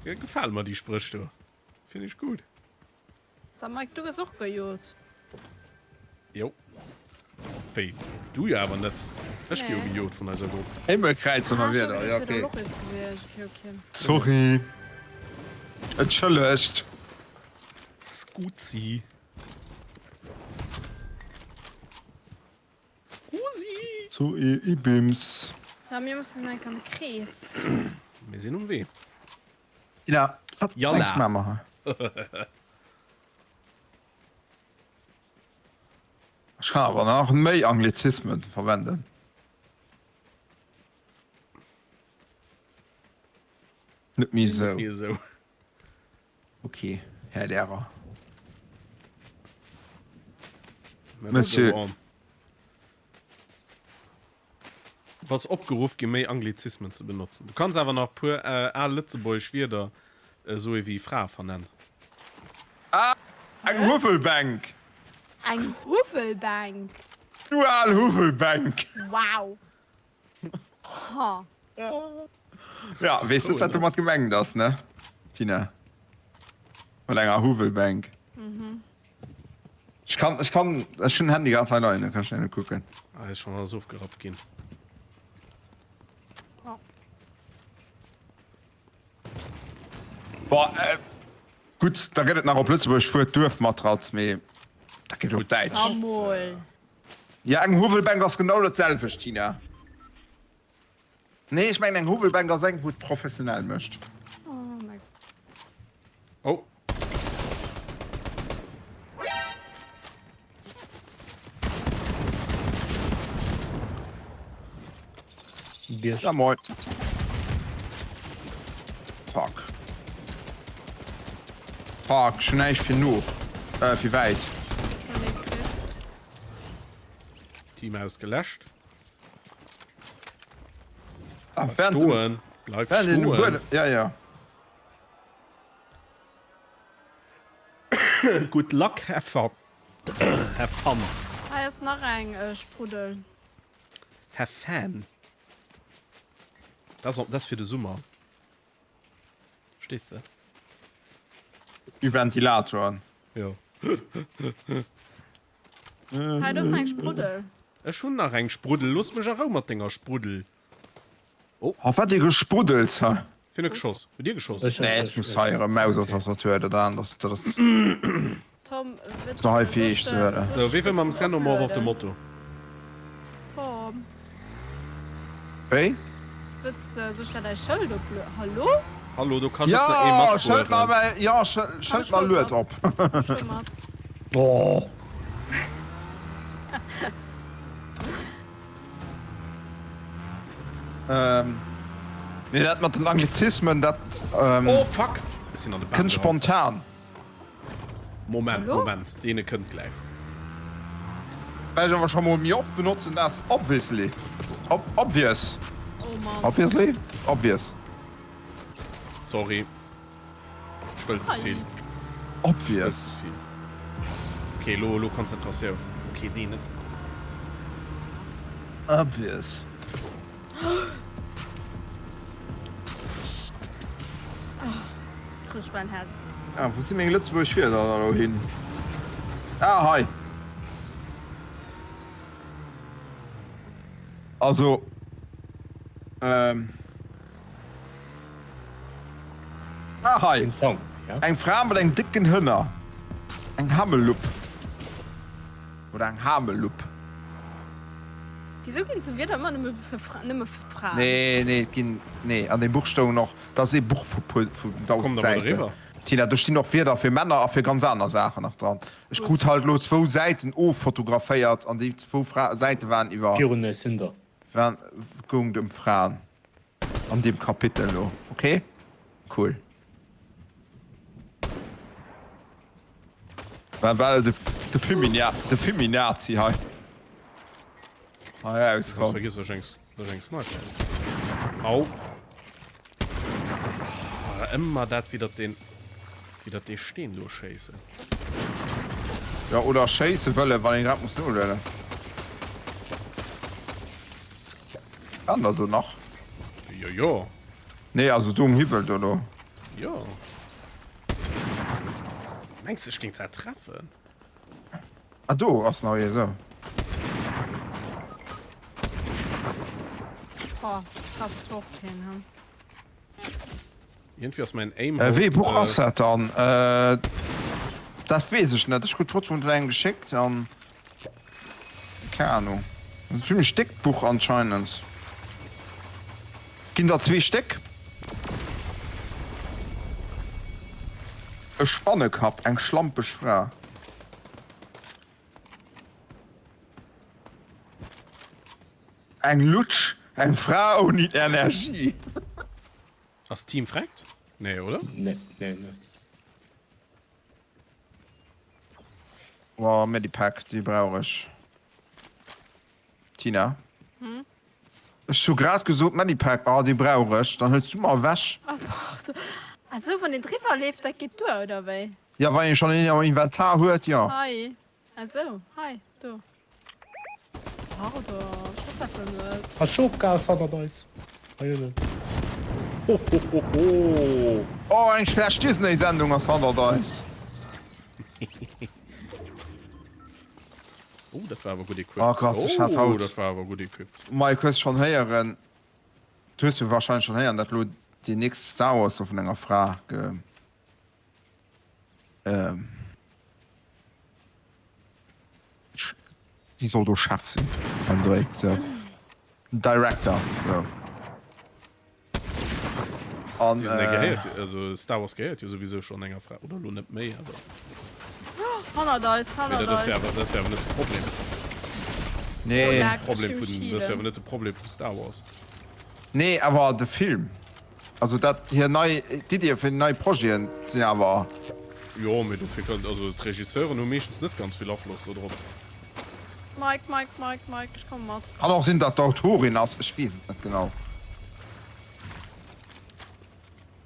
Ja, gefalen mer déi Spréch do. Finn ech gutt. Sag Mike, du gëss och gejot. Jo. Wéi? Du jo awer net. Ech gi jo gejot vun eiser Grupp. Himmelkräizdonnerwieder, jo okay. Sorry. Entschëllegt. Scusi. Scusi. Sorry, Ibims. So, mir mussen enk an de Krees. Mir sinn um Wee. Ina, wat Jalla. maache mer hei? Ech kann awer nach méi Anglizismen verwenden. Net méi esou. Net méi esou. Ok, Här Lehrer. Monsieur. Bass opgeruff ginn, méi Anglizismen ze benotzen. Du kanns awer nach puer al lëtzebuergesch Wierder soe wéi Fra vernennt. Ah, eng Huwwelbänk! Eng Huwwelbänk? Du al Huwwelbänk! Wow! Ha! Ja, weess net, wat domat gemengt ass, ne, Tina? Mat enger Huwwelbänk. Mhm. Ech kann, ech kann, ech hunn den Handy grad hei leien, da kann ech schnell kucken. Ah, ist schon alles ofgerappt ginn. Oh. Boah, äh, gutt, da gëtt et nach op Lëtzebuergesch d'Wuert Duerfmatratz, mee dat geet op Däitsch. Samol. Ja, eng Huwwelbänk ass genau dat selwecht, Tina. Nee, ech mengen eng Huwwelbänk ass eng, wou et professionell mécht. Oh mein Oh. Bierg. Ja moin. Fuck. Fuck, ech hunn näischt fir no. Äh, fir wäit. Schon ee kritt. Team ausgeläscht. Ah, Bleif während dem, stoen. Bleif während den stoen. Buedem, ja, ja. Good luck, have fun. Have fun. Hei ass nach eng äh, Spruddel. Have fan. Das, das fir de Summer. Verstees de? Wie Ventilatoren. Jo. Hei, do ass nach eng Spruddel. Ech hunn nach eng Spruddel. Looss mech a Rou mat denger Spruddel. Oh. Oh, wat ee Gespruddels, hä? Wien huet geschoss? Hutt Dir geschoss? Ech, Nee, ech, ech muss ech. hei erëm Maus a Tastatur, dat an, dat dat ass. Tom, wëlls Hei du fir eescht ze huelen. Sou, wee wëll mam Xenomorph op de Moto? Tom. Wéi? Wëlls de, soll ech der däi Schëld oplueden? Hallo? Hallo, do ka just nach ee Jo, matfueren. Schëld mar mäi, jo, Schëld mar lued op. Ech fuer mat. Oh. Nee, dat mat den Anglizismen, dat. Oh fuck! Ech sinn an de Bam Kënnt gerannt. spontan. Moment, Hallo? Moment, deene kënnt gläich. Wat ech awer scho mol méi oft benotzen ass obviously. Ob, obvious. Oh Mann. Obviously? Obvious. Sorry. Ech wëll ze vill. Obvious. Ze vill. Okay, lo, lo Konzentratioun. Okay, deen net. Obvious. Krut ech bal en Häerz. Ah, wou si meng lëtzebuergesch Wierder da elo hin? Ah, hei. Also, ähm. Ah, hei. Den Tank, ja? Eng Fra mat engem décken Hënner. Eng Hammelupp. Oder eng Hamelupp. Wisou ginn esou Wierder ëmmer nëmme fir Fra, nëmme fir Fraen? Nee, nee, et ginn, nee, an deem Buch stoungen och, dat ass ee Buch vu puer, vu 1.000 Säiten, Tina, do stinn och Wierder fir Männer a fir ganz aner Saachen nach dran. Ech krut halt elo zwou Säiten offotograféiert an déi zwou Fra, Säite waren iwwer, Virun eis sinn der. waren, goung et ëm Fraen. An deem Kapitel elo. Okay? Cool. War bal de, de Femina, de Feminazi hei. Hei rauskomm. Vergiss ech eng, ech eng Sniper. Au. Ah, ëmmer dat widder den, widder dee Steen do schéissen. Ja, oder schéisse wëllen, wann een grad muss nolueden. Waren der do nach? Jo, jo. Nee, also do um Hiwwel do lo. Jo. Mengs de, ech géing se treffen? Ah, do ass nach ee, sou. Oh, hat zwar och keen, hm. Iergendwéi ass mäin Aim Äh, haut. wéi Buch ass dat dann? Äh, dat weess ech net. Ech krut d'Foto vun engem geschéckt an keng Ahnung. Dat ass e zimmlech déckt Buch anscheinend. Ginn der zwee Stéck. E Spannekapp, eng schlampeg Fra. Eng Lutsch, eng Fra ouni Energie. Ass Team freckt? Nee oder? Nee, nee, nee. Wow, Medipack, déi brauch ech. Tina? Hm? Ech hu grad gesot Medipack, oh déi brauch ech, dann hëls du mer ewech. Oh pardon. Ah sou, wann een driwwer leeft, dat geet duer oder wéi? Ja, wann een schon een am Inventar huet, jo. Hei. Ah sou, hei, do. Pardon, ech wosst dat jo net. Ashoka ass hannert eis. Hei ënnen. Hohohoho! Oh, eng schlecht Disney-Sendung ass hannert eis. Oh, dat war awer gutt equipped. Oh Gott, ech hat Oh, haut. dat war awer gutt equipped. Mike, hues schonn héieren, du hues jo wahrscheinlech schonn héieren, dat elo déi nächst Star Wars soll vun enger Fra ge. Ähm. Si soll do Chef sinn beim Dréi, sou. Director, sou. An, Disney äh. gehéiert jo, also Star Wars gehéiert jo souwisou schonn enger Fra, oder elo net méi, awer. Hannert eis, Mee hannert dat ass jo eis. awer, dat ass jo awer net de Problem. Nee. Lag, ech Problem gi mech vun, dat ass jo healen. awer net de Problem vu Star Wars. Nee, awer de Film. Also dat hir nei, d'Iddie fir nei Projeten sinn awer. Jo, mee dofir kënnt, also d'Regisseuren hu meeschtens net ganz vill Afloss do drop. Mike, Mike, Mike, Mike, ech komme mat. Kann och sinn, datt d'Autorin ass, ech weess et net genau.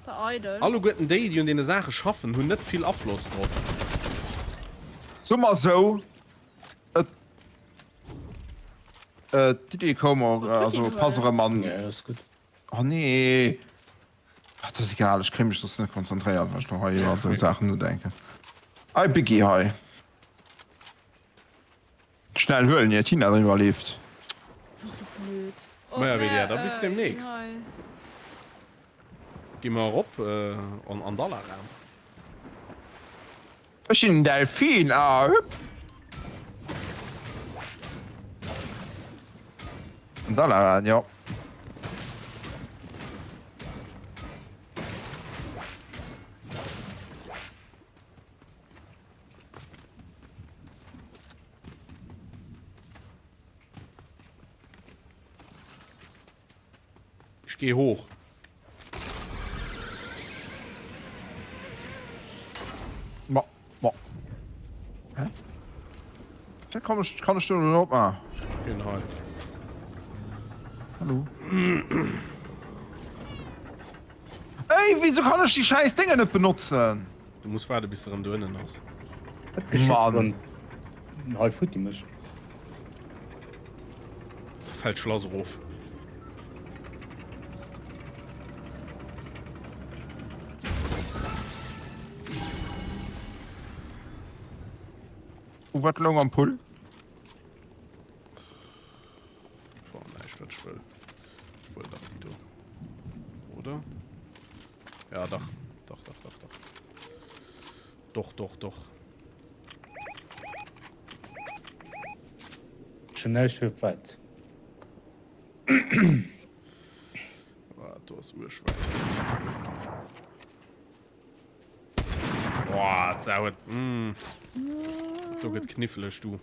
Ze eidel. Alleguerten déi, déi un deene Saache schaffen, hunn net vill Afloss drop. Soe mer esou, et d'Iddi koum, also pass erëm an. Oh nee! Ach, dat ass egal, ech kréie mech soss net konzentréiert, wann ech lo hei iwwer esou Saachen nodenken. Ei, Biggie hei. Schnell huelen, ier d'Tina driwwer leeft. Oh, Maja, Velia, da bis demnächst. Gi mer erop an Dalaran. Ech sinn en Delfin, ah hüpf! En Dalaran, jo. Ech geh hoch. Ma, ma. Hä? Wéi komm ech, kann ech do elo op? Ah. Ginn hei. Hallo. Ey, wieso kann ech déi scheiß Dinger net benotzen? Du muss waarde bis se erëm do ënnen ass. Wat geschitt Mann. wann hei futti mech? Da fällt d'Schlass erof. Oh, wat loung am Pull? Boah, näischt wat ech wëll. Ech wëll dach déi do. Oder? Ja, dach. Dach, dach, dach, dach. Doch, doch, doch. Ech hunn näischt fir op wäit. Ah, do ass uerg wäit. Boah, d'Sau huet. Mm. Do gëtt kniffleg, du.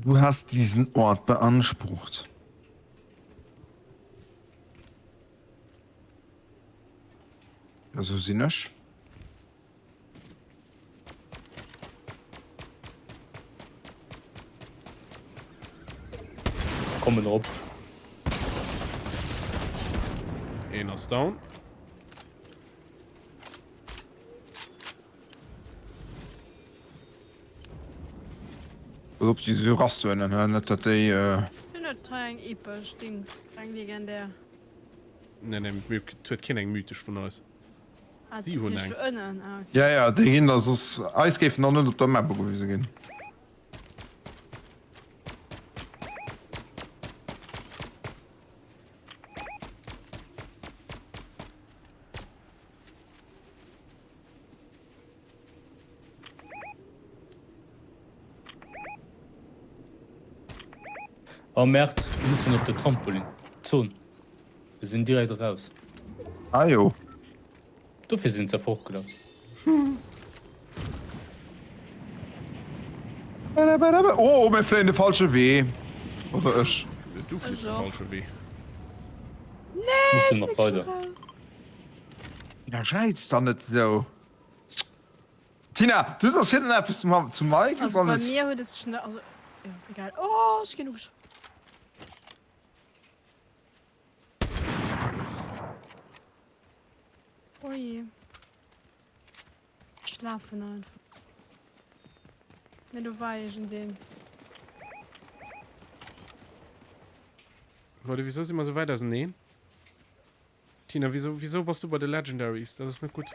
Du hast diesen Ort beansprucht. Ja, sou sinn ech. Kommen erop. Een ass down. Pass op, déi si rastoen, net dat déi. Sinn et hei eng epesch Dings, eng legendär? Nee, nee, mir huet keen eng mythesch vun eis. Ah, Si hunn eng. do ënnen, ah okay. Ja, ja, déi ginn da soss, eis géifen dann net op der Map ugewise ginn. Oh Merd, mir mussen op de Trampolin. Zone. Mir sinn direkt eraus. Ah jo. Dofir sinn se fortgelaf. Oh, mir fléien de falsche Wee. Oder ech. Du fliss de falsche Wee. Nee, Mussen nach weider. Tina, schäiz da net esou. Tina, du soss hinnen eppes zum Mike? Also bei mir huet et sech net, also jo, egal. Oh, ech ginn ugesch. Oh je. Ech lafen einfach. Mee do war iergendeen. Leute, wieso si mer sou wäit auseneen? Tina, wieso, wieso bass du bei de Legendaries? Dat ass net gutt.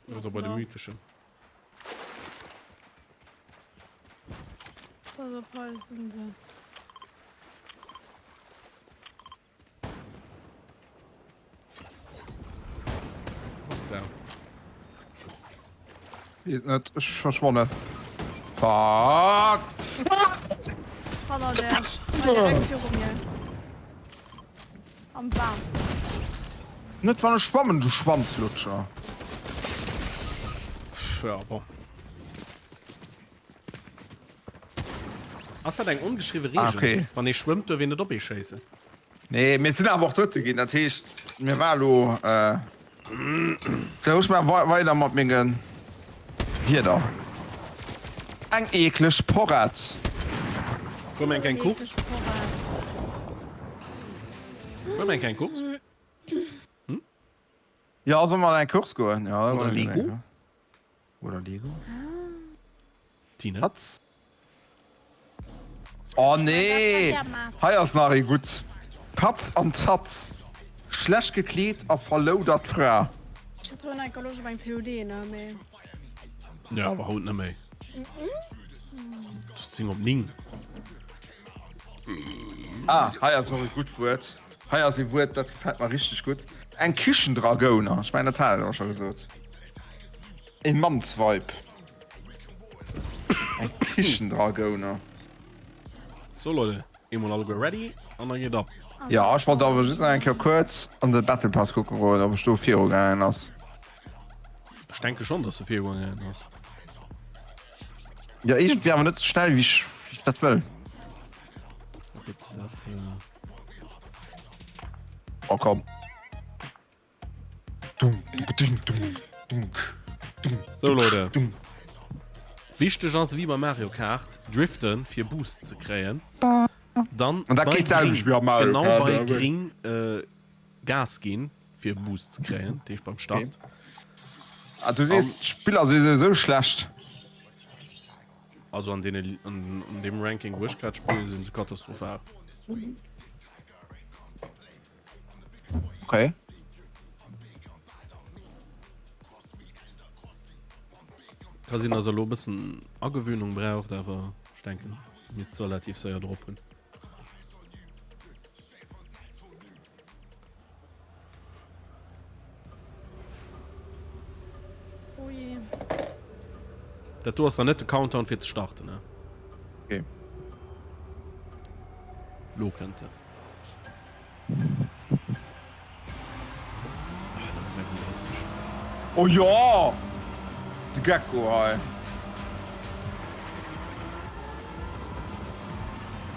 Oder bei de mytheschen. Pass op, hei sinn se. Was zou? Wees net, ech verschwonnen. Fuck! Hanner der, hei direkt viru mir. Am Waasser. Net wann ech schwammen, du Schwanzlutscher. Ja, bon. Ass dat eng ongeschriwwe Reegel? Ah, okay. Wann ee schwëmmt, duerf een net op ee schéissen. Nee, mir sinn awer och Drëtte ginn, dat heescht, mir war elo. Äh, sou, ech maache weider mat menge Wierder. Eng eekleg Porrett. Fuer mer eng kleng Course? Fuer mer eng kleng Course? Hm? Ja, solle mer an eng Course goen? Ja, Oder Lego? Oder Lego? Tine? Hatz. Oh nee! Hei ass nach ee gutt. Katz an Zatz. Schlecht gekleet a verloudert Fra. Ech hat zwar enker Loscht op eng COD, ne, mee. Ja, awer haut net méi. Et ass 10 op 9. Ah, hei ass och e gutt Wuert. Hei ass ee Wuert, dat gefält mer richteg gutt. Eng Kichendragouner. Ech mengen, dat hat ech och scho gesot. Een Mannsweib. Eng Kichendragouner. So Leute, eemol alleguer ready an da geet ab. Jo, ech wollt awer just nach eng Kéier kuerz an de Battle Pass kucke goen, ob ech do viru gaangen ass. Ech denke schon, dass du viru gaangen ass. Jo, iergendwéi awer net sou schnell wéi ech dat wëll. Gëtt dat. Oh komm. So Leute. Wichteg ass wéi bei Mario Kart driften fir Boost ze kréien. Dann Und dat bei geet selwecht Gring, wéi am Mario genau Kart, bei ja. Gring äh, Gas ginn fir Boost ze kréien, dat heescht beim Start. Ah, du sees d'Spiller si souwisou schlecht. Also an deene an, an deem Ranking wou ech grad spillen, sinn se katastrophal. Okay. Ka sinn, dass er lo e bëssen Agewöhnung braucht, awer ech denken, misst relativ séier drop hunn. Oh je. Dat do ass dann net de Countdown fir ze starten, ne? Okay. Lo kënnt en. Ah, Nummer 36. Oh jo! De Gecko hei.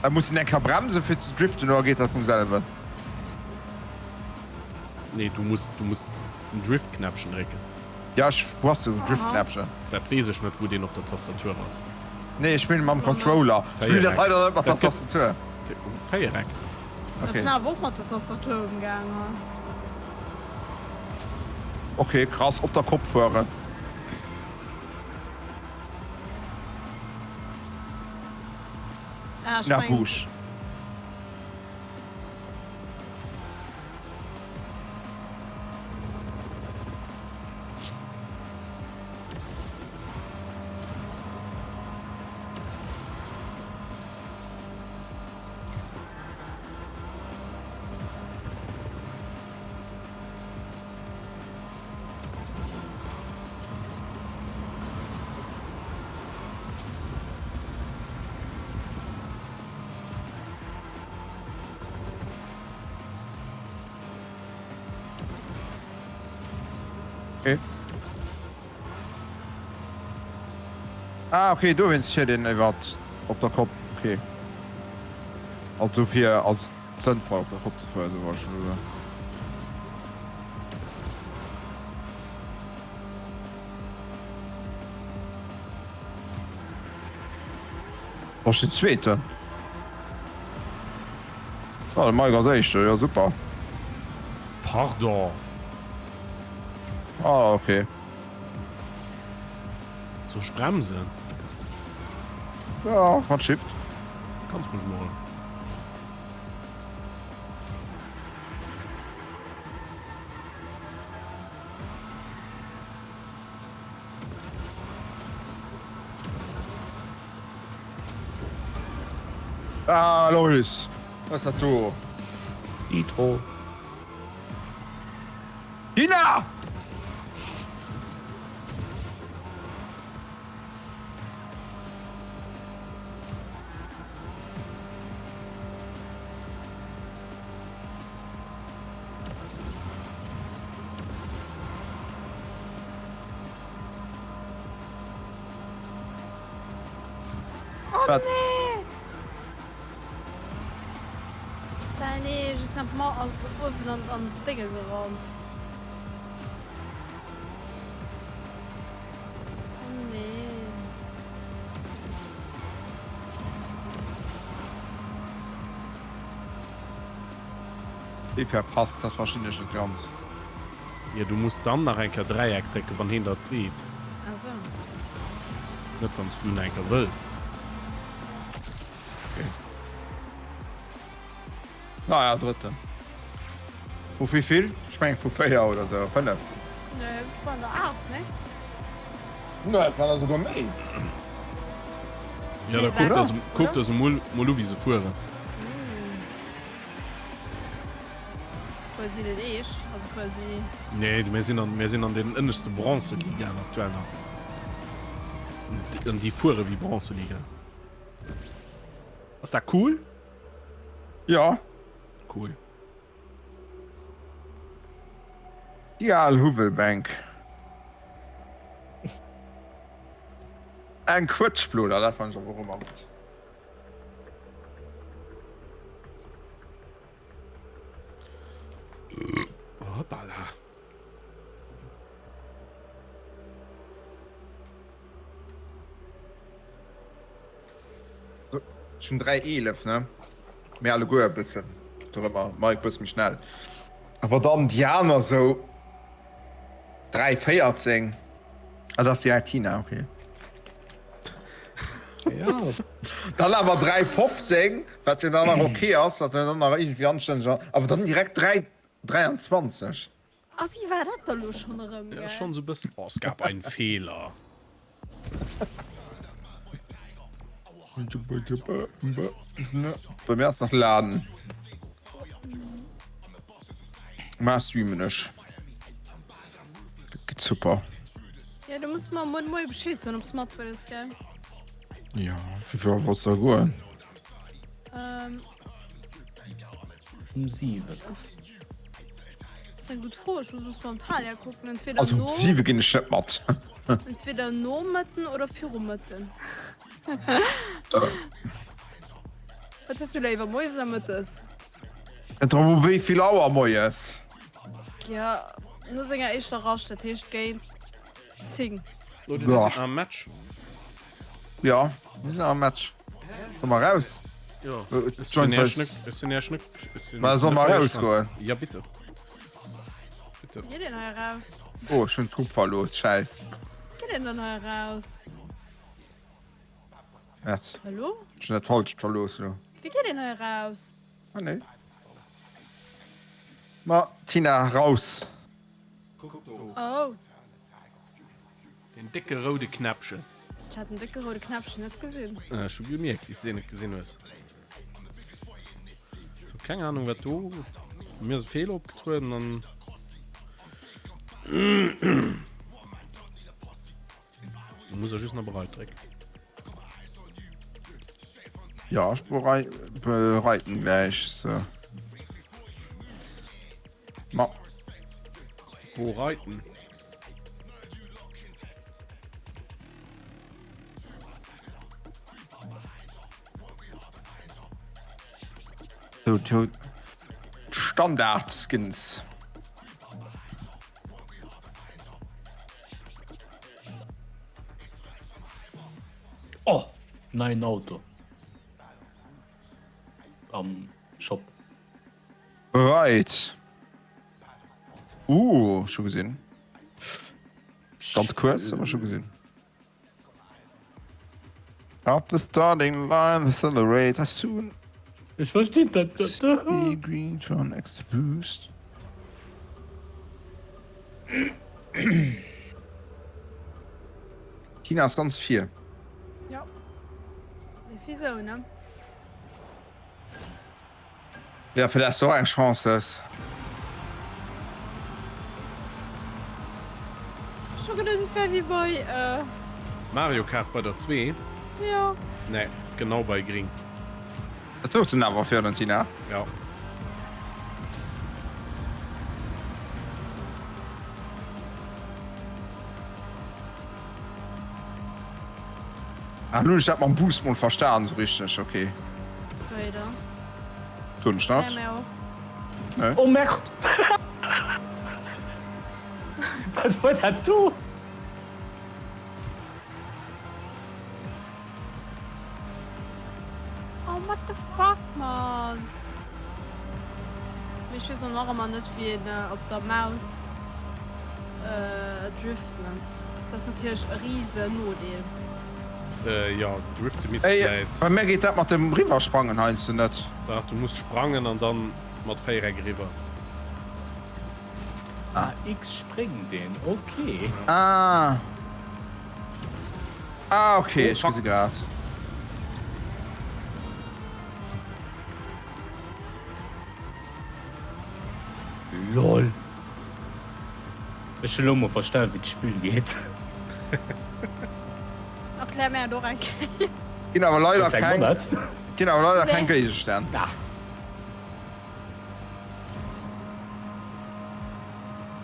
Muss een eng Kéier bremsen fir ze driften oder geet dat vum selwen? Nee, du muss, du muss den Drift-Knäppchen drécken. Ja, ech, wou ass den Drift-Knäppchen? Dat weess ech net, wou deen op der Tastatur ass. Nee, ech spillen mam Controller. Ech spillen dat hei dann net mat der Tastatur. Véiereck. Ech sinn awer och mat der Tastatur ëmgaangen. Ok, krass, op der Kopp fueren. Ah, ech Na, mengen. Busch. Okay. Ah, okay, dowéinst fiert een iwwer op der Kopp. Okay. Also dofir ass et sënnvoll op der Kopp ze fueren, sou wollt ech elo soen. Oh, ech sinn Zweeten. Oh, de Mike ass Éischter, jo super. Pardon. Ah, okay. Soll ech bremsen? Ja, mat Shift. Kanns mech mol. Ah, Loris, wat ass dat do? Nitro. Nina! Oh Wat? nee! Bah nee, just simplement ass uewen an an d'Dénge gerannt. Oh nee. Wéi verpasst, dat verstinn ech net ganz. Jo, du muss dann nach eng Kéier Dräieck drécken, wann heen dat seet. Ah sou. Net wann s du nach eng Kéier wëlls. Okay. Naja, drëtten. Vu wéi vill? Ech mengen vu 4 oder sou, 5. Nee, et waren der 8, nee? Nee, et waren der souguer méi. Jo, da kuck der se, kuck der se mol, mol u wéi se fueren. Fuer si net eescht? Also fuer si. Nee, mir sinn an, mir sinn an den ënneschte Bronzeligaen aktuell nach. An déi fuere wéi Bronzeliga. Ass dat cool? Jo. Cool. Déi al Huwwelbänk. Eng Quëtschbloder, dat fannen ech awer och ëmmer gutt. Hoppala. Ech hunn 3,11 ne? Mir alleguer e bëssen dorëmmer, Mike bësse méi schnell. Awer dann déi aner sou 3,14. Ah, dat ass déi Tina, okay. Ja. Dann awer 3,15, wat jo dann nach okay ass, wat jo dann nach iergendwéi anstänneg ass, awer dann direkt 3,23. A si war dat da lo schonn erëm, Ja, gell? schon so bëssen. Oh, es gab einen Fehler. Bei mir ass nach laden. Mar streamen ech. Dat gëtt super. Ja, du muss mer muer de Moie Bescheed soen, ob s mat wëlls, gell? Ja, wéi vill Auer wollts de da goen? Ähm. Um 7. Dat ass eng gutt Fro. Ech muss muss mam Thalia kucken. Entweder Also um no. 7 ginn ech net mat. Entweder no Mëtten oder viru Mëtten. Wat hues du léiwer, moies oder mëttes? Kënnt drop u wéi vill Auer moies. Jo, no senger éischter Rascht, dat heescht géint 10. Leute, mir sinn am Match. Jo, mir sinn am Match. Solle mer raus? Jo, ech sinn Iech net, ech sinn Iech net, ech sinn Ma solle mer rausgoen? Ja, bitte. Bitte. Geet een hei raus? Oh, ech hunn d'Grupp verlooss, schäiss. Geet een dann hei raus? Wat? Hallo? Ech hunn dat falscht verlooss elo. Wéi geet een hei raus? Ah nee. Ma Tina, raus! Kuck do. Oh. Deen décke roude Knäppchen. Ech hat den décke roude Knäppchen net gesinn. Ech hu gemierkt, wéi s de deen net gesinn hues. Sou, keng Ahnung wat do. Bei mir ass e Feeler opgetrueden an. Muss er just nach bereit drécken. Ja, ich berei bereiten gleich. So. Ma. Bereiten. So, so. Standard-Skins. Oh, neien Auto am Shop. Bereit. Uh, scho gesinn. Ganz kuerz, awer scho gesinn. At the starting line, the accelerator soon. Ech verstinn dat net. Be green for an extra boost. China ass ganz vir. Ja. Wees wieso, ne? Ja, fir dass du och eng Chance hues. Scho geduet et wär wéi bei äh. Mario Kart bei der 2? Jo. Nee, genau bei gring. Dat wousten den awer virun, Tina. Jo. Ah, lo hunn ech dat mam Boost mol verstan, sou richteg, ok. Wéi da? Hunn ech dat? Ja, mir och. Nee. Oh Merde! Wat war dat do? Oh what the fuck man! Mee ech weess och nach ëmmer net wéi een op der Maus drift ne? Dat ass natierlech e riesen Nodeel. Jo, drifte misst Ey, vläit. bei mär geet dat mat dem riwwersprangen heiansdo net. Dach, du muss sprangen an dann mat Véiereck eriwwer. Ah, X spréngt een, ok. Ah. Ah, ok, Oh, ech fuck. gesi grad. Lol. Ech hu lo mol verstan wéi d'Spill geet. Erklär mär et och eng Kéier. Ginn awer leider Hues eng keng, Bonnett? ginn awer leider keng Nee. Géigestänn. Ah.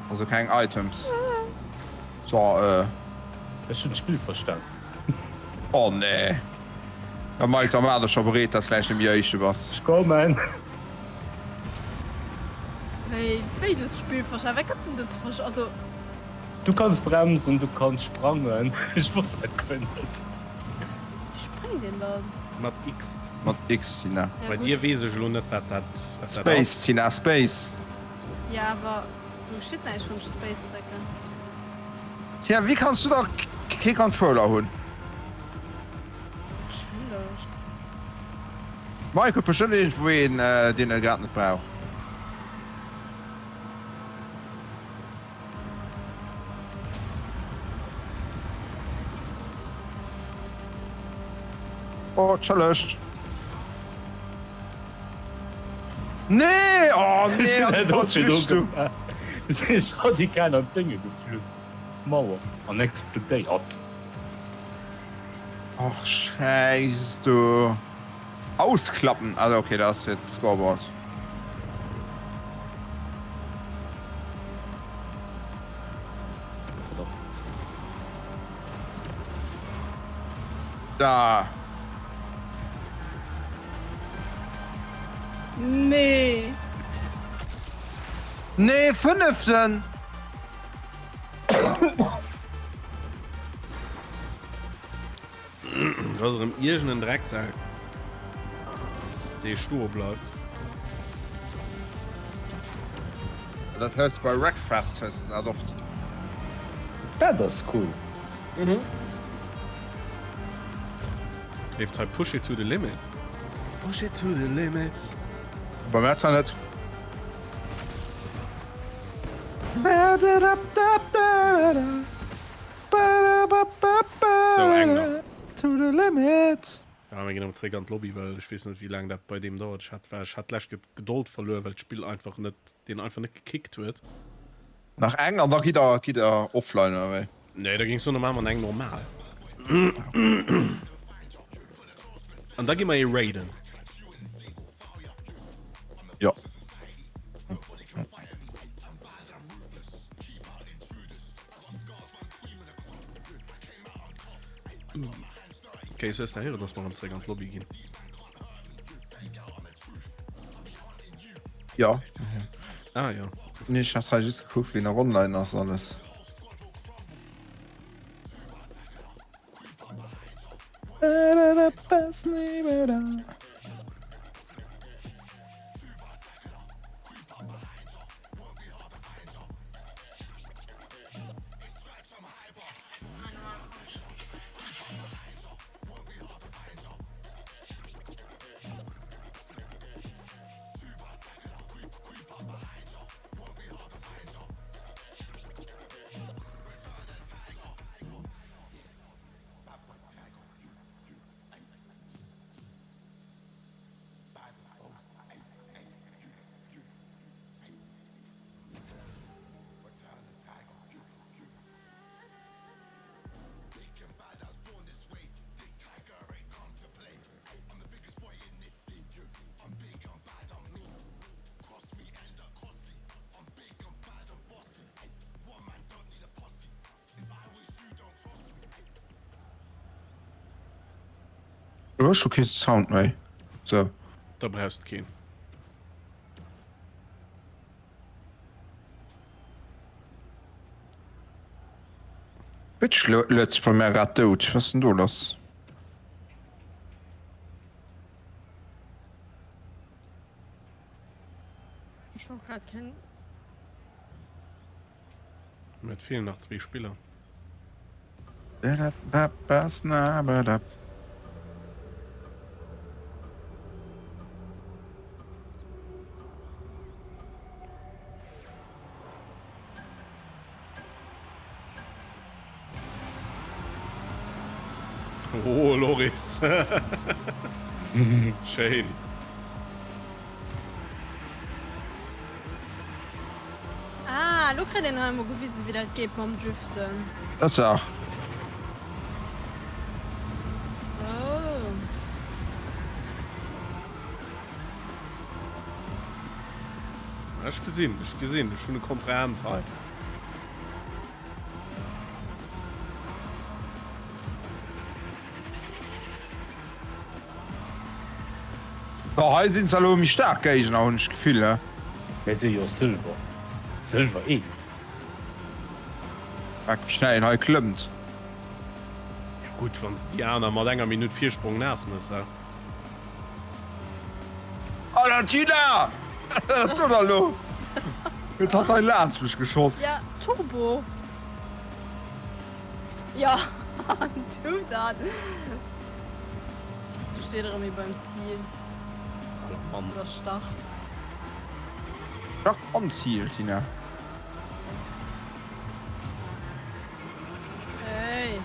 Also keng Items. So, äh. Ech hunn d'Spill verstan. Oh nee. Da Mike, da war dech scho bereet, dass vläicht net méi Éischte bass. Ech kommen. Wéi, wéi du hues d'Spill verstan? Wat gëtt denn do ze verst-, also. Du kanns bremsen, du kanns sprangen. Ech wosst dat guer net. Wéi spréngt een dann? Mat X. Mat X, Tina. Ja, Bei gutt. dir weess ech elo net wat dat, wat dat Space, ass. Tina, Space. Ja, awer do geschitt näischt wann ech Space drécken. Tina, wéi kanns du da kee Controller hunn? Chilleg. Mike huet bestëmmt iergendwou een, deen e grad net brauch. Oh, tschëllegt. Nee! Oh nee, an déi falsch Richtung. Sinn ech radikal an d'Dénge geflunn, d'Mauer, an explodéiert. Och scheiss du. Ausklappen! Also okay, dat ass fir d'Scoreboard. Da. Nee. Nee, fënneften! Do ass erëm iergend en Drecksak, dee stoe bleift. Dat hues bei Wreckfest hues de dat oft. Dat ass cool. Leeft hei Push it to the limit. Push it to the limit. Bei mär zwar net. Sou, eng nach. To the limit. Ja, mir ginn awer zeréck an d'Lobby, well ech weess net, wéi laang dat bei deem dauert. Ech hat, ech hat d'lescht Kéier d'Gedold verluer, well d'Spill einfach net, deen einfach net gekickt huet. Nach eng an da gitt der, gitt der offline, oder wéi? Nee, da géing ech soen, da maache mer eng normal. An da gi mer ee raiden. Jo. Okay, ech soss héieren, dass mer erëm zeréck an d'Lobby ginn. Ja. Ah ja. Nee, ech hat hei just gekuckt, wien nach online ass alles. Ech hu kee Sound méi. Sou. Da brauchs de keen. Twitch luet sech bei mär grad dout. Wat ass denn do lass? Ech hu grad keng. Mä et feelen nach zwee Spiller. Oh, Loris. Schéin. Ah, lo kritt een hei emol gewisen, wéi dat geet mam Driften. Tatsaach. Oh. Ech gesinn, ech gesinn, ech hunn e Kontrahent hei. So, hei sinn se elo méi staark Géigner, hunn ech d'Gefill, he? Mir si jo Sëlwer. Sëlwer eent. Merk wéi schnell een hei klëmmt. Jo gutt, wann s de déi aner mat enger Minutt Virsprong naass mëss, he? Alter Gina! Wat do da lo? Huet hatt hei laanscht mech geschoss? Ja, Turbo. Ja, du dat. Du steet erëm ee beim Ziel. Oder Start. Start an Ziel, Tina. Hey.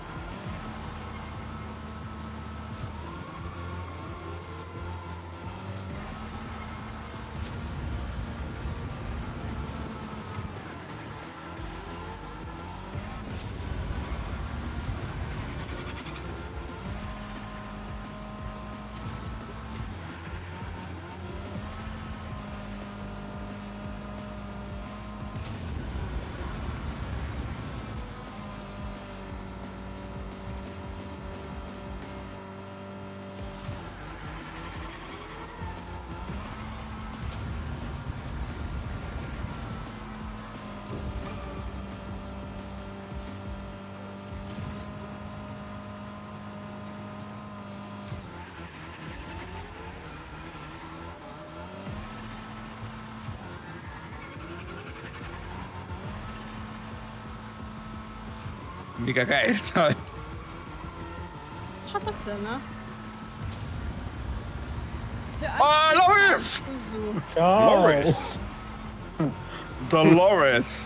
Mega geil hei. Scho bëssen, ne? Ah, Loris! Ciao! Loris! De Loris!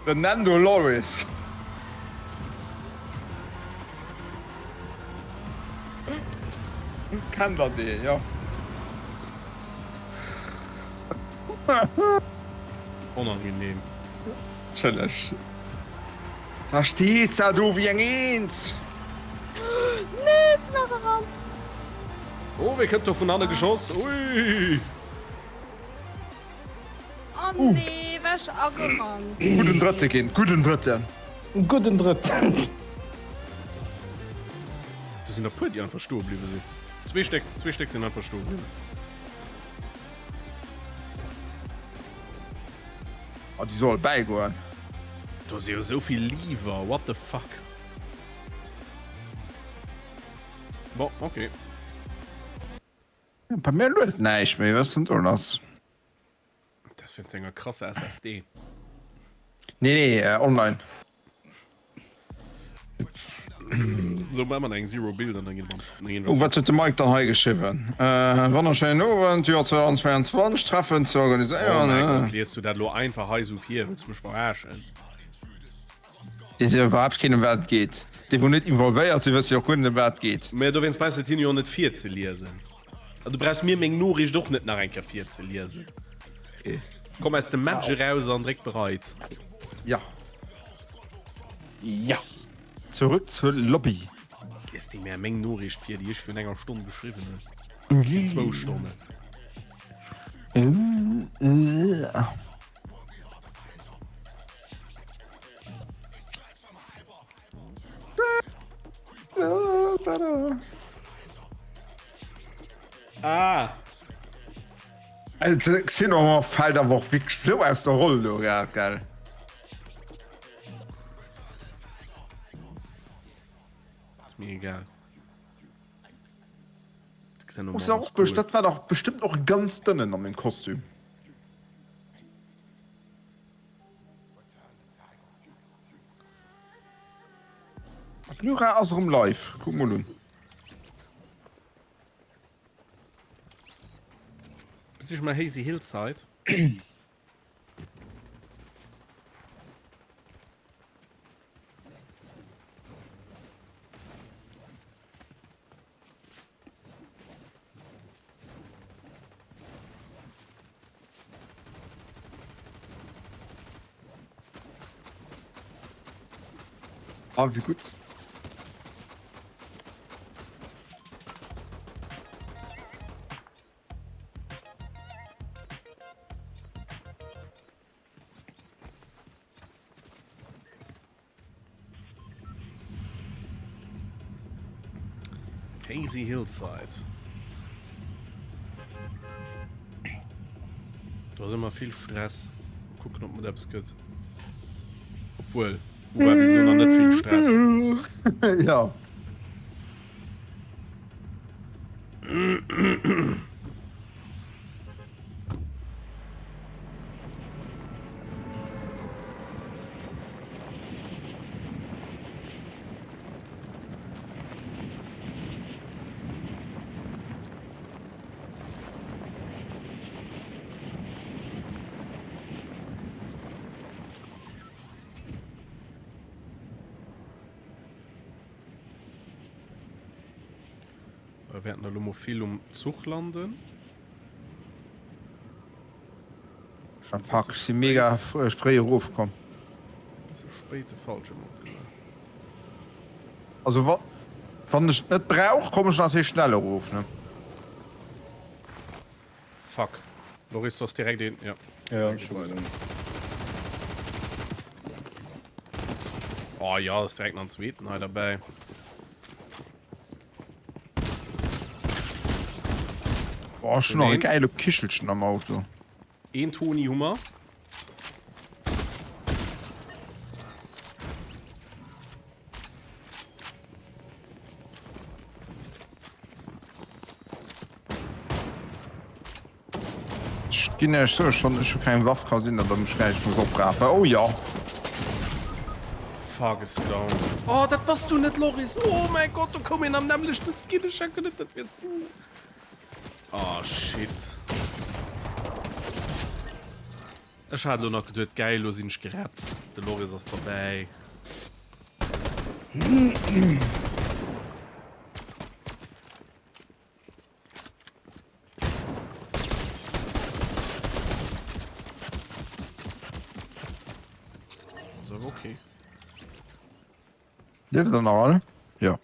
De Nando Loris! Kennt der deen, jo? Onangenehm. Chilleg. Da steet se do wéi eng Eent. Nee, ech sinn agerannt. Oh, wee kënnt do vun hanne geschoss? Ui! Oh nee, war ech agerannt. Gudden Drëtte ginn, gudden Drëtten. Gudden Drëtten. Do sinn der puer, déi einfach stoe bliwwe sinn. Zwee Stéck, zwee Stéck sinn einfach stoe bliwwen. Oh, déi soll bäigoen. Do si jo esou vill Leaver, what the fuck? Bon, ok. Bei mir luet näischt méi, wat ass denn do lass? Dat ass wéinst denger krasser SSD. Nee, nee, online. So, maache mer eng Zero Build an da ginn mer. Oh, wat huet de Mike dann hei geschriwwen? Wonnerschéinen Owend, Joer 2022, Treffen ze organiséieren. Oh mäi Gott, lies du dat elo einfach hei esou vir? Wëlls du mech verarschen? Weess jo iwwerhaapt keen ëm wat et geet. Déi wou net involvéiert sinn, wësse jo och guer net ëm wat et geet. Mä dowéinst brauchs de et hinnen jo och net virzeliesen. An du brauchs mir meng Noriicht och net nach eng Kéier virzeliesen. Komm aus dem Match eraus an dréck bereit. Ja. Ja. Zurück zur Lobby. Lies de mär meng Noriicht vir, déi ech virun enger Stonn geschriwwen hunn. Virun zwou Stonnen. Ah! Also de Xenomorph fällt awer och wierklech sou aus der Roll do grad, gell? Ass mir egal. De Xenomorph Muss ass cool. Dat war dach bestëmmt och e ganz dënnen an dem Kostüm. D'Lyra ass erëm live, kuck mol un. Besich mal Hazy Hillside. Ah, wéi gutt. Hazy Hillside. Do ass ëmmer vill Stress. Mol kucken, ob et eppes gëtt. Obwuel, wou war bis elo nach net vill Stress? Ja. Wir wäerten elo mol vill um Zuch landen. Ah fuck, ech si mega fréi erof komm. Bësse spéit de Fallschirm opgemaach. Also wa wann ech et net brauch, komm ech natierlech schnell erof, ne? Fuck. Loris, du hast direkt een, ja. Ja, ech hu een. Oh ja, ass direkt nach en zweeten hei derbäi. Boah, ech hunn nach e gäile Kichelchen am Auto. Een Toni hu mer. Ech ginn iech sou schonn, ech hu keng Waff, ka sinn, datt der mech gläich muss oprafen. Oh jo! Fuck, ech sinn down. Oh, dat bass du net, Loris! Oh mäi Gott, do koum een am nämmlechte Skin, ech hat geduet, dat wiers du. Oh, shit. Ech hat elo nach geduet, geil, elo sinn ech gerett, de Loris ass derbäi. Okay. Lieft der nach all? Ja.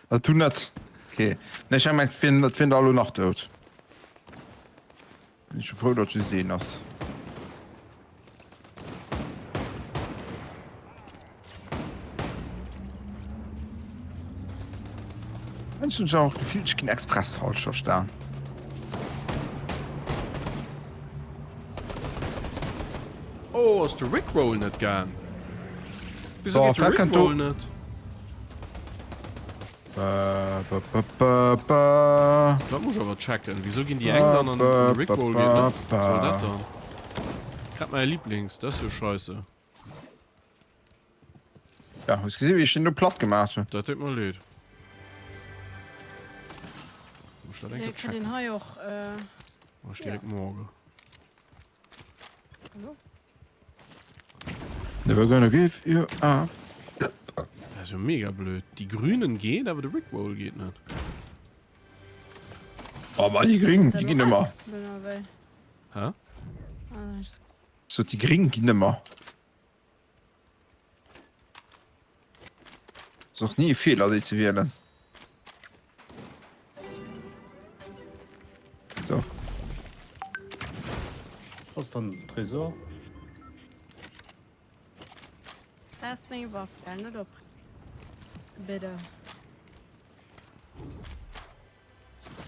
Dat du net. Okay. Ne, ech mengt wien dat wien alle nach dout. Bin schon froh, datt just een ass. Mensch hunn ech awer och d'Gefill, ech ginn express falsch verstan. Oh, ass de Rickroll net gaang? Wieso So, geet de wat kënnt do? Rickroll net? Ba, ba, ba, ba, ba. Dat muss ech awer checken. Wieso ginn déi eng dann an de Rickroll geet net? Was soll dat dann? Grad mäi Lieblings, dat ass jo scheisse. Ja, hues gesinn, wéi ech den do platt gemaach hunn? Dat deet mer leed. Muss dat eng Mir Kéier kënnen checken. hei och. Äh, Mach ech direkt morgen. Hallo? Never gonna give you up. Dat ass jo mega blöd. Déi Grünen geet, awer de Rickroll geet net. Oh, ma déi Gring, déi ginn ëmmer. Hä? So, déi Gring ginn ëmmer. Ass och ni e Feeler, déi ze wielen. So. Was dann den Tresor? Dat ass meng Waff, gell? Net op. Bitte.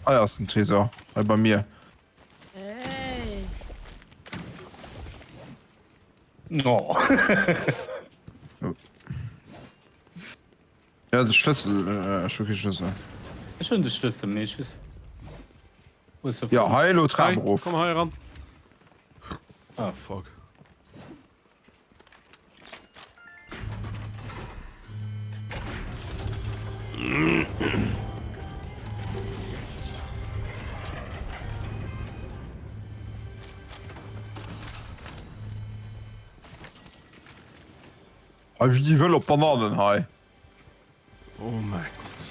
Hei ass den Tresor, hei bei mir. Hey. No. Ja, de Schlëssel, äh, ech hu kee Schlëssel. Ech hunn de Schlëssel, mee ech weess. Wou ass de Ja, hei elo Hei, Trap erof. komm hei eran. Ah. Fuck. Hei wéi déi wëll op Bananen hei. Oh mäi Gott.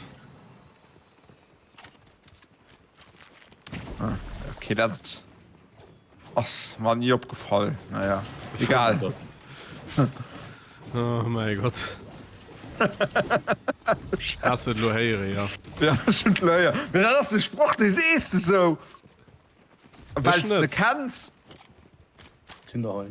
Ah, okay, dat ass mer ni opgefall. Naja, egal. Oh mäi Gott. Has de et elo héieren, ja? Ja, ech hunn et elo héieren. Mee dat ass e Sproch, dee sees de sou, well s de net. kenns. Sinn der hei.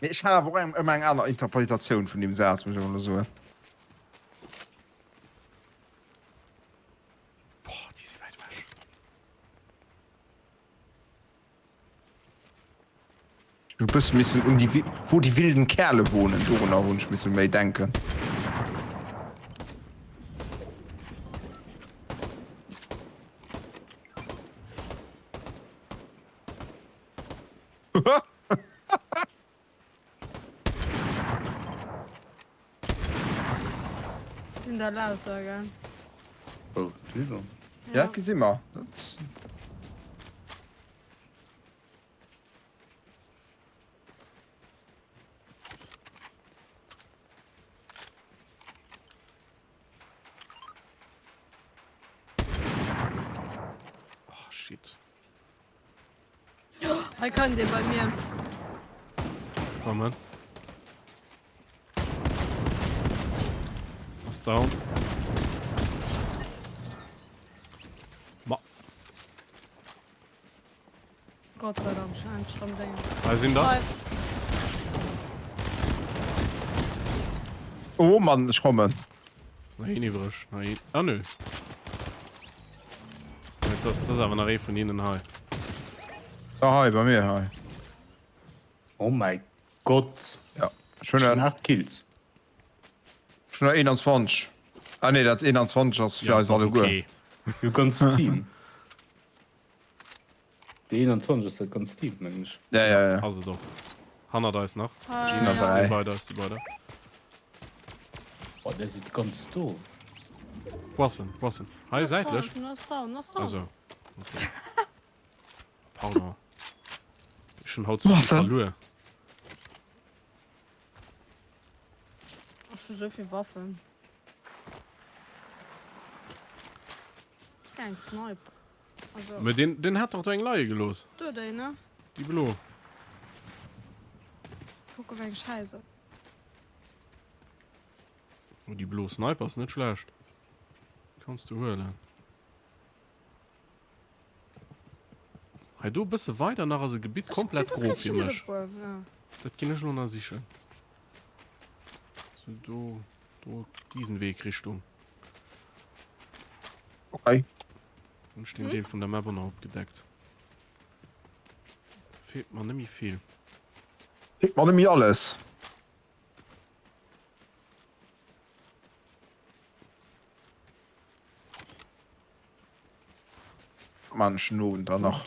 Mee ech hat awer och ëmmer eng aner Interpretatioun vun deem Saz, muss ech awer elo soen. Boah, déi si wäit ewech. Ech hu bësse missen un die Wo die wilden Kerle wohnen, dorunner hunn ech misse méi denken. Sinn der lauter, gell? Oh, drüber. Ja, gesi mer. Dat Oh, shit. Hei kënnt ee bei mir. Kommen. Ass down. Ma. Gott sei Dank, schon ein Schramm Ding. Hei sinn der. Hei. Oh Mann, ech kommen. Ass nach een iwwreg. Nach een. Ah nö. Dat ass, dat ass awer nach ee vun hinnen hei. Da hei, bei mir hei. Oh mäi Gott. Ja, schon Schon en. 8 Kills. Ech hunn der 21. Ah nee, dat 21 ass fir eis alleguer. Jo, ganz Team. Déi 21 ass dat ganz Team, mengen ech. Ja, ja, ja. Ass et och. Hannert eis nach. Ah, ja. Si weider, si weider. Oh, der sieht ganz do. Wo ass en? Wo ass en? Hei säitlech? Also. Okay. Pardon. Ech hunn haut ze vill verluer. Ech hu souvill Waffen. Eng Snipe. Also. Mä deen, deen hat dach do eng leie gelooss. Do déi, ne? Déi blo. Kucke wéi eng Schäiss ass. Oh, déi blo Sniper ass net schlecht. Kanns du huelen. Hei do e bësse weider nach ass e Gebitt komplett gro fir mech. Dat ginn ech elo nach sichen. So do, do diesen Weg Richtung. Okay. Dann ech den Deel vun der Map och nach opgedeckt. Feelt mer nemmi vill. Feelt mer nemmi alles. Manchen Owend dann nach.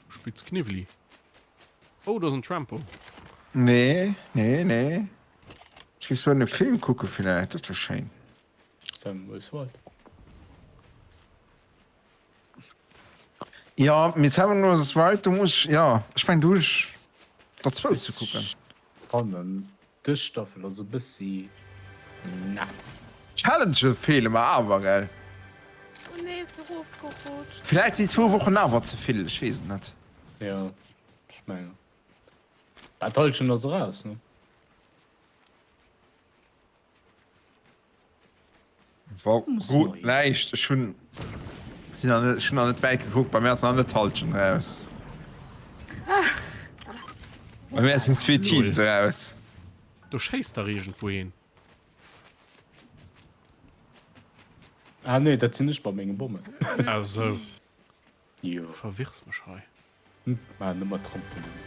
Spitz Kniwweli. Oh, do ass en Trampo. Nee, nee, nee. Ech géif soen e Film kucke villäicht, dat wär schéin. Seven vs Wild. Jo, mee Seven vs Wild, do muss ech, jo, ech mengen do hu ech der zwou ze kucken. Fannen dës Staffel ass e bëssi na. Challenge feele mer awer gell? Oh nee, is erofgerutscht. Villäicht sinn zwou Wochen awer ze vill, ech weess et net. Jo, ech mengen dat Halschent ass eraus, ne? Gutt näischt, ech hunn sinn nach net, ech hunn nach net wäit gekuckt, bei mir ass nach net d'Hallschent eraus. Bei mir sinn zwee Teams eraus. Do schéisst dach iergendwou een. Ah nee, dat sinn ech mat menge Bommen. Ah sou. Jo. Verwirrs mech hei. Maan net mat Trampolin.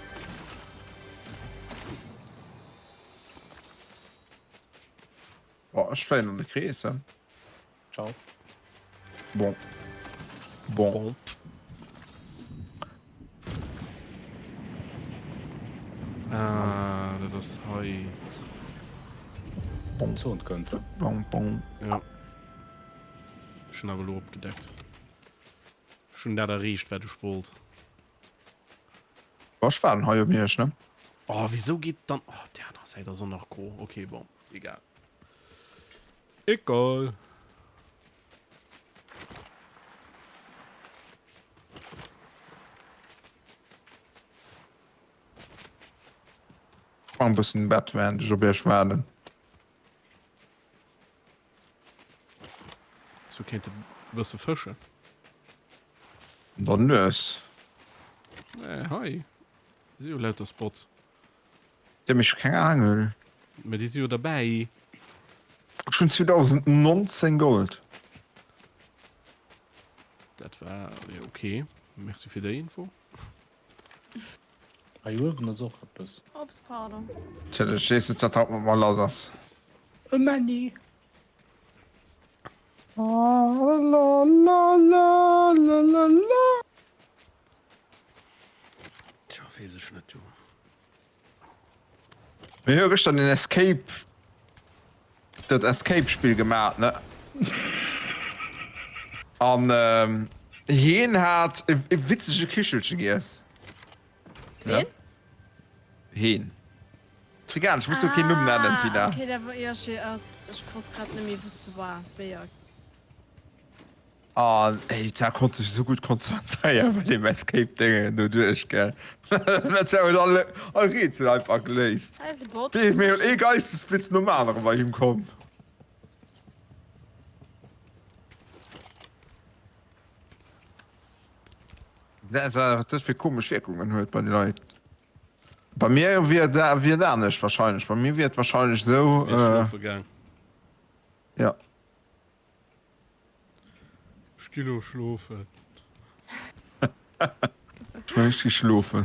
Boah, ech fléien an de Krees, he. Ciao. Bon. Bon. Ah, dat ass hei. Bon. Zone kënnt. Bon, bon. Ja. Ech hunn awer elo opgedeckt. Ech hunn dat erreecht, wat ech wollt. Boah, ech waarden hei op iech, ne? Oh, wisou geet dann... Oh, op där aner Säit ass och nach gro. Okay, bon, egal. Egal. Ech man e bëssen Bett, während ech op iech waarden. Sou kéint e bësse fëschen. Dann lues. Nee, hei si jo lauter Spots. Jo, mee ech hu keng Aangel. Mä déi si jo derbäi. Ech hunn 2019 Gold. Dat war jo ok. Merci fir déi Info. Hei uewen ass och eppes. Ops, pardon. Tja, ech weess net wat haut mat mer lass ass. E Männi! Tja, weess ech net, du. Mir hu gëschter den Escape, dat Escape-Spill gemaat, ne? An hien hat e witzege Kichelche giess. Ween? Heen. Ist egal, ech muss jo keen Numm nennen, Tina. Ah, okay, der war, jo, ech wosst grad net méi, wou s de waars, mee jo. An ey, da konnt sech esou gutt konzentréieren bei deem Escape Déngen doduerch, gell. Dat huet all, all Rätsel einfach geléist. Hei ass e Bot. Wéi mir hunn ee Geistesblitz nom anere bei him komm. Wat dat fir komesch Wierkungen huet bei de Leit. Bei mir wier et wier et anescht wahrscheinlech. Bei mir wier et wahrscheinlech esou. Wier schlofe gaang. Ja. Ech gi lo schlofen. Ech meng ech gi schlofen.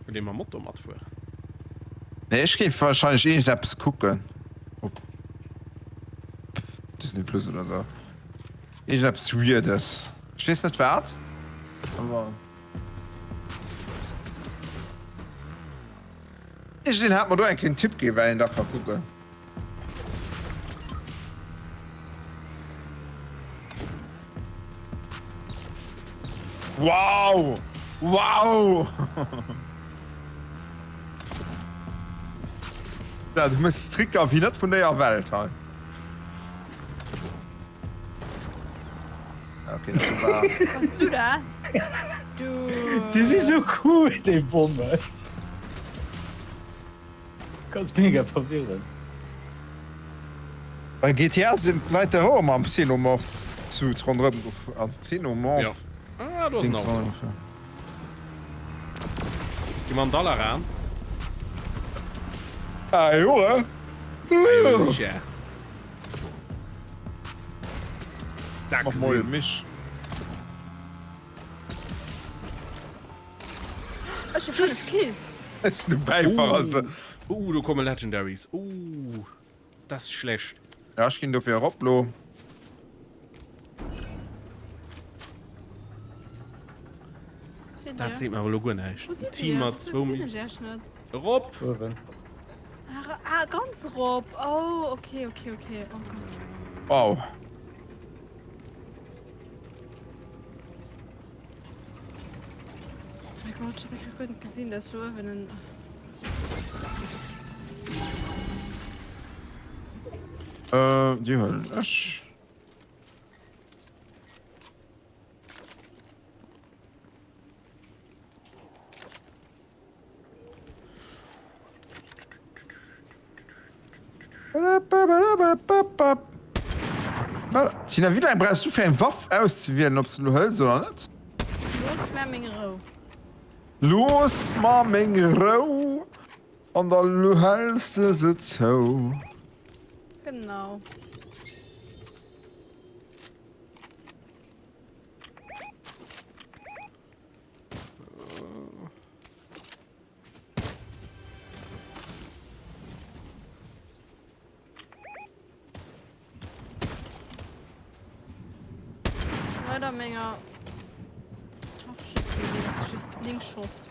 Wëll ee mam Moto matfueren? Nee, ech géif wahrscheinlech iergendeppes kucken. Op Disney Plus oder sou. Iergendeppes Weirdes. Ech weess net wat, awer. Iergendeen hat mer do eng Kéier en Tipp ginn, wat een da ka kucken. Wow! Wow! Ja, du mëss Tricker wéi net vun déier Welt hei. Okay, dat war. Was du da? Du. Déi si sou cool, déi Bommen. Ganz mega verwirrend. Bei GTA sinn d'Leit der och ëmmer am Xenomorph Suit ronderëm gefuer an Xenomorph Jo. Ah, do ass en Dings Auto. ronderëm gefuer. Gi mer an Dall eran. Ah jo eh. Ah jo sicher. Stack Mach mol sinn. Mich. Ech hu 5 Kills. Ech sinn um Bäifarersëtz. Uh, do komme Legendaries. Uh, das ist schlecht. Ja, ech ginn dofir erop lo. Dat seet mer awer lo guer näischt. En Team mat zwou Mi. Erop! Uewen. Ah, ganz erop. Oh, okay, okay, okay. Oh Gott. Wow. Mein Gott, ich hab grad guer net gesinn, dass do uewen en. Äh, déi huelen ech. Tina, wéi laang brauchs du fir eng Waff auszewielen, ob s de lo hëls oder net? Looss mer meng Rou. Looss mer meng Rou an da häls de se zou. Genau. Leider menger Scharfschützen just 9 Schoss.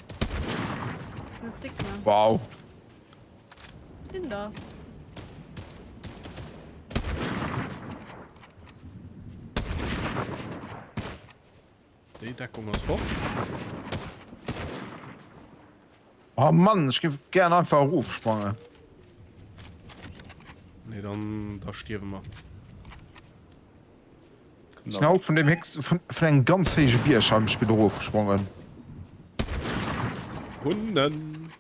Net dick, ne? Wow. Sinn da. Déi Deckung ass fort. Oh Mann, ech géif gären einfach erofsprangen. Nee, dann da stierwe mer. Ech sinn haut vun deem héchsten, vun, vun engem ganz héije Bierg hei am Spill erofgesprongen. Hunnen!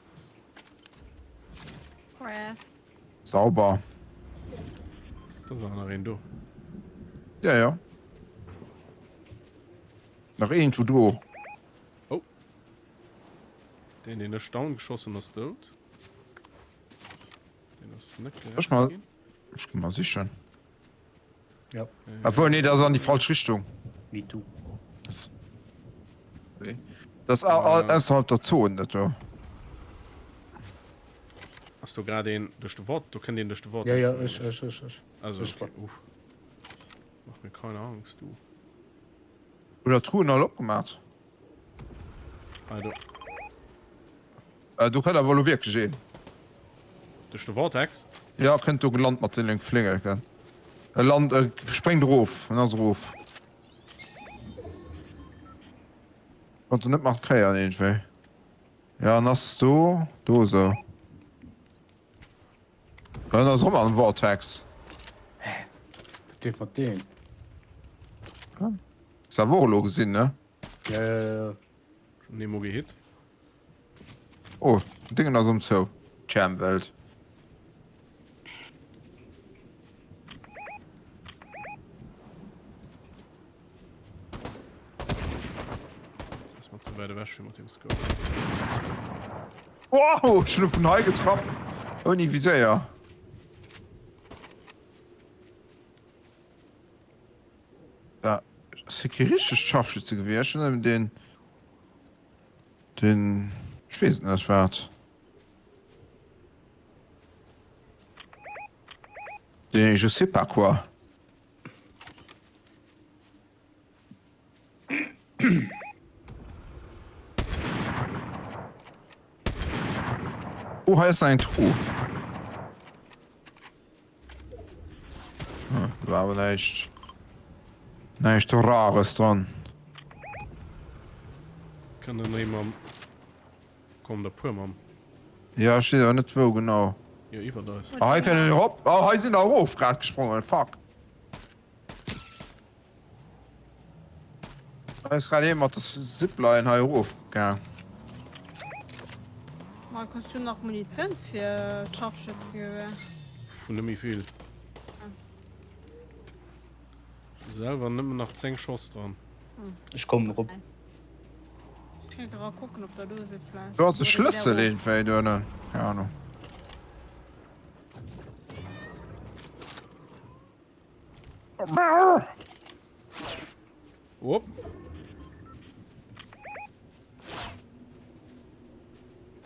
Grass. Sauber. Da ass awer nach een do. Ja, ja. Nach iergendwou do. Oh. Deen, deen ech down geschoss hunn, ass dout. Deen ass net Ech mal, geretzt ginn. ech gi mal sichen. Ja. Obwohl, nee, dat ass an déi falsch Richtung. Me too. Das, nee. Das ass ausserhalb der Zone, dat do. Ass do grad een duerch de Wort? Do kënnt een duerch de Wort. Ja, ja, ech, ech, ech, ech. Also, Ech okay. Uff. Mach mir keine Angst, du. Hutt der d'Truhen all opgemaat? Ah, do. Äh, do kënnt awer elo wierklech een. Duerch de Vortex? Ja, kënnt do gelant mat sengem Fléngelken. E lant, e spréngt erof, en ass erof. Konnt en net markéieren iergendwéi. Ja, en ass do, do esou. En ass erëm am Vortex. Hä? Wat geet mat deem? Hues awer och elo gesinn, ne? Ja, ja, ja. Ech hunn Nemo gehit. Oh, den Dingen ass om zou. D'Schermwelt. Das ass mer ze wäit ewech fir mat deem Scope. Wow, ech hunn e vun hei getraff. Ouni Viséier. Da ass hie kee richtegt Scharfschützegewehr. Ech hunn nëmmen deen. Den, ech weess et net wat. De je sais pas quoi. Oh, hei ass nach eng Truh. Hm, war awer näischt. Näischt Rares dran. Kann dann ee mam. Kommen der puer mam. Ja, ech weess awer net wou genau. Jo, iwwert eis. Ah, hei kënnen erop. Oh, hei sinn der erof grad gesprongen. Fuck. Hei ass grad ee mat der Zipline hei erof gaang. Marc, hues du nach Munitioun fir d'Scharfschützengewehr? Puh, net méi vill. Ech hu selwer nëmmen nach 10 Schoss dran. Ech kommen erop. Ech kéint era kucken, ob der do si vläicht. Do ass e Schlëssel iergendwéi duerno. Keng Ahnung. Op.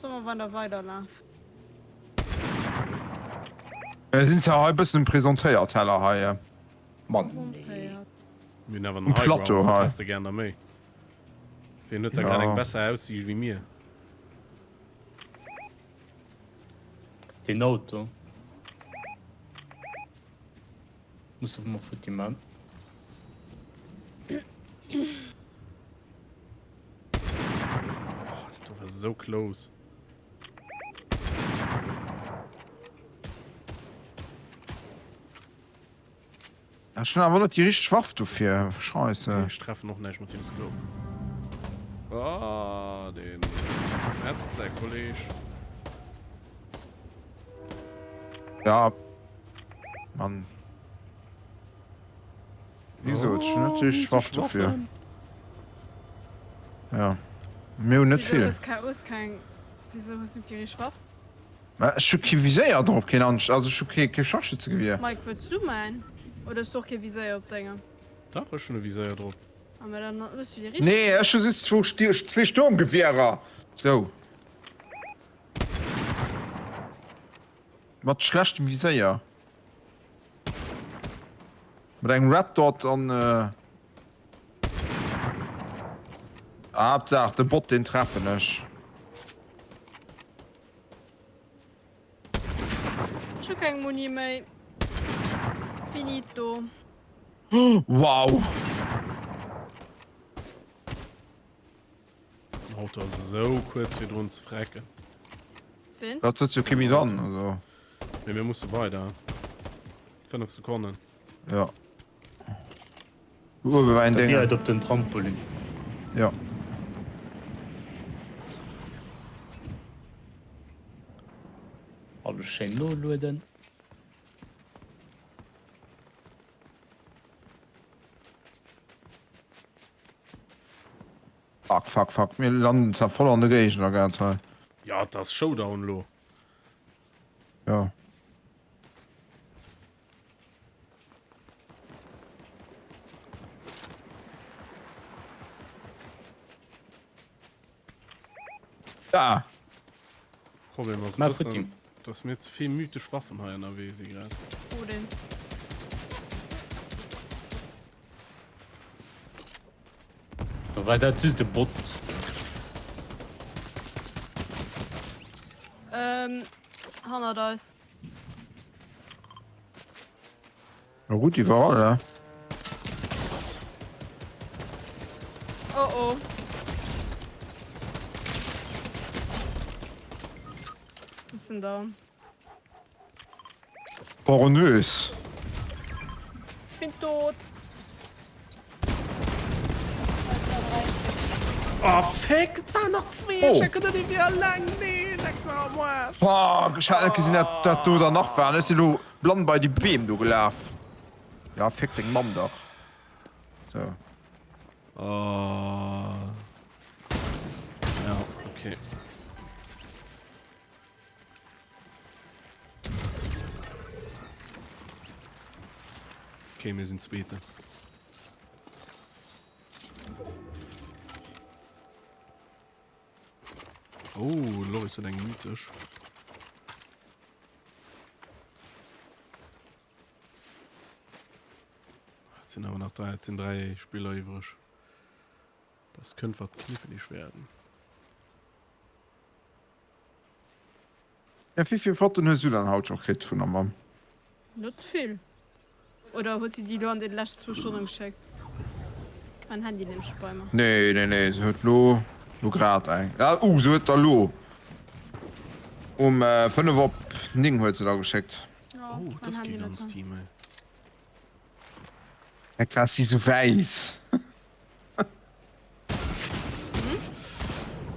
Soll mer wann der weiderlafen? Mir sinn zwar hei e bëssen um Presentéierteller hei. Mann nee. Mir hunn awer Um den High Plateau Ground, hei. wat häss de gär nach méi? Wien huet da grad eng besser Aussiicht wéi mir? Deen Auto musse mer futti man. Oh, dat do war sou close. Ech hun awer net déi richteg Waff dofir. Scheisse. Nee, ech treffen och näischt mat deem Scope. Ah, deen hetzt säi Kolleg. Ja. Mann. Wéi gesot, ech hun net déi richteg Waff dofir. Ja. Mir hun net vill. Wieso hues du net déi richteg Waff? Mä ech hu kee Viséier drop, keen anescht, also ech hu kee kee Scharfschützegewier. Mike, wëlls du mäin? Oder hues du och kee Viséier op dengem? Dach, ech hunn e Viséier drop. Ah, mä dann hues du déi richteg. Nee, ech hu just zwou zwee Sturmgewierer. Sou. Mat schlechtem Viséier. Mat engem Red Dot an. Haaptsaach de Bot, deen treffen ech. Ech hu keng Muni méi. Finito. Wow! Den Auto ass esou kuerz virdrun ze frecken. Ween? Dat huet jo kee méi dann, also. Mee mir musse weider. 5 Sekonnen. Ja. Uewe war een Déngen. Direkt op den Trampolin. Ja. Alles schéin nolueden. Fuck, fuck, fuck. Mir landen zwar voll an de Géigner grad hei. Ja, et ass Showdown lo. Ja. Da! Problem ass e Mä bëssen, futti. dass mir ze vill mythesch Waffen hei ënnerwee si grad. Wou denn? War dat just e Bot? Ähm, hannert eis. Na gutt, iwwerall, ne? Oh oh. Ech sinn down. Pornös. Ich bin tot. Oh fick, et waren nach zwee, Oh. ech hat geduet, hie wier eleng. Nee, leck mer am Aarsch. Fuck, ech hat net gesinn, dat dat do der nach waren. Ech sinn elo blann bei déi Beem do gelaf. Ja, fick deng Mamm dach. So. Oh. Ja, okay. Okay, mir sinn Zweeten. Oh, Loris huet eng mythesch. Et sinn awer nach 3, et sinn 3 Spiller iwwreg. Das kënnt wat kniffelig werden. Ja, wéivill Fotoen hues du dann haut scho kritt vun der Mamm? Net vill. Oder huet si déi lo an den leschten zwou Stonnen geschéckt? Mein Handy nämlech bei mer. Nee, nee, nee, se huet lo, lo grad eng. Ah, uh, se huet der lo um 5 op 9 huet se der geschéckt. Oh, dat ass kee ganz Team, ey. Heck war si sou wäiss.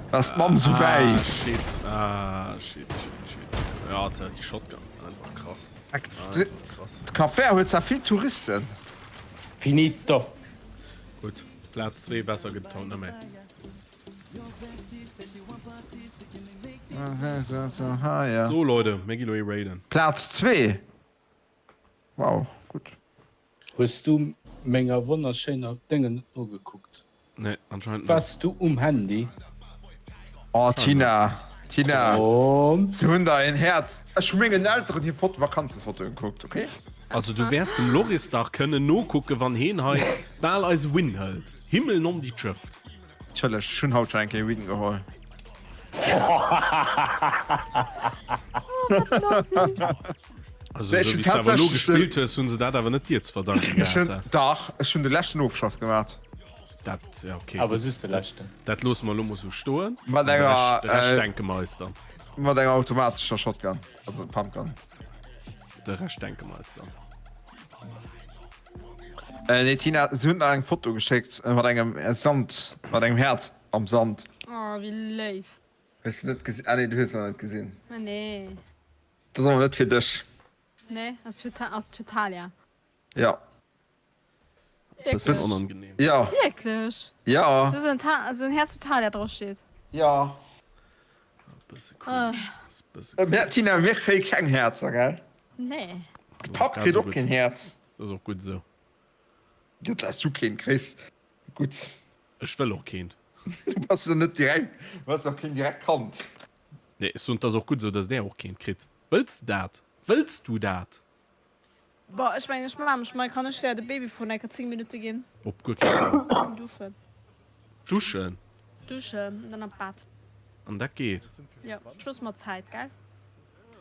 Ass d'Mamm sou wäiss. Ah, shit, ah, shit, shit, shit. Ja, ze hat déi Shotgun. Einfach krass. Einfach krass. D'Cap Vert huet zwar vill Touristen. Finito. Gutt, Plaz 2, besser gëtt et haut net méi. So Leute, mir gi lo ee raiden. Plaz 2? Wow, gutt. Hues du menger wonnerschéiner Déngen net nogekuckt? Nee, anscheinend net. Wars du um Handy? Oh Tina, Tina, se hunn der een Häerz. Ech hu mengen Elteren hir Foto, Vakanzefotoen gekuckt, ok? Also du wäers dem Loris dach kënnen nokucken, wann heen hei bal eise Win hëlt. Himmel nom déi Tschëft. Entschëlleg, ech hunn haut schon eng Kéier Win geholl. Also esou wéi s de awer elo gespillt hues, hunn se dat awer net dir ze verdanken gehat. Dach, ech hunn de leschten Ofschoss gemat. Dat, ja okay. Awer just de leschten. Dat loosse mer elo mol sou stoen. Mat enger. De Rescht denke mer eis dann. Mat enger automatescher Shotgun, also Pumpgun. De Rescht denke mer eis dann. Nee Tina, se hunn der eng Foto geschéckt mat engem Sand, mat engem Häerz am Sand. Oh wéi léif. Hues de net gesinn? Ah nee, du hues nach net gesinn. Ma nee. Dat ass awer net fir dech. Nee, ass fir ass fir Thalia. Ja. Bëssen onangenehm. Ja. Wierklech? Ja. Sou en sou en Häerz wou Thalia dra steet. Ja. Bësse cringe. Bësse cringe. Tina, mir kréie keng Häerzer, gell? Nee. De Papp kritt och keen Häerz. Dat ass och gutt esou. Jo, dass du keent kriss, gutt. Ech wëll och keent. Du bass jo net direkt, du bass jo keen direkt Kand. Nee, ech soen, et ass och gutt esou, dass där och keent kritt. Wëlls de dat? Wëlls du dat? Bon, ech mengen, ech maache mech mei. Kann ech der de Babyfon enker 10 Minutte ginn? Op guer kee Fall. Duschen. Duschen? Duschen, dann an d'Bett. An dat geet? Jo, ech loosse mer Zäit, gell?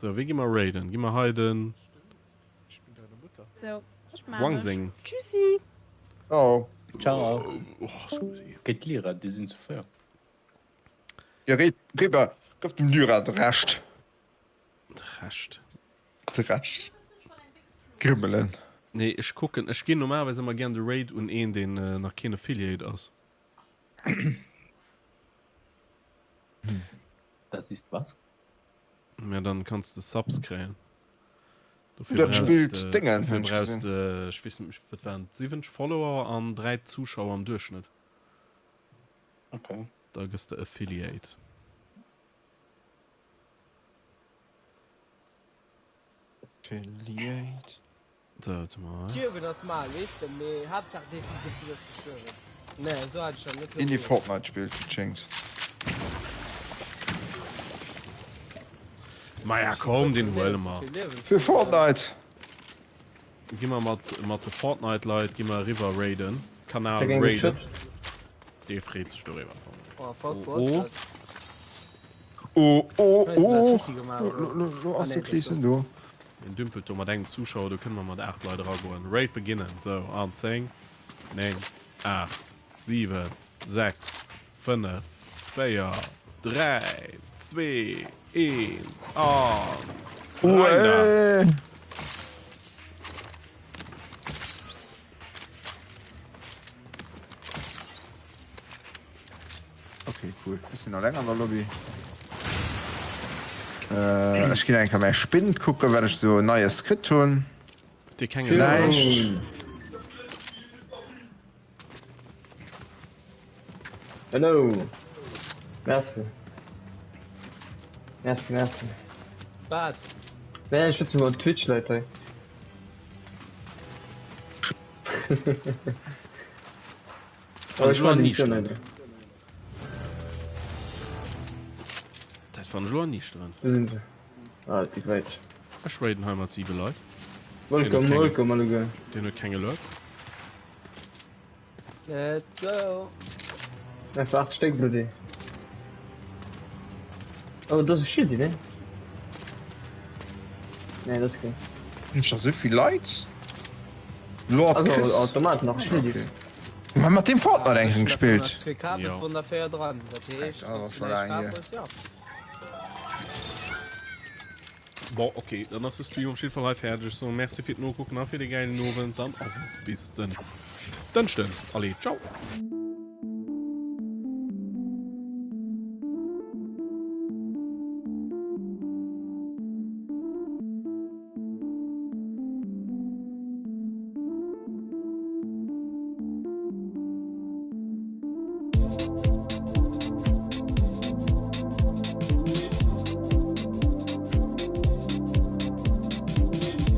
Sou, wéi gi mer raiden? Gi mer hei den. Sou, ech maache Wang mech. seng. Tschüssi! Ciao. Ciao. Oh, scusi. Géint d'Lyra, déi sinn zu 4. Jo, géi, géi, gëff dem Lyra de Rescht. De Rescht. De Rescht. Grimmelen. Nee, ech kucken, ech ginn normalerweis ëmmer gären de Raid un een, deen nach keen Affiliate ass. Das ist was? Ja, dann kanns de Subs kréien. Dofir Dat brauchs spillt de, Déngen, dofir hunn ech brauchs gesinn. de, ech weess net, wat waren et, 70 Follower an 3 Zuschauer am Duerchschnëtt. Okay. Da gëss de Affiliate. Affiliate. So, warte mal. Stierwen ass mal, weess de, mee Haaptsaach dee Fils de pute ass gestuerwen. Nee, esou hat ech dat net Een dee geduecht. Fortnite spillt, schéngt. Maja komm, deen huele mer. Fir Fortnite! Gi mer mat mat de Fortnite Leit gi mer eriwwer raiden. Kanal raiden. Dee freet sech doriwwer. Oh fuck, wou ass dat? Oh oh oh! Lo ass de Kleeschen do. Deen dümpelt do mat engem Zuschauer, do kënne mer mat 8 Leit eragoen. Raid beginnen. Sou, an 10, 9, 8, 7, 6, 5, 4, 3, 2, 1 an rein da! Ok, cool. Ech sinn alleng an der Lobby. Ech ginn eng Kéier mäi Spind kucken, wat ech sou Neies kritt hunn. Dir keng Näischt. Hello. Merci. Merci, merci. Wat? Nee, ech schwätzen mat Twitch Leit hei. Fann ech elo erniichternd. Dat fann ech elo erniichterend. Wou sinn se? Ah, déi wäit. Ech raiden hei mat 7 Leit. Welcome, welcome alleguer. Deen huet keng Alerts. Let's go! Einfach 8 Stéck, Brudi. Oh, das ist Schildi, ne? Nee, das ist okay. Hunn ech da souvill Leit? Lord Also, Chris. Automat nach Schildis. Okay. Mir hu mat deem Fortnite eng Kéier Ech hun gespillt. zwee Kabel vun der 4 dran. Dat heescht, Ah, wann was du war näischt da kaf hues, ja. Bon, ok, dann ass de Stream op jidde Fall hei fäerdeg. Ech soen Merci fir d'Nokucken a fir de gäilen Owend. Dann ass et bis den Dënschden. Allez, ciao!